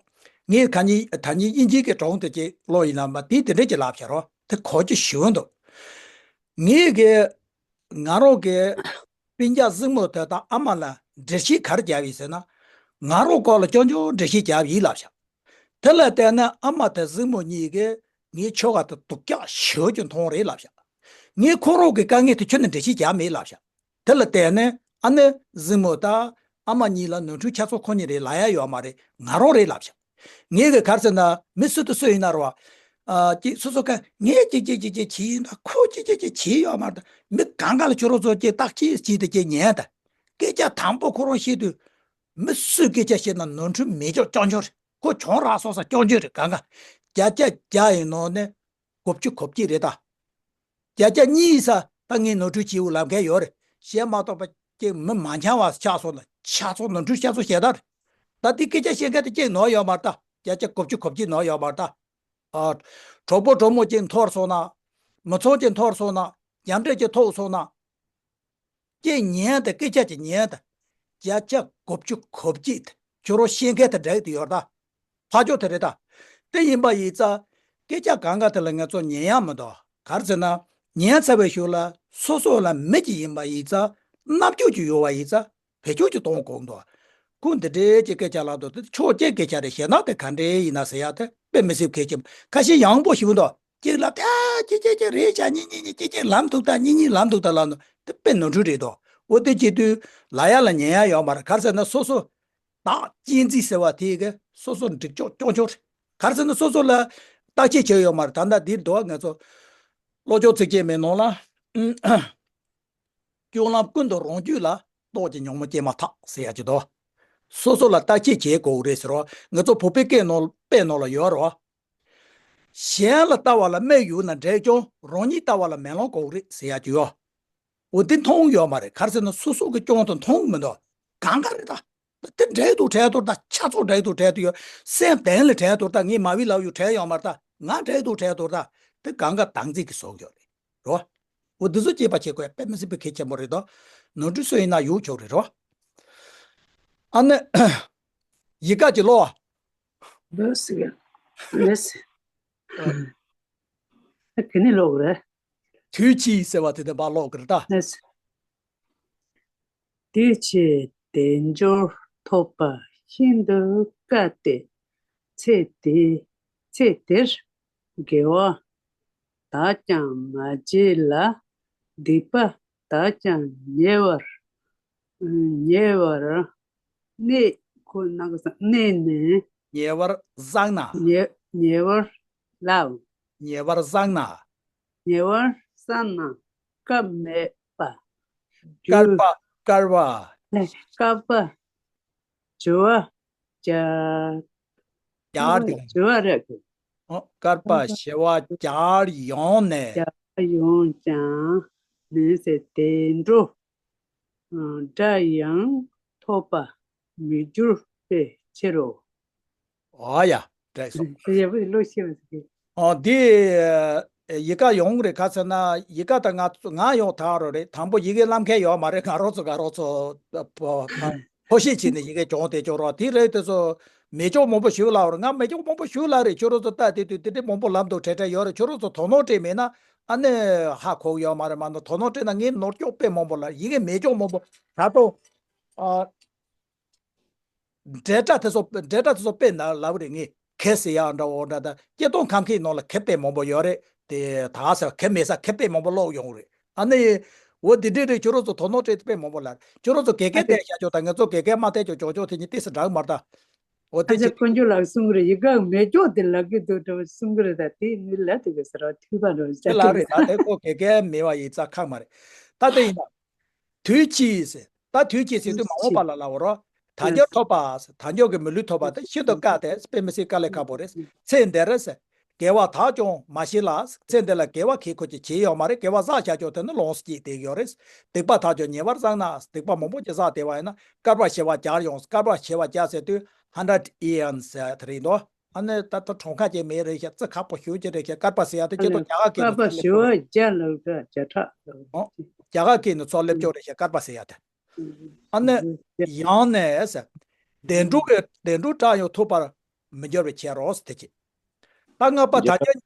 ངས་ཁ་ཉིན་ད་ཉིན་དབྱིན་ཇིའི་གི་གྲོང་དུ་ཅིག་ཀློག་ཡིན་ལ་མ་དེ་དེ་འདྲས་ཅིག་ལབ་བྱ་རོ། དེ་གོ་རྒྱུ་ཞིབ་འདུག་ངས་གི་ང་རང་གི་སྤུན་ཀྱག་གཟིགས་མོ་དེ་དང་ཨ་མ་ལ་འགྲེལ་བཤད་ག་རེ་བརྒྱབ་ཡིན་ཟེར་ན། ང་རང་སྐོར་ལ་རྐྱང་རྐྱང་འགྲེལ་བཤད་བརྒྱབ་ཡིན་ལབ་བྱ། དེ་ལ་བལྟས་ན་ཨ་མ་དང་གཟིགས་མོ་གཉིས་ཀས་ངའི་ཁྱོ་ག་དེ་སྡུག་ཅག་ཞེ་པོ་ཅིག་མཐོང་རེད་ལབ་བྱ། ངས་ཁོ་རང་གི་དཀའ་ངལ་དེ་ཁྱོན་ནས་འགྲེལ་བཤད་བརྒྱབ་མེད་ལབ་བྱ། དེ་ལ་བལྟས་ནས་ཨ་ནི་གཟིགས་མོ་དང་ཨ་མ་གཉིས་ལ་ནོར་འཁྲུལ་ཆགས་ཚུལ་ཁོ་གཉིས་རེད་ལབ་ཡ་ཡོད་མ་རེད། ང་རང་རེད་ལབ་བྱ། ངས་གི་ག་རེ་ཟེར་ན་མི་སུ་དང་སུ་ཡིན་ན་རེད་བ། ཨ་ཅིག་སོ་སོ་ག་ངས་ཅིག་ཅིག་ཅིག་ཅིག་བྱས་ཡིན་ད་ཁོ་ཅིག་ཅིག་ཅིག་བྱས་ཡོད་མ་རེད། མི་གང་ག་ལ་ཁྱོད་རང་ཚོ་ཅིག་བརྟག་དཔྱད་བྱས་ཏེ་ཅིག་ཉན་ད། སྐད་ཆ་དང་པོ་ཁོ་རང་བཤད་དུས་མི་སུས་སྐད་ཆ་བཤད་ན་ནོར་འཁྲུལ་མེད་ཀྱང་རྐྱང་རྐྱང་རེད། ཁོ་གྱོང་རག་སོང་ས་རྐྱང་རྐྱང་རེད། གང་ག་བརྒྱ་ཆ་བརྒྱ་ཡི་ནང་ནས་དགུ་བཅུ་གོ་གཅིག་རེད་ད། བརྒྱ་ཆ་གཉིས་ས་ད་ངས་ནོར་འཁྲུལ་བྱས་འུ་ལབ་མཁན་ཡོད་རེད། གཞན་མ་གཏོགས་པ་ཅིག་མི་མ་འཆམ་བ་ཆགས་སོང་ན་ཆགས་སོང་ནོར་འཁྲུལ་ཆགས་སོང་ཞེ་དྲག་རེད། ད་དེ་སྐད་ཆ་བཤད་མཁན་དེ་གཅིག་ནོར་ཡོད་མ་རེད་ད། བརྒྱ་ཆ་དགུ་བཅུ་གོ་གཅིག་ནོར་ཡོད་མ་རེད་ད། ཨ། གྲོགས་པོ་གྲོགས་མོ་གཅིག་འཐོར་སོང་ན། མི་ཚང་གཅིག་འཐོར་སོང་ན། རྒྱ་འདྲེ་གཅིག་ཐུག་སོང་ན། ཀྱེ་ཉན་དང་སྐད་ཆ་ཅིག་ཉན་དང་། བརྒྱ་ཆ་དགུ་བཅུ་གོ་གཅིག་དང་ཁྱོད་རང་བཤད་མཁན་དང་འདྲ་གི་ཡོད་རེད་ད། ཕར་ཕྱོགས་དེ་རེད་ད། དེ་ཡིན་པ་ཡིན་ཙང་། སྐད་ཆ་གང་ག་དེ་ལ་ང་ཚོ་ཉན་ཡག་མི་འདུག་ག་རེ་ཟེར་ན། ཉན་ཚར་བའི་གཞུག་ལ་སོ་སོ་ལ་མི་གཅིག་ཡིན་པ་ཡིན་ཙང་། རྣམ་འགྱུར་གཅིག་ཡོད་པ་ཡིན་ཙང་། བེད་སྤྱོད་ཅིག་གཏོང་དགོས་འདུག་ཁོས་འདི་འདྲའི་ཅིག་སྐད་ཆ་ལབ་འདུག་དེ་ཆོས་ཅན་སྐད་ཆ་རེད། ཞེད་སྣང་དེ་ག་འདྲའི་ཡིན་ན་ཟེར་ཡག་དེ་དཔེ་མི་སྲིད་གལ་ཆེན་པོ། ཁ་ཤས་ཡང་པོ་ཞིག་འདུག་གཅིག་ལ་ད་ཅི་ཅི་ཅི་རེད་བྱ། གཉིས་གཉིས་གཉིས་གཅིག་གཅིག་ལམ་ཐུག་ད། གཉིས་གཉིས་ལམ་ཐུག་ད་ལབ་འདུག་དེ་དཔེ་ནོར་འཁྲུལ་རེད་འདུག་འོ་དེ་བྱེད་དུས་ལབ་ཡག་ལ་ཉན་ཡག་ཡོད་མ་རེད། ག་རེ་ཟེར་ན་སོ་སོ་བདག་གཅེས་འཛིན་ཟེར་བ་དེ་གི་སོ་སོ་འགྲིག་ཆོག་སྐྱོང་ཆོག་རེད། ག་རེ་ཟེར་ན་སོ་སོ་ལ་བརྟག་དཔྱད་བྱས་ཡོད་མ་རེད། ད་ལྟ་འདིར་འདུག་ང་ཚོ་བློ་སྦྱོང་ཚིགས་བཅད་མའི་ནང་ལ། སྤྱོད་ལམ་ཀུན་ཏུ་རང་རྒྱུད་ལ། རྟོག་གེའི་ཉོན་མོངས་སྐྱེས་མ་ཐག་ཟེར་ཡག་ཅིག་འདུག་སོ་སོ་ལ་བརྟག་དཔྱད་བྱེད་དགོས་རེད་ཟེར་རོ། ང་ཚོ་བོད་པའི་སྐད་ནང་དཔེ་ནང་ལ་ཡོད་རོ། གཞན་ལ་ལྟ་བ་ལ་རྨས་ཡོད་ན་འགྲིག་ཀྱང་རང་ཉིད་ལྟ་བ་ལ་མེ་ལོང་དགོས་རེད་ཟེར་ཡག་ཅིག་ཡོད། འོ་འདི་མཐོང་ཡོད་མ་རེད། ག་རེ་ཟེར་ན་སོ་སོ་གི་སྐྱོན་དེ་མཐོང་མི་འདུག་གང་ག་རེད་ད། དེ་འགྲིག་འདུག་དྲན་འདུག་ད། ཆ་ཚང་འགྲིག་འདུག་དྲན་འདུག་ཡོད། སེམས་གཏིང་ལ་དྲན་འདུག་ད། ངས་མ་བི་ལབ་ཡོད་དྲན་ཡོད་མ་རེད་ད། ང་འགྲིག་འདུག་དྲན་འདུག་ད། དེ་གང་ག་བདག་འཛིན་གྱི་བཟོ་ཡོད་རེད་རོ། འོ་འདི་ཚོ་དཔྱད་པ་བྱེད་དགོས་ཡ་དཔེ་མི་སྲིད་པའི་གལ་ཆེན་པོ་རེད་དོ། ནོར་འཁྲུལ་སུ་ཡིན་ན་ཡོང་ཆོག་རེད་རོ། ཨ་ནི། ཡི་ག་ཅིག་ཀློག་ཨ། ལོས་ཟེར་གི། ལོས་ཟེར། ཨ། ཨ་ག་ནས་ཀློག་གི་རེད། དུས་ཕྱིས་ཟེར་བ་དེ་དེ་ཕར་ཀློག་གི་རེད་ད། ལོས་ཟེར། དུས་ཕྱིས་དལ་འབྱོར་ཐོབ་པ་ཤིན་ཏུ་དཀའ་སྟེ། ཚེ་དེ་ཚེ་དེར་དགེ་བ་དག་ཀྱང་མ་བྱས་ལ། སྡིག་པ་དག་ཀྱང་ཉེ་བར་ཉེ་བར་གནས། ཁོ་ན་ག་ས་གནས་ནས། ཉེ་བར་བསགས་ན། ཉེ་ཉེ་བར་ལ། ཉེ་བར་བསགས་ན། ཉེ་བར་བསགས་ན་སྐབས་མེད་པ། བསྐལ་པ་བསྐལ་པ། བསྐལ་པ་བྱེ་བ་བརྒྱ། བརྒྱ་དང་། བྱེ་བ་རེ་གི། ཨོ། བསྐལ་པ་བྱེ་བ་བརྒྱར་ཡང་ནས། བརྒྱར་ཡང་ཀྱང་ནི་ཟེར་དེ་འགྲོ། སྒྲ་ཡང་ཐོས་པ་མི་འགྱུར་བའི་ཕྱིར་རོ། ཨོ་ཡ། འགྲིག་སོང་། ཡག་པོ་ལོ་ཤེས་པ་ཟིག་ཨོ་འདི། ཡི་ག་ཡོང་རེད། ག་ཟེར་ན་ཡི་ག་ད་ང་ང་ཡོང་ཐག་རོ་རེད། དང་པོ་ཡི་གེ་བསླབ་མཁན་ཡོད་མ་རེད། ང་རང་ཚོ་ང་རང་ཚོ་ཕོ་ཤེས་བྱས་ནས་ཡི་གེ་སྦྱོང་དེ་སྦྱོང་རོགས་དེ་རེད། དེ་ཚོ་མེ་སྒྱོགས་མང་པོ་ཞུ་ལ་བར་ང་མེ་སྒྱོགས་མང་པོ་ཞུ་ལ་རེད། ཁྱོད་རང་ཚོ་ལྟ་དེ་དུས་དེ་འདྲའི་མང་པོ་ལབ་འདུག་དྲན་དྲན་ཡོད་རེད། ཁྱོད་རང་ཚོ་དོ་སྣང་སྤྲད་མེད་ན་ཨ་ནི་ཧ་གོ་གི་ཡོད་མ་རེད། མ་གཏོགས་དོ་སྣང་སྤྲད་ན་ངས་ནོར་སྐྱོག་དཔེ་མང་པོ་ལ་ཡི་གེ་མེ་སྒྱོགས་མང་པོ་ད་དུང་ཨ། འབྲེལ་སྒྲ་དེ་ཚོ་འབྲེལ་སྒྲ་དེ་ཚོ་དཔེ་ན་ལབ་རེད། ངས་གེ་ཟེར་ཡག་འདྲ་བོ་འདྲ་ད་སྐད་གཏོང་ཁམས་ཁའི་ནང་ལ་གེ་དཔེ་མང་པོ་ཡོད་རེད། དེ་ད་ཟེར་གེ་མེད་ས་གེ་དཔེ་མང་པོ་ཀློག་ཡོང་རེད། ཨ་ནི། འོ་དེ་འདྲས་རེད། ཁྱོད་རང་ཚོ་དོ་སྣང་སྤྲད་དེ་དཔེ་མང་པོ་ལབ། ཁྱོད་རང་ཚོ་དགེ་རྒན་བསྟེན་བཞག་ཆོག་དང་ང་ཚོ་དགེ་རྒན་མ་བསྟེན་ཆོག་ཆོག་ཆོག་དེ་གཉིས་ཏོག་ཙམ་འདྲ་གི་མ་རེད་ད། འོ་དེ་ཨ་ཅག་ཅིག་དཀོན་མཆོག་ལགས་གསུང་གི་རེད། ཡི་ག་མེ་སྒྱོགས་དེ་ལབ་གི་འདུག་འདྲ་བོ་གསུང་གི་རེད། ད་དེ་ནི་ལབ་དེ་གི་ཟེར་བ་འཐུས་པ་འདྲ་བོ་དེ་ལབ་རེད། ད་དེ་ཁོ་དགེ་རྒན་མེད་པ་ཡིན་ཙང་ཁག་མ་རེད། ད་དེ་ཡིན་ན། དུས་ཕྱིས་ཟེར། ད་དུས་ཕྱིས་ཟེར་དུས་མ་འོངས་པ་ལ་ལབ་རོ། ད་ལྟར་ཐོབ་པ། ད་ལྟར་གྱི་མི་ལུས་ཐོབ་པ་དེ་ཤིན་ཏུ་དཀའ་སྟེ་དཔེ་མི་སྲིད་དཀའ་ལས་ཁག་པོ་རེད། ཚེ་འདིར་ཟེར། དགེ་བ་དག་ཀྱང་མ་བྱས་ལ། ཚེ་འདི་ལ་དགེ་བ་གིས་ཁོ་ཅིག་བྱས་ཡོད་མ་རེད། དགེ་བ་བསགས་བཞག་ཀྱང་དེ་ནི་ལོངས་སུ་སྤྱད་དེ་ཡོད་རེད། སྡིག་པ་དག་ཀྱང་ཉེ་བར་བསགས་ན། སྡིག་པ་མང་པོ་ཅིག་བསགས་བསྡད་པ་ཡིན་ན་བསྐལ་པ་བྱེ་བ་བརྒྱར་ཡང་། བསྐལ་པ་བྱེ་བ་བརྒྱ་ཟེར་དུས་hundred years ཟེར་དེ་རེད་འདུག་ཨ་ནི་ད་ལྟ་གྲངས་ཀ་ཅིག་མེད་རེད་ཤག་རྩིས་ཁག་པོ་ཞེ་ཅིག་རེད་ཤག་བསྐལ་པ་ཟེར་ཡ་དེ་སྤྱིར་བཏང་རྒྱ་གར་སྐད་ནས་བསྐལ་པ་བྱེ་བ་བརྒྱ་ལབ་ད་བརྒྱ་ཕྲག་ལབ། ཨོ། རྒྱ་གར་སྐད་ནས་ཚུར་སླེབས་ཀྱོག་རེད་ཤག་བསྐལ་པ་ཟེར་ཡ་དེ། ཨ་ནི་ཡང་ནས་ཟེར། བདེ་འགྲོ་གི་བདེ་འགྲོ་དག་ཡང་ཐོབ་པར་མི་འགྱུར་བའི་ཕྱིར་རོ་ཟེར་དེ་ཅི། ད་ལྔ་པ་ད་རྒྱ་ཀྱང་།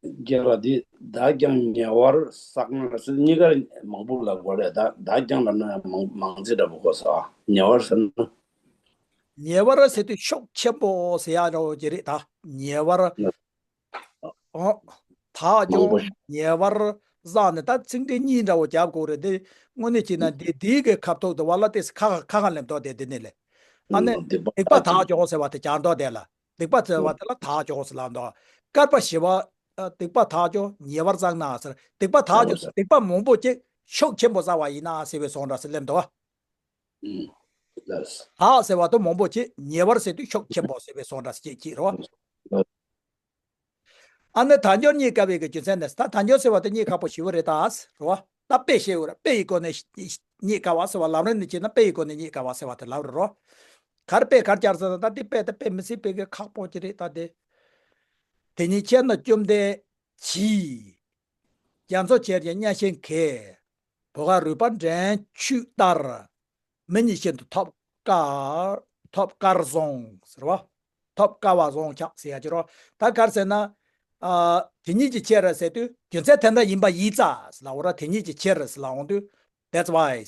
རྒྱལ་བ་འདི་དག་ཀྱང་ཉེ་བར་བསགས་ན་ཟེར་གཉིས་ཀ་མང་པོ་ལབ་དགོས་རེད། ད་དག་ཀྱང་ལབ་ན་མང་མང་ཚིག་འདྲ་པོ་གོ་ས། ཉེ་བར་ཟེར་ན། ཉེ་བར་ཟེར་དུས་ཤུགས་ཆེན་པོ་ཟེར་ཡ་འདྲ་བོ་ཅིག་རེད་ད། ཉེ་བར། ཨོ། དག་མང་པོ་ཀྱང་ཉེ་བར་བསགས་ནས། ད་ཚིག་འགྲེལ་གཉིས་འདྲ་བོ་རྒྱབ་དགོས་རེད་དེ། དངོས་གནས་བྱས་ན་འདི་འདིའི་གི་ཁ་ཐུག་དེ་བ་ལ་ཏོག་ཙམ་ཁ་ཁ་ཁ་ལེན་ཐོག་དེ་འདི་ནས་ལས། ཨ་ནི་ཨང་། སྡིག་པ་སྡིག་པ་དག་ཀྱང་ཟེར་བ་དེ་བསྐྱར་ཟློས་དེ་ལ། སྡིག་པ་ཟེར་བ་དེ་ལ་དག་ཀྱང་ཟེར་ལབ་འདུག་བསྐལ་པ་བྱེ་བ། ཨ། སྡིག་པ་དག་ཀྱང་ཉེ་བར་བསགས་ན་ཟེར། སྡིག་པ་དག་ཀྱང་ཟེར། སྡིག་པ་མང་པོ་ཅིག་ཤུགས་ཆེན་པོ་བསགས་པ་ཡིན་ན་ཟེར་བའི་བཟོ་འདྲ་ཟེར་ལབ་འདུག་ཨང་། ལགས། དག་ཟེར་བ་དེ་མང་པོ་ཅིག་ཉེ་བར་ཟེར་དུས་ཤུགས་ཆེན་པོ་ཟེར་བའི་བཟོ་འདྲ་ཟེར་ཅིག་ཅིག་རེད་བ། ལགས། ཨ་ནི་དལ་འབྱོར་རྙེད་དཀའ་བའི་གི་རྒྱུ་མཚན་ནི། ད་དལ་འབྱོར་ཟེར་བ་དེ་རྙེད་ཁག་པོ་ཞེ་པོ་རེད་ད། རེད་བ། ད་དཔེ་བཤད་དགོས་རེད། དཔེ་ཡི་སྒོ་ནས་རྙེད་དཀའ་བ་ཟེར་བ། ལམ་རིམ་ནས་བྱས་ན་དཔེ་ཡི་སྒོ་ནས་རྙེད་དཀའ་བ་ཟེར་བ་དེ་ལབ་རེད་རོ། ག་རེ་དཔེ་ག་རེ་སྦྱར་ཟེར་ན། ད་འདི་དཔེ་དེ་དཔེ་མི་སྲིད་པའི་གི་ཁག་པོ་ཅིག་རེད་ད་དེ། དེ་ཉིད་ཁྱེད་ནི་བཅོམ་ལྡན་གྱིས། རྒྱ་མཚོ་ཆེར་གྱུར་མཉན་བཞིན་གྱི། བོད་སྐད་རུས་སྦལ་འདྲེན་བཅུད་ལྟར། མི་ཉིད་ཤིན་ཏུ་ཐོབ་དཀའ། ཐོབ་དཀར་བཟང་ཟེར་བ། ཐོབ་དཀའ་བ་བཟང་ཆགས་ཟེར་ཡ་ཅིག་རོ། ད་ག་རེ་ཟེར་ན། ཨ། དེ་ཉིད་ཀྱི་ཕྱིར་ཟེར་དུས་རྒྱུ་མཚན་དེ་འདྲ་ཡིན་པ་ཡིན་ཙང་ཟེར་ལབ་རོ། དེ་ཉིད་ཀྱི་ཕྱིར་ཟེར་ལབ་འོང་དུས། That's why།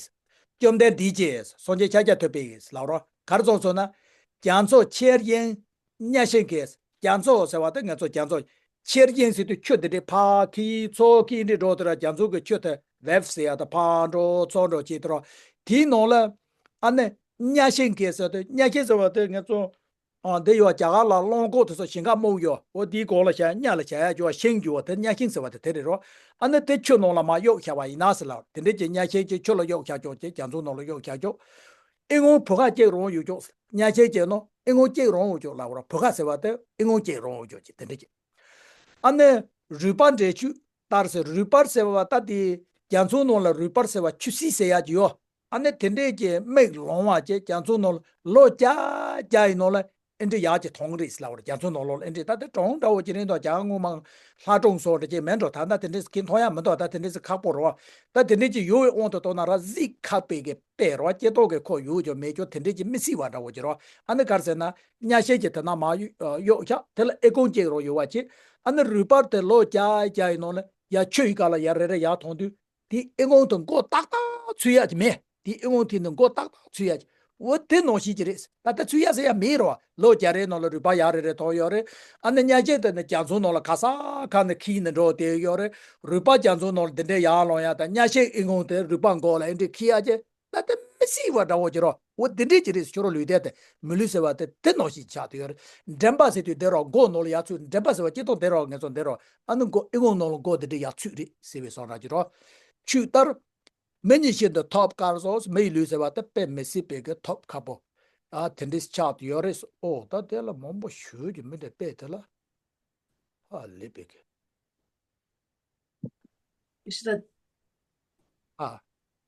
བཅོམ་ལྡན་འདས་ཀྱིས་སངས་རྒྱས་ཤཱཀྱ་ཐུབ་པས་ཟེར་ལབ་རོ། ག་རེ་ཙམ་སོང་ན། རྒྱ་མཚོ་ཆེར་གཡེངས་གཉའ་ཤིང་གིས། རྒྱ་མཚོ་ཟེར་བ་དེ་ང་ཚོ་རྒྱ་མཚོ། ཆེར་གཡེངས་ཟེར་དུས་ཆུ་དེ་འདྲའི་ཕར་ཁྱེར་ཚུར་ཁྱེར་འདྲ་འགྲོ་དུས་ར་རྒྱ་མཚོ་གི་ཆུ་དེ་waves་ཟེར་ཡ་དེ་ཕར་འགྲོ་ཚུར་འགྲོ་བྱེད་དུས་ར། དེའི་ནང་ལ། ཨ་ནི། གཉའ་ཤིང་གིས་ཟེར་དུས་གཉའ་ཤིང་ཟེར་བ་དེ་ང་ཚོ། ཨ། འདི་ཡོད་རྒྱ་གར་ལ་གླང་གོག་དེ་ཚོ་ཞིང་ཁ་རྨོ་ཡོད། འོ་དེའི་གོང་ལ་བཞག་གཉའ་ལ་བཞག་ཡ་ཅོ་ཤིང་ཅོ་དེ་གཉའ་ཤིང་ཟེར་བ་དེ་དེ་རེད་རོ། ཨ་ནི་དེ་ཆུ་ནང་ལ་མར་གཡུགས་བཞག་པ་ཡིན་ན་ཟེར་ལ། དེ་འདྲས་ཀྱི་གཉའ་ཤིང་ཅིག་ཆུ་ལ་གཡུགས་བཞག་ཅོག་ཅིག་རྒྱ་མཚོ་ནང་ལ་གཡུགས་བཞག་ཅོག་ཨི་ངོ་བོད་ཁ་གཅིག་རང་ཡོད་ཅོག་གཉའ་ཤིང་ཅིག་ནོ་ཨི་ངོ་གཅིག་རང་ཡོད་ཅོག་ལབ་རོ། བོད་ཁ་ཟེར་བ་དེ་ཨི་ངོ་གཅིག་རང་ཡོད་ཅོག་ཅིག་དེ་འདྲས་ཀྱི། ཨ་ནི། རུས་སྦལ་འདྲེན་བཅུད་ལྟར་ཟེར། རུས་སྦལ་ཟེར་བ་ད་དེ་རྒྱ་མཚོ་ནང་ལ་རུས་སྦལ་ཟེར་བ་ཆུ་སྲིན་ཟེར་ཡ་ཅིག་ཡོད། ཨ་ནི་དེ་འདྲས་ཀྱི་མིག་ལོང་བ་ཅིག་རྒྱ་མཚོ་ནང་ལ་ལོ་བརྒྱ་བརྒྱ་ཡི་ནང་ལ་ཨེ་འདྲས་ཡག་ཅིག་མཐོང་གི་རེད་ཟེར་ལབ་པ་རེད། རྒྱ་མཚོ་ནང་ལོགས་ལ་ཨེ་འདྲས་ད་དེ་གྲོང་འདྲ་བོ་ཅིག་རེད་འདུག་རྒྱ་གར་སྔོན་མ་ལྷ་གྲོང་སོགས་འདྲ་ཅིག་མེད་འགྲོ། ད་ལྟ་དེ་འདྲས་ཁྱེད་མཐོང་ཡ་མི་འདུག་ད་དེ་འདྲས་ཁག་པོ་རེད་བ། ད་དེ་འདྲས་ཅིག་ཡོད་པའི་དབང་དུ་བཏང་ན་ར་གཟིག་ཁ་པའི་གི་དཔེ་རོ། སྐྱེ་ཐོག་གི་ཁོ་ཡོད་ཀྱང་མེད་ཀྱང་དེ་འདྲས་ཀྱི་མི་སྲིད་པ་འདྲ་བོ་ཅིག་རོ། ཨ་ནི་ག་རེ་ཟེར་ན། གཉའ་ཤིང་གི་དེ་ན་མར་གཡུག་གཡུག་བཞག་དེ་ལ་ཨི་ཁུང་གཅིག་རོ་ཡོད་པ་ཅིག་ཨ་ནི་རུས་སྦལ་དེ་ལོ་བརྒྱ་བརྒྱ་ཡི་ནང་ལ་ཡར་ཆུ་ཡི་སྒང་ལ་ཡར་རེ་རེ་ཡར་མཐོང་དུས་དེ་ཨི་ཁུང་དེ་མགོ་ཏག་ཏག་ཚུད་ཡ་ཅིག་མེད། དེ་ཨི་ཁུང་དེ་ནི་མགོ་ཏག་ཏག་ཚུད་ཡ་ཅིག་འོ་དེ་ནང་བཞིན་གྱི་རེད། ད་ལྟ་ཚུད་ཡ་ཟེར་ཡ་མེད་རོ། ལོ་བརྒྱ་རེའི་ནང་ལ་རུས་སྦལ་ཡར་རེ་རེ་མཐོང་ཡོད་རེད། ཨ་ནི་གཉའ་ཤིང་དེ་ནི་རྒྱ་མཚོ་ནང་ལ་ག་ས་ག་ནས་ཁྱེར་ནས་འགྲོ་བསྡད་ཡོད་རེད། རུས་སྦལ་རྒྱ་མཚོ་ནང་ལ་འདི་འདྲའི་ཡར་ལོང་ཡ་དང་གཉའ་ཤིང་ཨི་ཁུང་དེ་རུས་སྦལ་མགོ་ལ་ཨེ་འདྲའི་ཁྱེར་ཡ་ཅིག་ད་ལྟ་མི་སྲིད་པ་འདྲ་བོ་ཅིག་རོ། འོ་འདི་འདྲས་ཅིག་རེད། ཁྱོད་རང་ལུས་རྟེན་དེ་མི་ལུས་ཟེར་བ་དེ་དེ་ནང་བཞིན་ཆགས་བསྡད་ཡོད་རེད། འདྲེན་པ་ཟེར་དུས་དེ་རོ། མགོ་ནང་ལ་ཡར་ཚུད་འདྲེན་པ་ཟེར་བ་སྐྱེ་སྟོང་དེ་རོ། ངེད་ཚོ་འདི་རོ། ཨ་ནི་མགོ་ཨི་ཁུང་ནང་ལ་མགོ་འདི་འདྲས་ཡར་ཚུད་རེད་ཟེར་བའི་བཟོ་འདྲ་ཅིག་རོ། ཆུ་ལྟར། མི་ཉིད་ཤིན་ཏུ་ཐོབ་དཀའ་སོགས། མི་ཡི་ལུས་ཟེར་བ་དེ་དཔེ་མི་སྲིད་པའི་གི་ཐོབ་ཁག་པོ། ཨ་དེ་འདྲས་ཆགས་བསྡད་ཡོད་རེད། ཨོ་ད་དེ་ལ་མང་པོ་ཞུ་རྒྱུ་མི་འདུག་དཔེ་དེ་ལ་ཧ་ལས་པའི་གི། ཨ། ཨ་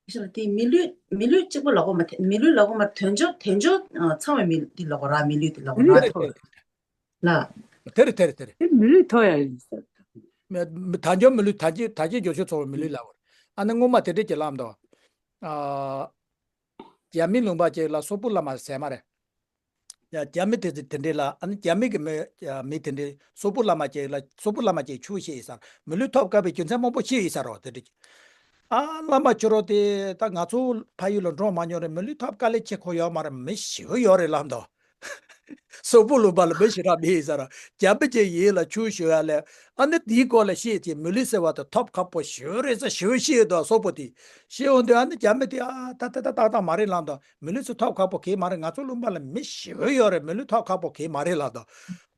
ཤ་ལ་དེ་མི་ལུས་མི་ལུས་གཅིག་པ་ལ་གོ་མ་དེ་མི་ལུས་ལ་གོ་མ་དལ་འབྱོར་དལ་འབྱོར་ཨ་ཚང་བའི་མི་དེ་ལ་གོ་ར། མི་ལུས་དེ་ལ་གོ་མི་ལུས་ར་ཐོབ་ལ། དེ་རེད་དེ་རེད་དེ་རེད། དེ་མི་ལུས་ཐོབ་ཡ་ཡིན་ས། མི་དལ་འབྱོར་མི་ལུས་དལ་འབྱོར་དལ་འབྱོར་འབྱོར་ཕྱིར་ཚང་བའི་མི་ལུས་ལ་གོ། ཨ་ནི་སྔོན་མ་དེ་འདྲས་ཀྱི་ལམ་དུ། ཨ། རྒྱ་མི་ལུང་པ་ཅིག་ལ་སོག་པོ་བླ་མ་ཟེར་མ་རེད། ཡ་རྒྱ་མི་དེ་དེ་འདྲས་ལ། ཨ་ནི་རྒྱ་མི་གི་མི་ཡ་མི་དེ་འདྲས་སོག་པོ་བླ་མ་ཅིག་ལ། སོག་པོ་བླ་མ་ཅིག་ཆོས་བཤད་ཡིན་ས། མི་ལུས་ཐོབ་དཀའ་བའི་རྒྱུ་མཚན་མང་པོ་བཤད་ཡིན་ས་རོ། དེ་འདྲས་ཀྱི། ཨ་བླ་མ་ཁྱོད་རང་དེ་ད་ང་ཚོ་ཕ་ཡུལ་ལ་འགྲོ་མ་མྱོང་རེད། མི་ལུས་ཐོབ་དཀའ་ལས་ཆེ་ཁོ་ཡོད་མ་རེད། མི་ཞེ་པོ་ཡོད་རེད་ལབ་འདུག་སོག་པོ་ལུང་པ་ལ་མི་ཞེ་དྲག་མེད་ཡིན་ས་ར། རྒྱ་མི་ཅིག་ཡིན་ལ་ཆོས་ཞུ་ཡ་ལས། ཨ་ནི་དེའི་སྐོར་ལ་བཤད་ཅིག་མི་ལུས་ཟེར་བ་དེ་ཐོབ་ཁག་པོ་ཞེ་པོ་རེད་ཟེར་ཞེ་པོ་བཤད་འདུག་སོག་པོ་དེ་བཤད་འོང་དུས། ཨ་ནི་རྒྱ་མི་དེ་ཨ་ད་ད་ད་ཏག་ཏག་མ་རེད་ལབ་འདུག་མི་ལུས་ཚོ་ཐོབ་ཁག་པོ་གང་ཡང་མ་རེད། ང་ཚོ་ལུང་པ་ལ་མི་ཞེ་པོ་ཡོད་རེད། མི་ལུས་ཐོབ་ཁག་པོ་གང་ཡང་མ་རེད་ལབ་འདུག་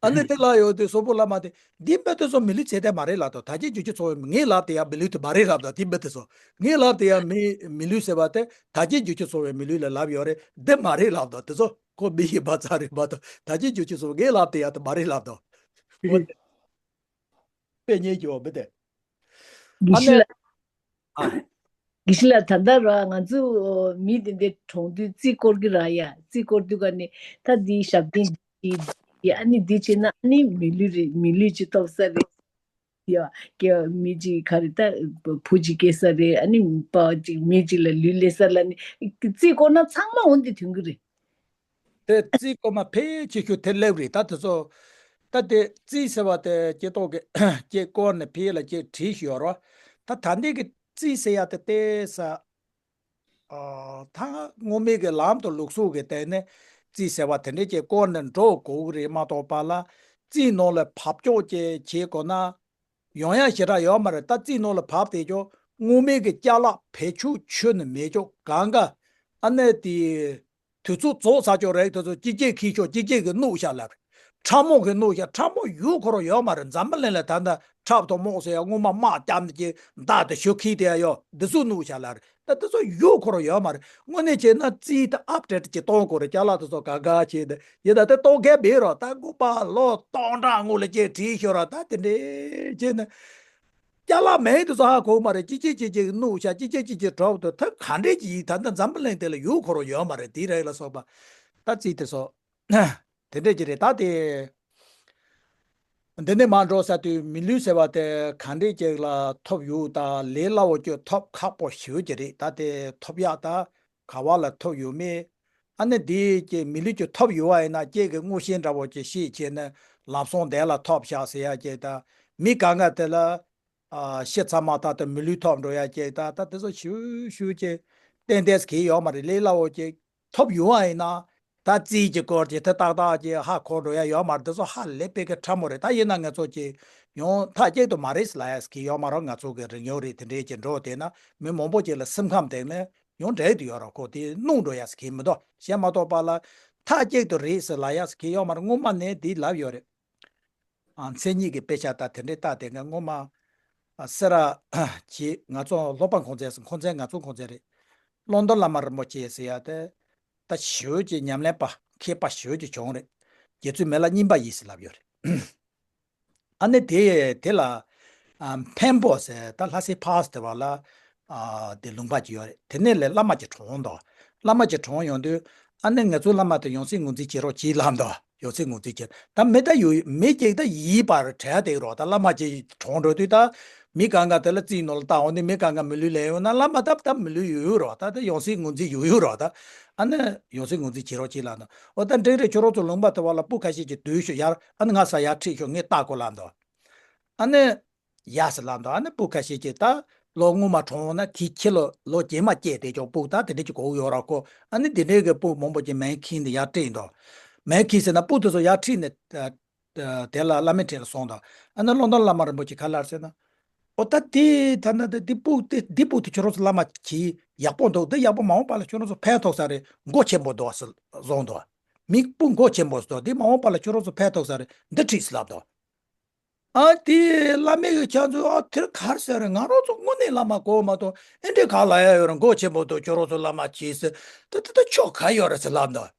ཨ་ནི་དེ་ལ་ཡོད་དུས་སོག་པོ་བླ་མ་དེ་འདི་མི་དེ་ཚོ་མི་ལུས་ཚད་ལྡན་མ་རེད་ལབ་འདུག་དལ་འབྱོར་འབྱོར་ཕྱིར་ཚང་བའི། ངས་ལབ་དེ་ཡ་མི་ལུས་དེ་མ་རེད་ལབ་འདུག་དེ་མི་དེ་ཚོ་ངས་ལབ་དེ་ཡ་མི་མི་ལུས་ཟེར་བ་དེ་དལ་འབྱོར་འབྱོར་ཕྱིར་ཚང་བའི་མི་ལུས་ལ་ལབ་ཡོད་རེད། འདི་མ་རེད་ལབ་འདུག་དེ་ཚོ་ཁོ་མི་ཡིན་པ་ཙང་རེད་མ་གཏོགས། དལ་འབྱོར་འབྱོར་ཕྱིར་ཚང་བའི་ངས་ལབ་དེ་ཡ་དེ་མ་རེད་ལབ་འདུག་འོ་དེ། དཔེ་རྙེད་ཀྱི་འོ་མི་དེ། དགེ་ཨ་བཤེས་ནས། ལགས། ཨ། དགེ་བཤེས་ལགས། ད་ལྟ་ར་ང་ཚོ་མི་དེ་འདྲ་གྲོངས་དུས་རྩིས་སྐོར་གྱི་ར་ཡ། རྩིས་སྐོར་དུས་ག་ནས་ད་འདི་ཞབས་བརྟན་འདི་འདི་ཨ་ནི་འདི་བྱས་ན་ཨ་ནི་མི་ལུས་རེད། མི་ལུས་ཅིག་ཐོབ་ས་རེད། ཡ། ཀྱེ་མི་ཅིག་ག་རེ་ད་བུ་ཅིག་སྐྱེས་ས་རེད། ཨ་ནི་པ་ཅིག་མི་ཅིག་ལ་ལུས་སླེབས་ས་ལ་ནི་རྩིས་སྐོར་ན་ཚང་མ་འོ་འདི་ཐོན་གྱི་རེད། དེ་རྩིས་སྐོར་མ་ཕལ་ཆེ་ཤོས་དེ་སླེབས་རེད། ད་དེ་ཚོ་ད་དེ་རྩིས་ཟེར་བ་དེ་སྐྱེ་ཐོག་གི་སྐྱེ་སྐོར་ནས་ཕལ་ལ་སྐྱེ་བྲིས་ཤིག་ཡོད་རོ། ད་ད་འདི་གི་རྩིས་ཟེར་ཡ་དེ་ཏེ་ས། ཨ། ད་སྔོན་མའི་གི་ལམ་དུ་ལུགས་སྲོལ་གི་སྟེང་ནས་རྩིས་ཟེར་བ་དེ་འདྲས་ཀྱི་སྐོར་ནས་འགྲོ་དགོས་ཀྱི་རེད་མ་གཏོགས་པ་ལ། རྩིས་ནང་ལ་ཕབ་སྐྱོག་ཅིག་བྱེད་དགོས་ན། ཡོང་ཡ་ཞེ་དྲག་ཡོད་མ་རེད། ད་རྩིས་ནང་ལ་བབས་བསྡད་ཀྱོག་སྔོན་མའི་གི་ཅ་ལག་བེད་སྤྱོད་ཁྱོན་ནས་མེད་ཀྱོག་གང་ག་ཨ་ནི་དེ་དུས་ཚོད་རྫོགས་ཚར་ཀྱོག་རེད། དེ་ཚོ་གཅིག་གཅིག་ཁྱེར་ཤོག་གཅིག་གཅིག་གིས་བསྣུབས་བཞག་ལབ་རེད། ཁྲབ་རྨོག་གིས་བསྣུབས་བཞག་ཁྲབ་རྨོག་ཡོད་ཁོ་རང་ཡོད་མ་རེད། འཛམ་བུ་གླིང་ལ་ད་ལྟ་ཁྲབ་དང་རྨོག་ཟེར་ཡ་སྔོན་མ་དམག་རྒྱབ་ནས་ཀྱི་མདའ་དང་གཞུ་འཁྱེར་བསྡད་ཡ་ཡོད། འདི་ཚོ་བསྣུབས་བཞག་ལབ་རེད། ད་དེ་ཚོ་ཡོད་ཁོ་རང་ཡོད་མ་རེད། དངོས་གནས་བྱས་ན་རྩིས་དེ་ཨབ་ཌེཊ་ཅིག་གཏོང་དགོས་རེད། ཅ་ལག་དེ་ཚོ་ག་ག་བྱས་ཏེ་ཡིན་ད་དེ་གཏོང་མཁན་མེད་རོགས། ད་དགོན་པ་ལོ་སྟོང་ཕྲག་སྔོན་ལ་ཅིག་བྲིས་ཤོག་ར། ད་དེ་འདྲས་བྱས་ནས་ཅ་ལག་མེད་དེ་ཚོ་ཧ་གོ་མ་རེད། ཅི་ཅི་ཅི་ཅི་བསྣུབས་ཤག་ཅི་ཅི་ཅི་ཅི་གྲོགས་དེ་ད་ག་འདྲས་ཅིག་ཡིན། ད་ལྟ་འཛམ་བུ་གླིང་དེ་ལ་ཡོད་ཁོ་རང་ཡོད་མ་རེད། དེ་རེད་ལ་སོགས་པ་ད་རྩིས་དེ་ཚོ་དེ་འདྲས་ཅིག་རེད། ད་དེ། འདི་ནས་མར་འགྲོ་ས་དུས་མི་ལུས་ཟེར་བ་དེ་ག་འདྲས་ཅིག་ལ་ཐོབ་ཡོད་ད། ལས་སླ་བོ་ཅིག་ཐོབ་ཁག་པོ་ཞེ་པོ་ཅིག་རེད། ད་དེ་ཐོབ་ཡག་ད་ག་བ་ལ་ཐོབ་ཡོད་མེད། ཨ་ནི་དེ་ཅིག་མི་ལུས་ཅིག་ཐོབ་ཡོད་བ་ཡིན་ན་ཁྱེད་ཀྱིས་དངོས་བཤེས་འདྲ་བོ་ཅིག་ཤེས་བྱས་ནས་ལམ་སང་དེ་ལ་ཐོབ་ཤག་ཟེར་ཡག་ཅིག་ད། མི་གང་ག་དེ་ལ་ཨ་ཤི་ཚར་མ་ཐག་ཏུ་མི་ལུས་ཐོབ་འགྲོ་ཡག་ཅིག་ད། ད་དེ་ཚོ་ཞུ་ཞུ་ཅིག་ཏན་ཏན་གི་ཡོད་མ་རེད། ལས་སླ་བོ་ཅིག་ཐོབ་ཡོང་བ་ཡིན་ན། ད་རྩིས་ཀྱི་སྐོར་གྱི་དེ་ཏག་ཏག་ཅིག་ཧ་གོ་འགྲོ་ཡ་ཡོད་མ་རེད། དེ་ཚོ་ཧ་ལས་པའི་གི་ཕྲ་མོ་རེད། ད་ཡིན་ན་ང་ཚོ་ཀྱི་ཡང་མཐའ་གཅིག་ཏུ་མ་རེད་ཟེར་ལབ་ཡ་ཟེར་གི་ཡོད་མ་རེད། ང་ཚོ་གི་རིག་གཞུང་རེད། དེ་འདྲའི་ཀྱི་འགྲོ་བསྡད་ན་མི་མང་པོ་ཅིག་ལ་སེམས་ཁམས་སྟེང་ནས་ཡང་འདྲེས་དུ་ཡོད་རེད། ཁོ་དེ་སྣང་འགྲོ་ཡ་ཟེར་གི་མི་འདུག་བཤད་མ་གཏོགས་པ་ལ་མཐའ་གཅིག་ཏུ་རེད་ཟེར་ལབ་ཡ་ཟེར་གི་ཡོད་མ་རེད། སྔོན་མ་ནས་དེ་ལབ་ཡོད་རེད། ཨ་མཚན་ཉིད་ཀྱི་དཔེ་ཆ་དང་དེ་འདྲའི་ལྟ་དེ་ང་སྔོན་མ་ཨ་སེ་ར་གྱི་ང་ཚོ་སློབ་པ་ཁོང་ཚན་ཁོང་ཚན་ང་ཚོ་ཁོང་ཚན་རེད། ཀློང་རྡོལ་བླ་མ་རིན་པོ་ཆེ་ཟེར་ཡ་དེ་ད་ཞེ་པོ་ཅིག་ཉམས་ལེན་པ་མཁས་པ་ཞེ་པོ་ཅིག་བྱུང་རེད། རྗེ་བཙུན་མི་ལ་སྙིང་པ་ཡིས་ཟེར་ལབ་ཡོད་རེད། ཨ་ནི་དེ་དེ་ལ་ཨ་འཕན་པོ་ཟེར་ད་ལྷ་སའི་ཕ་ཟེར་བ་ལ་ཨ་དེ་ལུང་པ་ཅིག་ཡོད་རེད། དེ་ནས་ལས་བླ་མ་ཅིག་གྲོངས་འདུག་བླ་མ་ཅིག་གྲོངས་ཡོང་དུས་ཨ་ནི་ང་ཚོའི་བླ་མ་དེ་ཡང་སྲིད་ངོས་འཛིན་བྱེད་རོགས་གྱིས་ལབ་འདུག་ཡང་སྲིད་ངོས་འཛིན་བྱེད། ད་མི་ད་ཡོད་མི་གཅིག་ད་ཡིད་པར་བྲལ་བསྡད་རོགས། ད་བླ་མ་ཅིག་གྲོངས་འགྲོ་དུས་ད་མི་གང་ག་དེ་ལ་རྩིས་ནང་ལ་བལྟ་འོང་དུས་མི་གང་ག་མི་ལུས་ལེན་ཡོང་ན་བླ་མ་ད་ད་མི་ལུས་ཡོད་ཡོད་རོགས། ད་ད་ཡང་སྲིད་ངོས་འཛིན་ཡོད་ཡོད་རོགས། ད་ཨ་ནི་ཡང་སྲིད་ངོས་འཛིན་བྱེད་རོགས་གྱིས་ལབ་འདུག་འོ་ད་འགྲིག་རེད། ཁྱོད་རང་ཚོ་ལུང་པ་དེ་བ་ལ་སྤུ་ཁ་ཤས་ཀྱིས་སྡོད་ཤོག་ཡར་ཨ་ནི་ང་ས་ཡར་ཁྲིད་ཤོག་ངས་བལྟ་དགོས་ལབ་འདུག་ཨ་ནི་ཡ་ཟེར་ལབ་འདུག་ཨ་ནི་སྤུ་ཁ་ཤས་ཀྱིས་ད་ལོ་སྔོན་མ་གྲོངས་ན་དེའི་ཕྱི་ལོ་ལོ་རྗེས་མ་སྐྱེས་དེ་ཅོག་སྤུ་ད་དེ་འདྲ་ཅིག་གོ་ཡོད་ར་ཁོ། ཨ་ནི་དེ་འདྲའི་གི་སྤུ་མང་པོ་ཅིག་མེ་ཁྱེར་ནས་ཡར་ཁྲིད་འདུག་མེ་ཁྱེར་ཟེར་ན་སྤུ་དེ་ཚོ་ཡར་ཁྲིད་ནས་ཨ་དེ་ལ་བླ་མའི་ཁྲི་ལ་སོང་འདུག་ཨ་ནི་ཀློང་རྡོལ་བླ་མ་རིན་པོ་ཆེ་ག་ལབ་ཟེར་ན། ཨོ་ད་དེ་ད་ན་ད་འདི་སྤུ་དེ་འདི་སྤུ་དེ་ཁྱོད་རང་ཚོ་བླ་མ་གྱིས་ཡག་པོ་འདུག་འདི་ཡག་པོ་མ་འོངས་པ་ལ་ཁྱོད་རང་ཚོ་ཕན་ཐོགས་ས་རེད། མགོ་ཆེན་པོ་འདུག་ཟེར་བཟུང་འདུག་མི་སྤུ་མགོ་ཆེན་པོ་ཟེར་འདུག་འདི་མ་འོངས་པ་ལ་ཁྱོད་རང་ཚོ་ཕན་ཐོགས་ས་རེད། འདི་ཁྲིད་ཟེར་ལབ་འདུག་ཨ་དེ་བླ་མའི་གི་ཁྱེད་ཚོ་ཨ་དེར་གར་ཟེར་རེད། ང་རང་ཚོ་དངོས་གནས་བླ་མ་གོ་མ་གཏོགས་ཨེ་འདྲས་ག་ལ་ཡ་ཡོད་རེད། མགོ་ཆེན་པོ་འདུག་ཁྱོད་རང་ཚོ་བླ་མ་གྱིས་ཟེར་ད་ད་ད་ཆོ་ག་ཡོད་རེད་ཟེར་ལབ་འདུག་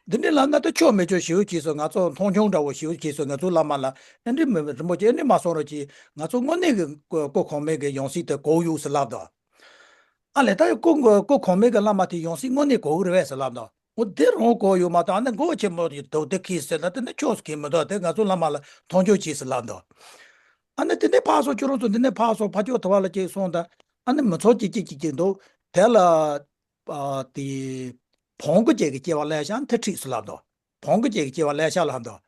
འདི་འདྲའི་ལབ་ན་ད་ཆོ་མི་ཆོ་ཞེ་པོ་བྱས་སོང་། ང་ཚོ་མཐོང་ཆུང་འདྲ་བོ་ཞེ་པོ་བྱས་སོང་། ང་ཚོ་བླ་མ་ལ་ཨེ་འདྲའི་མི་རིན་པོ་ཆེ་ཨེ་འདྲའི་མ་གསུང་རོགས་གྱིས། ང་ཚོ་དངོས་གནས་ཀྱི་སྐུ་སྐུ་གོང་མའི་གི་ཡང་སྲིད་དེ་གོ་ཡོད་ཟེར་ལབ་འདུག་ཨ་ལས་ད་སྐུ་སྐུ་གོང་མའི་གི་བླ་མ་དེ་ཡང་སྲིད་དངོས་གནས་གོ་གི་རེད་པས་ཟེར་ལབ་འདུག་འོ་དེ་རང་གོ་ཡོད་མ་གཏོགས་ཨ་ནི་མགོ་ཆེན་པོ་ཡོད་འདུག་དེ་ཁྱི་ཟེར་ན་དེ་ནི་ཆོ་ཟེར་གི་མི་འདུག་དེ་ང་ཚོ་བླ་མ་ལ་མཐོང་ཆུང་བྱས་ཟེར་ལབ་འདུག་ཨ་ནི་དེ་ནས་ཕར་སོང་། ཁྱོད་རང་ཚོ་འདི་ནས་ཕར་སོང་། ཕར་ཕྱོགས་དེ་བ་ལ་ཅིག་སོང་ད། ཨ་ནི་མི་ཚོགས་ཅིག་ཅིག་ཅིག་ཅིག་འདུག་དེ་ལ་ཨ་དེ་བོང་གུ་ཅིག་གི་སྐྱེ་བ་ལེན་ཤག་དེ་ཁྲིད་ཟེར་ལབ་འདུག་བོང་གུ་ཅིག་གི་སྐྱེ་བ་ལེན་ཤག་ལབ་འདུག་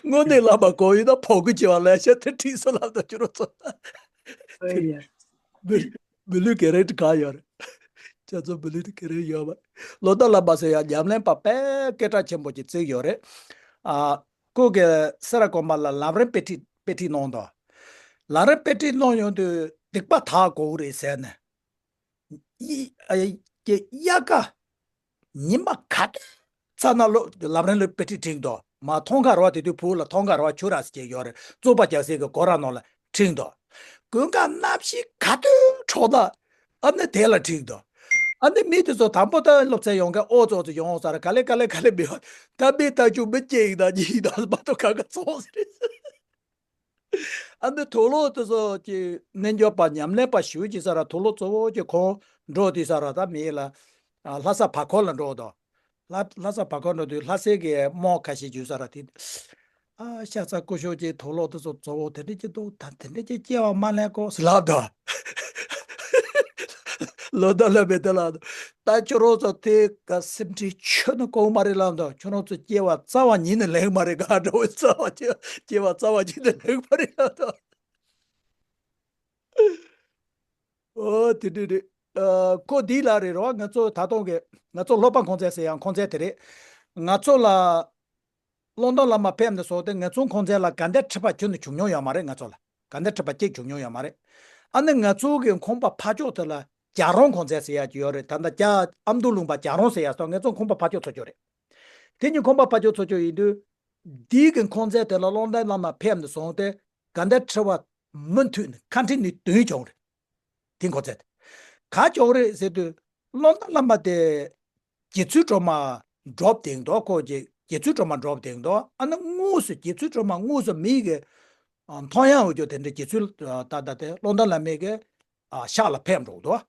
དངོས་གནས་བླ་མ་གོ་ཡིན་ན་བོང་གུ་སྐྱེ་བ་ལེན་ཤག་དེ་ཁྲིད་ཟེར་ལབ་འདུག་ཁྱོད་རང་ཚོ། ཨོ་ཡ། མི་མི་ལུས་ཀྱི་རིགས་གང་ཡོད་རེད། ཁྱེད་ཚོ་མི་ལུས་ཀྱི་རིགས་ཡོད་པ། ལོ་ཏོག་ལ་མ་ཟེར་ཡང་ཉམས་ལེན་པ་དཔེ་སྐད་གྲགས་ཆེན་པོ་ཅིག་བརྩིགས་ཡོད་རེད། ཨ་ཁོ་གི་སེ་ར་དགོན་པ་ལ་ལམ་རིམ་དཔེ་ཁྲིད་དཔེ་ཁྲིད་གནང་དོ། ལམ་རིམ་དཔེ་ཁྲིད་གནང་ཡོང་དུས་སྡིག་པ་དག་དགོས་རེད་ཟེར་ནས། ཡ་ཡ་ཀ་ཉི་མ་ག་དུས་ཚ་ན་ལོ་ལམ་རིམ་ལ་དཔེ་ཁྲིད་ཁྲིད་འདུག་མ་ཐང་ག་ར་བ་དེ་དུས་བུ་ལ་ཐང་ག་ར་བ་ཆུ་ར་ཟེར་གྱི་ཡོད་རེད། བཙོག་པ་རྒྱག་སའི་གི་སྒོ་ར་ནང་ལ་ཁྲིད་འདུག་ཀུན་དགའ་གནམ་གཤིས་ག་དུས་འཕྲོག་ད་ཨ་ནི་དེ་ལ་ཁྲིད་འདུག་ཨ་ནི་མི་དེ་ཚོ་དང་པོ་ད་སློབ་ཚན་ཡོང་གི་ཨོ་ཙོག་ཙོ་ཡོང་ས་ར་ག་ལེ་ག་ལེ་ག་ལེ་མི་ཡོང་། ད་མི་ད་ཅུ་མི་གཅིག་ཡིན་ད་གཉིས་ཡིན་ད་མ་གཏོགས་ག་ག་ཚོགས་ཟེར། ཨ་ནི་དུག་ལོག་དེ་ཚོ་ཀྱི་རྣལ་འབྱོར་པ་ཉམས་ལེན་པ་ཞུ་ཅི་ས་ར་དུག་ལོག་གཙོ་བོ་ཀྱི་ཁོང་འགྲོ་དུས་ས་ར་ད་མི་ལ་ཨ་ལྷ་ས་བར་སྐོར་ལ་འགྲོ་དོ། ལྷ་ལྷ་ས་བར་སྐོར་འགྲོ་དུས་ལྷ་སའི་གི་རྨོ་ཁ་ཤས་འཇུ་ས་ར་དེ་ཨ་ཤ་ཚ་སྐུ་ཞབས་ཀྱི་དུག་ལོག་དེ་ཚོ་གཙོ་བོ་དེ་འདྲ་ཅི་འདུག་ད་དེ་འདྲ་ཅི་སྐྱེ་བ་མ་ལེན་གོ་ཟེར་ལབ་དོ། ལོ་ཟླ་ལ་མེད་དེ་ལ་ད་ཁྱོད་རང་ཚོ་དེ་ག་སེམས་ཁྲལ་ཆོད་ནི་གོ་མ་རེད་ལབ་འདུག་ཁྱོད་རང་ཚོ་སྐྱེ་བ་རྩ་བ་ཉིད་ནས་ལེགས་མ་རེད། ག་འདྲ་བོ་རྩ་བ་སྐྱེ་སྐྱེ་བ་རྩ་བ་ཉིད་ནས་ལེགས་མ་རེད་ལབ་འདུག་ཨོ་དེ་འདྲ་རེད། ཨ་ཁོ་འདི་ལ་རེད་རོ། ང་ཚོ་ད་དུང་གི་ང་ཚོ་སློབ་པ་ཁོང་ཚན་ཟེར་ཡང་ཁོང་ཚན་དེ་རེད། ང་ཚོ་ལ་ཀློང་རྡོལ་བླ་མ་ཕེབས་ནས་བཟུང་སྟེ་ང་ཚོ་ཁོང་ཚན་ལ་དགའ་ལྡན་ཁྲི་པ་ཁྱོན་ནས་བྱུང་མྱོང་ཡོད་མ་རེད། ང་ཚོ་ལ་དགའ་ལྡན་ཁྲི་པ་གཅིག་བྱུང་མྱོང་ཡོད་མ་རེད། ཨ་ནི་ང་ཚོ་གི་ཁང་པ་ཕར་ཕྱོགས་དེ་ལ་རྒྱ་རོང་ཁོང་ཚན་ཟེར་ཡག་ཅིག་ཡོད་རེད། ད་ལྟ་རྒྱ་ཨ་མདོ་ལུང་པ་རྒྱ་རོང་ཟེར་ཡག་སོགས་ང་ཚོ་ཁང་པ་ཕར་ཕྱོགས་ཚོ་ཅོག་རེད། དེ་གཉིས་ཁང་པ་ཕར་ཕྱོགས་ཚོ་ཅོག་ཡིན་དུས། འདི་གི་ཁང་ཚན་དེ་ལ་ཀློང་རྡོལ་བླ་མ་ཕེབས་ནས་བཟུང་སྟེ་དགའ་ལྡན་ཁྲི་པ་མུ་མཐུད་ནས་ཁ་འཕྲིན་ནི་བདུན་བྱུང་རེད། དེ་ཁང་ཚན་དེ་ག་ཅོག་རེད་ཟེར་དུས། ཀློང་རྡོལ་བླ་མ་དེ་རྗེ་བཙུན་སྒྲོལ་མ་སྒྲོལ་བསྡད་འདུག་ཁོ་རྗེ་རྗེ་བཙུན་སྒྲོལ་མ་སྒྲོལ་བསྡད་འདུག་ཨ་ནི་དངོས་སུ་རྗེ་བཙུན་སྒྲོལ་མ་དངོས་སུ་མི་གི་ཨ་མཐོང་ཡག་འོ་ཅོག་དེ་འདྲ་རྗེ་བཙུན་ད་ལྟ་དེ་ཀློང་རྡོལ་བླ་མའི་གི་ཨ་ཤག་ལ་ཕེབས་འགྲོ་འདུག་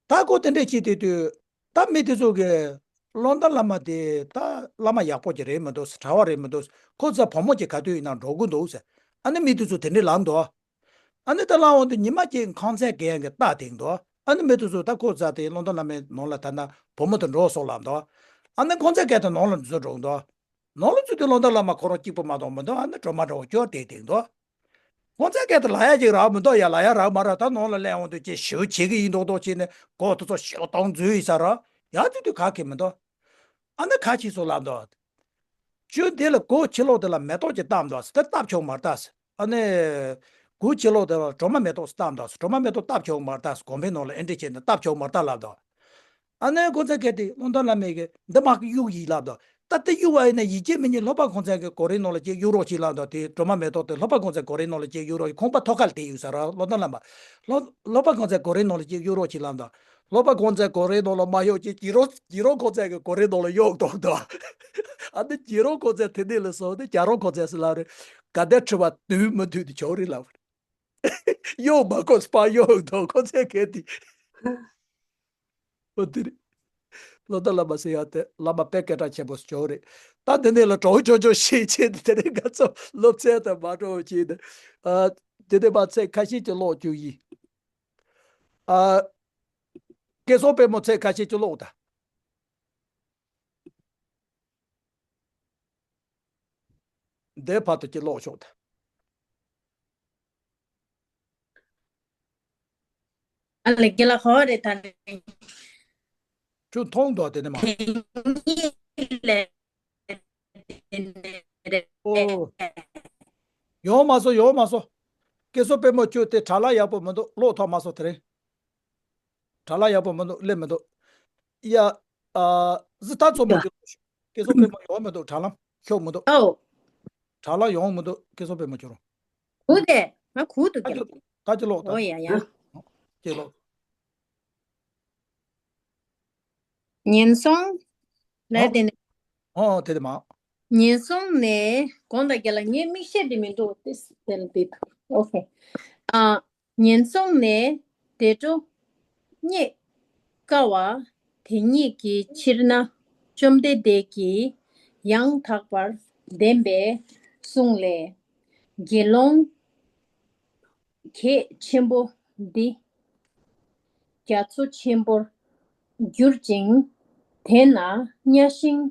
ད་ཁོ་དེ་འདྲ་བྱེད་དུས་དུས་ད་མི་དེ་ཚོ་གི་ བློ་བཟང་བླ་མ་དེ་ད་བླ་མ་ཡག་པོ་ཅིག་རེད་མི་འདུག་གྲྭ་བ་རེད་མི་འདུག་ཁོ་ཚོ་བུ་མོ་ཅིག་ག་དུས་ཡིན་ན་འགྲོ་གི་འདུག་ཟེར། ཨ་ནི་མི་དེ་ཚོ་དེ་འདྲས་ལབ་འདུག་ཨ་ནི་ད་ལམ་འོང་དུས་ཉི་མ་གཅིག་ཁང་ཚན་གྱི་ཡང་གི་རྟ་དེང་འདུག་ཨ་ནི་མི་དེ་ཚོ་ད་ཁོ་ཚོ་དེ་བློ་བཟང་བླ་མའི་ནང་ལ་ད་ན་བུ་མོ་དེ་འགྲོ་སོང་ལབ་འདུག་ཨ་ནི་ཁང་ཚན་གྱི་དེ་ནང་ལ་འཛུལ་འགྲོ་འདུག་ནང་ལ་ཚུད་དུས་བློ་བཟང་བླ་མ་ཁོ་རང་གཅིག་པུ་མ་གཏོགས་མི་འདུག་ཨ་ནི་སྒྲོལ་མ་འདྲ་བོ་སྐྱོར་དེ་དེང་འདུག་ཁོང་ཚོས་སྐད་དུ་ལབ་ཡ་ཅིག་རག་མི་འདུག་ཡ། ལབ་ཡ་རག་མ་རག་ད་ནང་ལ་སླེབས་འོང་དུས་ཅིག་ཞེ་པོ་བྱེད་ཀྱི་ཡིན་མདོག་མདོག་བྱས་ནས་སྒོ་དེ་ཚོ་ཞེ་པོ་གཏོང་འཛུལ་ཡིན་ས་ར། ཡ་དེ་དུས་ག་གེ་མི་འདུག་ཨ་ནི་ཁ་ཅིག་སོ་ལབ་འདུག་ཅུ་དེ་ལ་སྒོ་ཕྱི་ལོགས་དེ་ལ་མེ་ཏོག་ཅིག་བཏབ་འདུག་ཟེར། དེ་བཏབ་ཆོག་མ་རེད་ད་ཟེར། ཨ་ནི་སྒོ་ཕྱི་ལོགས་དེ་ལ་སྒྲོལ་མ་མེ་ཏོག་བཏབ་འདུག་ཟེར། སྒྲོལ་མ་མེ་ཏོག་བཏབ་ཆོག་མ་རེད་ད་ཟེར། དགོན་པའི་ནང་ལ་ཨེ་འདྲ་བྱས་ནས་བཏབ་ཆོག་མ་རེད་ད་ལབ་འདུག་ཨ་ནི་ཁོང་ཚོས་གལ་ཏེ་བློ་བཟང་བླ་མས་གི་འདི་མ་གི་གཡུག་ཡིན་ལབ་དང་། ད་དེ་གཡུག་བ་ཡིན་ན་ཡིད་ཆེས་མི་ཉན། ལྷོ་པ་གོང་ཚད་ཀྱི་སྒོ་རའི་ནང་ལ་ཅིག་གཡུག་རོགས་བྱེད་ལབ་དང་། དེ་སྒྲོལ་མ་མེ་ཏོག་དེ་ལྷོ་པ་གོང་ཚད་སྒོ་རའི་ནང་ལ་ཅིག་གཡུག་རོགས་བྱེད། ཁང་པ་ཐོག་ཁ་ལ་དེ་ཡོད་ས་ར། བློ་བཟང་བླ་མ་ལྷོ་ལྷོ་པ་གོང་ཚད་སྒོ་རའི་ནང་ལ་ཅིག་གཡུག་རོགས་བྱེད་ལབ་དང་། ལྷོ་པ་གོང་ཚད་སྒོ་རའི་ནང་ལ་མ་གཡུག་ཅིག་རྗེ་རོ་རྗེ་རོ་གོང་ཚད་ཀྱི་སྒོ་རའི་ནང་ལ་གཡུག་དང་དང་། ཨ་ནི་རྗེ་རོ་གོང་ཚད་དེ་ནས་ལ་སོང་ནས་རྒྱ་རོ་གོང་ཚད་ཟེར་ལབ་རེད། ག་དེ་ཁྲི་བ་དུས་མི་མཐུད་དེ་ཆོག་རེད་ལབ་རེད། གཡུག་མ་དགོས་པ་གཡུག་དང་ཁོ་ཚོས་གལ་ཏེ། ཨོ་དེ་རེད། བློ་བཟང་བླ་མ་ཟེར་ཡ་དེ་བླ་མ་དཔེ་སྐད་གྲགས་ཆེན་པོ་ཞིག་རེད། ད་འདི་ནས་ལ་གྲོགས་ཆོག་ཆོག་ཤེས་ཆེད་དེ་དེ་རིང་ང་ཚོ་སློབ་ཚན་དང་མ་འགྲོ་བ་བྱས་ནས། ཨ། དེ་ནས་མ་ཚད་ཁ་ཤས་ཀྱི་ཀློག་རྒྱུ་ཡིན། ཨ། སྐལ་བཟང་དཔལ་མོ་ཚད་ཁ་ཤས་ཀྱི་ཀློག་དང་། འདིའི་བར་དུ་ཅིག་ཀློག་ཤོག་ད། ཨ་ལེ་རྒན་ལགས་ཧོ་རེད་ད་ནི། ཁྱོད་མཐོང་འདུག་དེ་ནི་མ། དེ་གཉིས་ལས་དེ་ནས་རེད། ཨོ། ཡོང་མ་སོང་ཡོང་མ་སོང་། སྐལ་བཟང་དཔལ་མོ་ཁྱོད་དེ་དྲ་ལམ་ཡག་པོ་མི་འདུག་ཀློག་ཐུབ་མ་སོང་དེ་རིང་། དྲ་ལམ་ཡག་པོ་མི་འདུག་ཀློག་མི་འདུག་ཡ། ཨ། གཟི་ཐར་མཚོ་མོ་ཡ། ཁྱོད་ཀློག་ཤོག་སྐལ་བཟང་དཔལ་མོ་ཡོང་མི་འདུག་དྲ་ལམ་ཤོག་མི་འདུག་ཨོ། དྲ་ལམ་ཡོང་མི་འདུག་སྐལ་བཟང་དཔལ་མོ་ཁྱོད་རང་། གུ་དེ། ང་གུ་འདུག་ད་ཀྱང་། ད་ཅི་ཀློག་ད། ཨོ་ཡ་ཡ། ཅི་ཀློག་ངན་སོང་། ལ་ཨོ། དེ་ནས། ཨོ་དེ་དེ་མ། ངན་སོང་ནས་གོང་དང་རྒྱ་ལ་ངའི་མིག་ཤེལ་དེ་མི་འདུག་དེ་དེ་ལ་དེ། ཨོ་ཁེ། ཨ། ངན་སོང་ནས་བདེ་འགྲོ་རྙེད་དཀའ་བ་དེ་ཉིད་ཀྱི་ཕྱིར་ན་བཅོམ་ལྡན་འདས་ཀྱིས་ཡང་དག་པར་ལྡན་པའི་གསུང་ལས། དགེ་སློང་གལ་ཆེན་པོ་འདི་རྒྱ་མཚོ་ཆེན་པོར་གྱུར་ཅིང་། དེ་ན་གཉའ་ཤིང་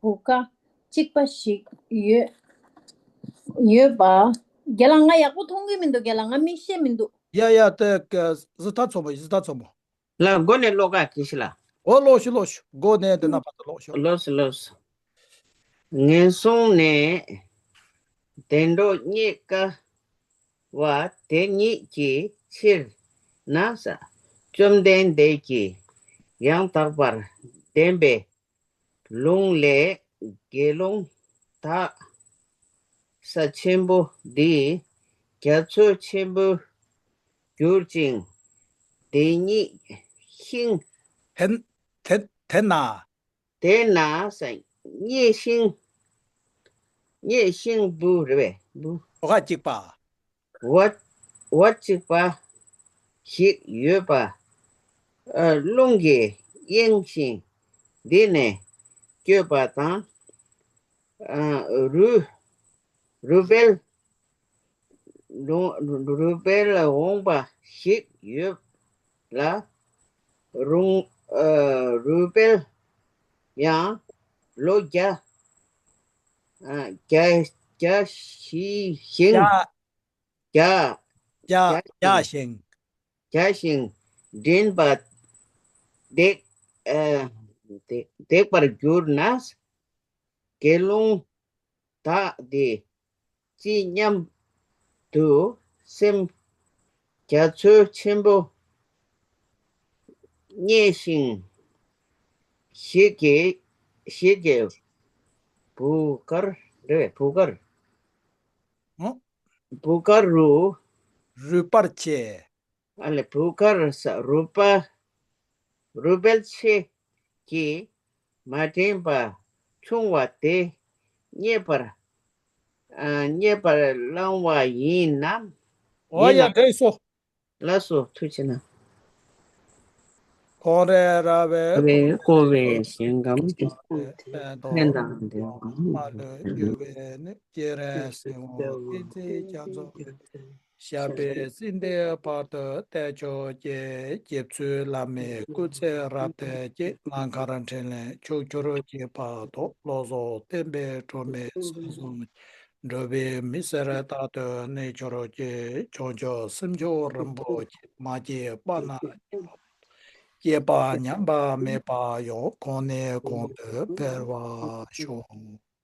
བུ་ག་གཅིག་པ་ཞིག་ཡོད། ཡོད་པ། རྒན་ལགས་ང་ཡག་པོ་མཐོང་གི་མི་འདུག་རྒན་ལགས་ང་མིག་ཤེལ་མི་འདུག་ཡ་ཡ་དེ་གཟི་ཐར་མཚོ་མོ་གཟི་ཐར་མཚོ་མོ། ལ་མགོ་ནས་ཀློག་ག་གི་ཤི་ལ། འོ་ཀློག་ཤི་ཀློག་ཤི་མགོ་ནས་དེ་ན་བར་དུ་ཀློག་ཤོག་ལོས་ལོས། ངན་སོང་ནས་བདེ་འགྲོ་རྙེད་དཀའ་བ་དེ་ཉིད་ཀྱི་ཕྱིར་ན་ས་བཅོམ་ལྡན་འདས་ཀྱིས་ཡང་དག་པར་ལྡན་པའི་ལུང་ལས་དགེ་སློང་དག་ས་ཆེན་པོ་འདི་རྒྱ་མཚོ་ཆེན་པོར་གྱུར་ཅིང་། དེ་ཉིད་ཤིང་། དེ་དེ་དེ་ན། དེ་ན་ས་གཉའ་ཤིང་། གཉའ་ཤིང་བུ་རེད་པས་བུ། བུ་ག་གཅིག་པ། བ་བ་གཅིག་པ་ཞིག་ཡོད་པ། ཨ། རླུང་གིས་གཡེངས་ཤིང་འདི་ནས་བསྐྱོད་པ་དང་། ཨ། རུས་རུས་སྦལ་རུ་རུས་སྦལ་འོངས་པ་ཞིག་ཡོད་ལ། རུང་། ཨ། རུས་སྦལ་ཡང་ལོ་བརྒྱ། ཨ། བརྒྱ་བརྒྱ་ཞི་ཞིང་། བརྒྱ་བརྒྱ་བརྒྱ་བརྒྱ་ཞིང་། བརྒྱ་ཞིང་འདྲེན་པ་འདེགས། ཨ། འདེགས་འདེགས་པར་གྱུར་ན། དགེ་སློང་དག་དེ་ཅི་སྙམ་དུ་སེམས། རྒྱ་མཚོ་ཆེན་པོ་གཉའ་ཤིང་ཞིག་གི་ཞིག་གི་བུ་གར་རེད་བུ་གར། ཨོ། བུ་གར་རུ། རུས་པར་བྱས། ཨ་ལེ་བུ་གར་ས་རུས་པ། རུས་སྦལ་ཆེ་གིས་མ་འདྲེན་པ་ཆུང་བ་དེ་རྙེད་པར། ཨ། རྙེད་པར་བླང་བ་ཡིན་ནམ། འོ་ཡིན་ཡ་ལ། འགྲིག་སོང་། ལགས་སོ་ཐུགས་རྗེ་གནང་། ཁོང་རེ་ར་བའི་བའི་བསྐོར་བའི་ཞིང་ཁམས་ཀྱི། ཕན་དང་ལྡན་པ། མ་ལུས་འགྱུར་བའི་གནས། སྤྱན་རས་གཟིགས་དབང་བསྟན་འཛིན་རྒྱ་མཚོ། ཞབས་པད་སྲིད་མཐའི་བར་དུ་བརྟན་གྱུར་ཅིག། རྗེ་བཙུན་བླ་མའི་སྐུ་ཚེ་རབ་བརྟན་ཅིག། ནམ་མཁར་འཕྲིན་ལས་ཕྱོགས་བཅུར་གྱི་བར་དུ། བློ་བཟང་བསྟན་པའི་སྒྲོན་མེ་སྲིད་གསུམ། འགྲོ་བའི་མི་སེར་རྟག་ཏུ་གནས་གྱུར་ཅིག། བྱང་ཆུབ་སེམས་མཆོག་རིན་པོ་ཆེ། མ་སྐྱེས་པ་རྣམས་སྐྱེས་པ་ཉམས་པ་མེད་པར་ཡང་། གོང་ནས་གོང་དུ་འཕེལ་བར་ཤོག།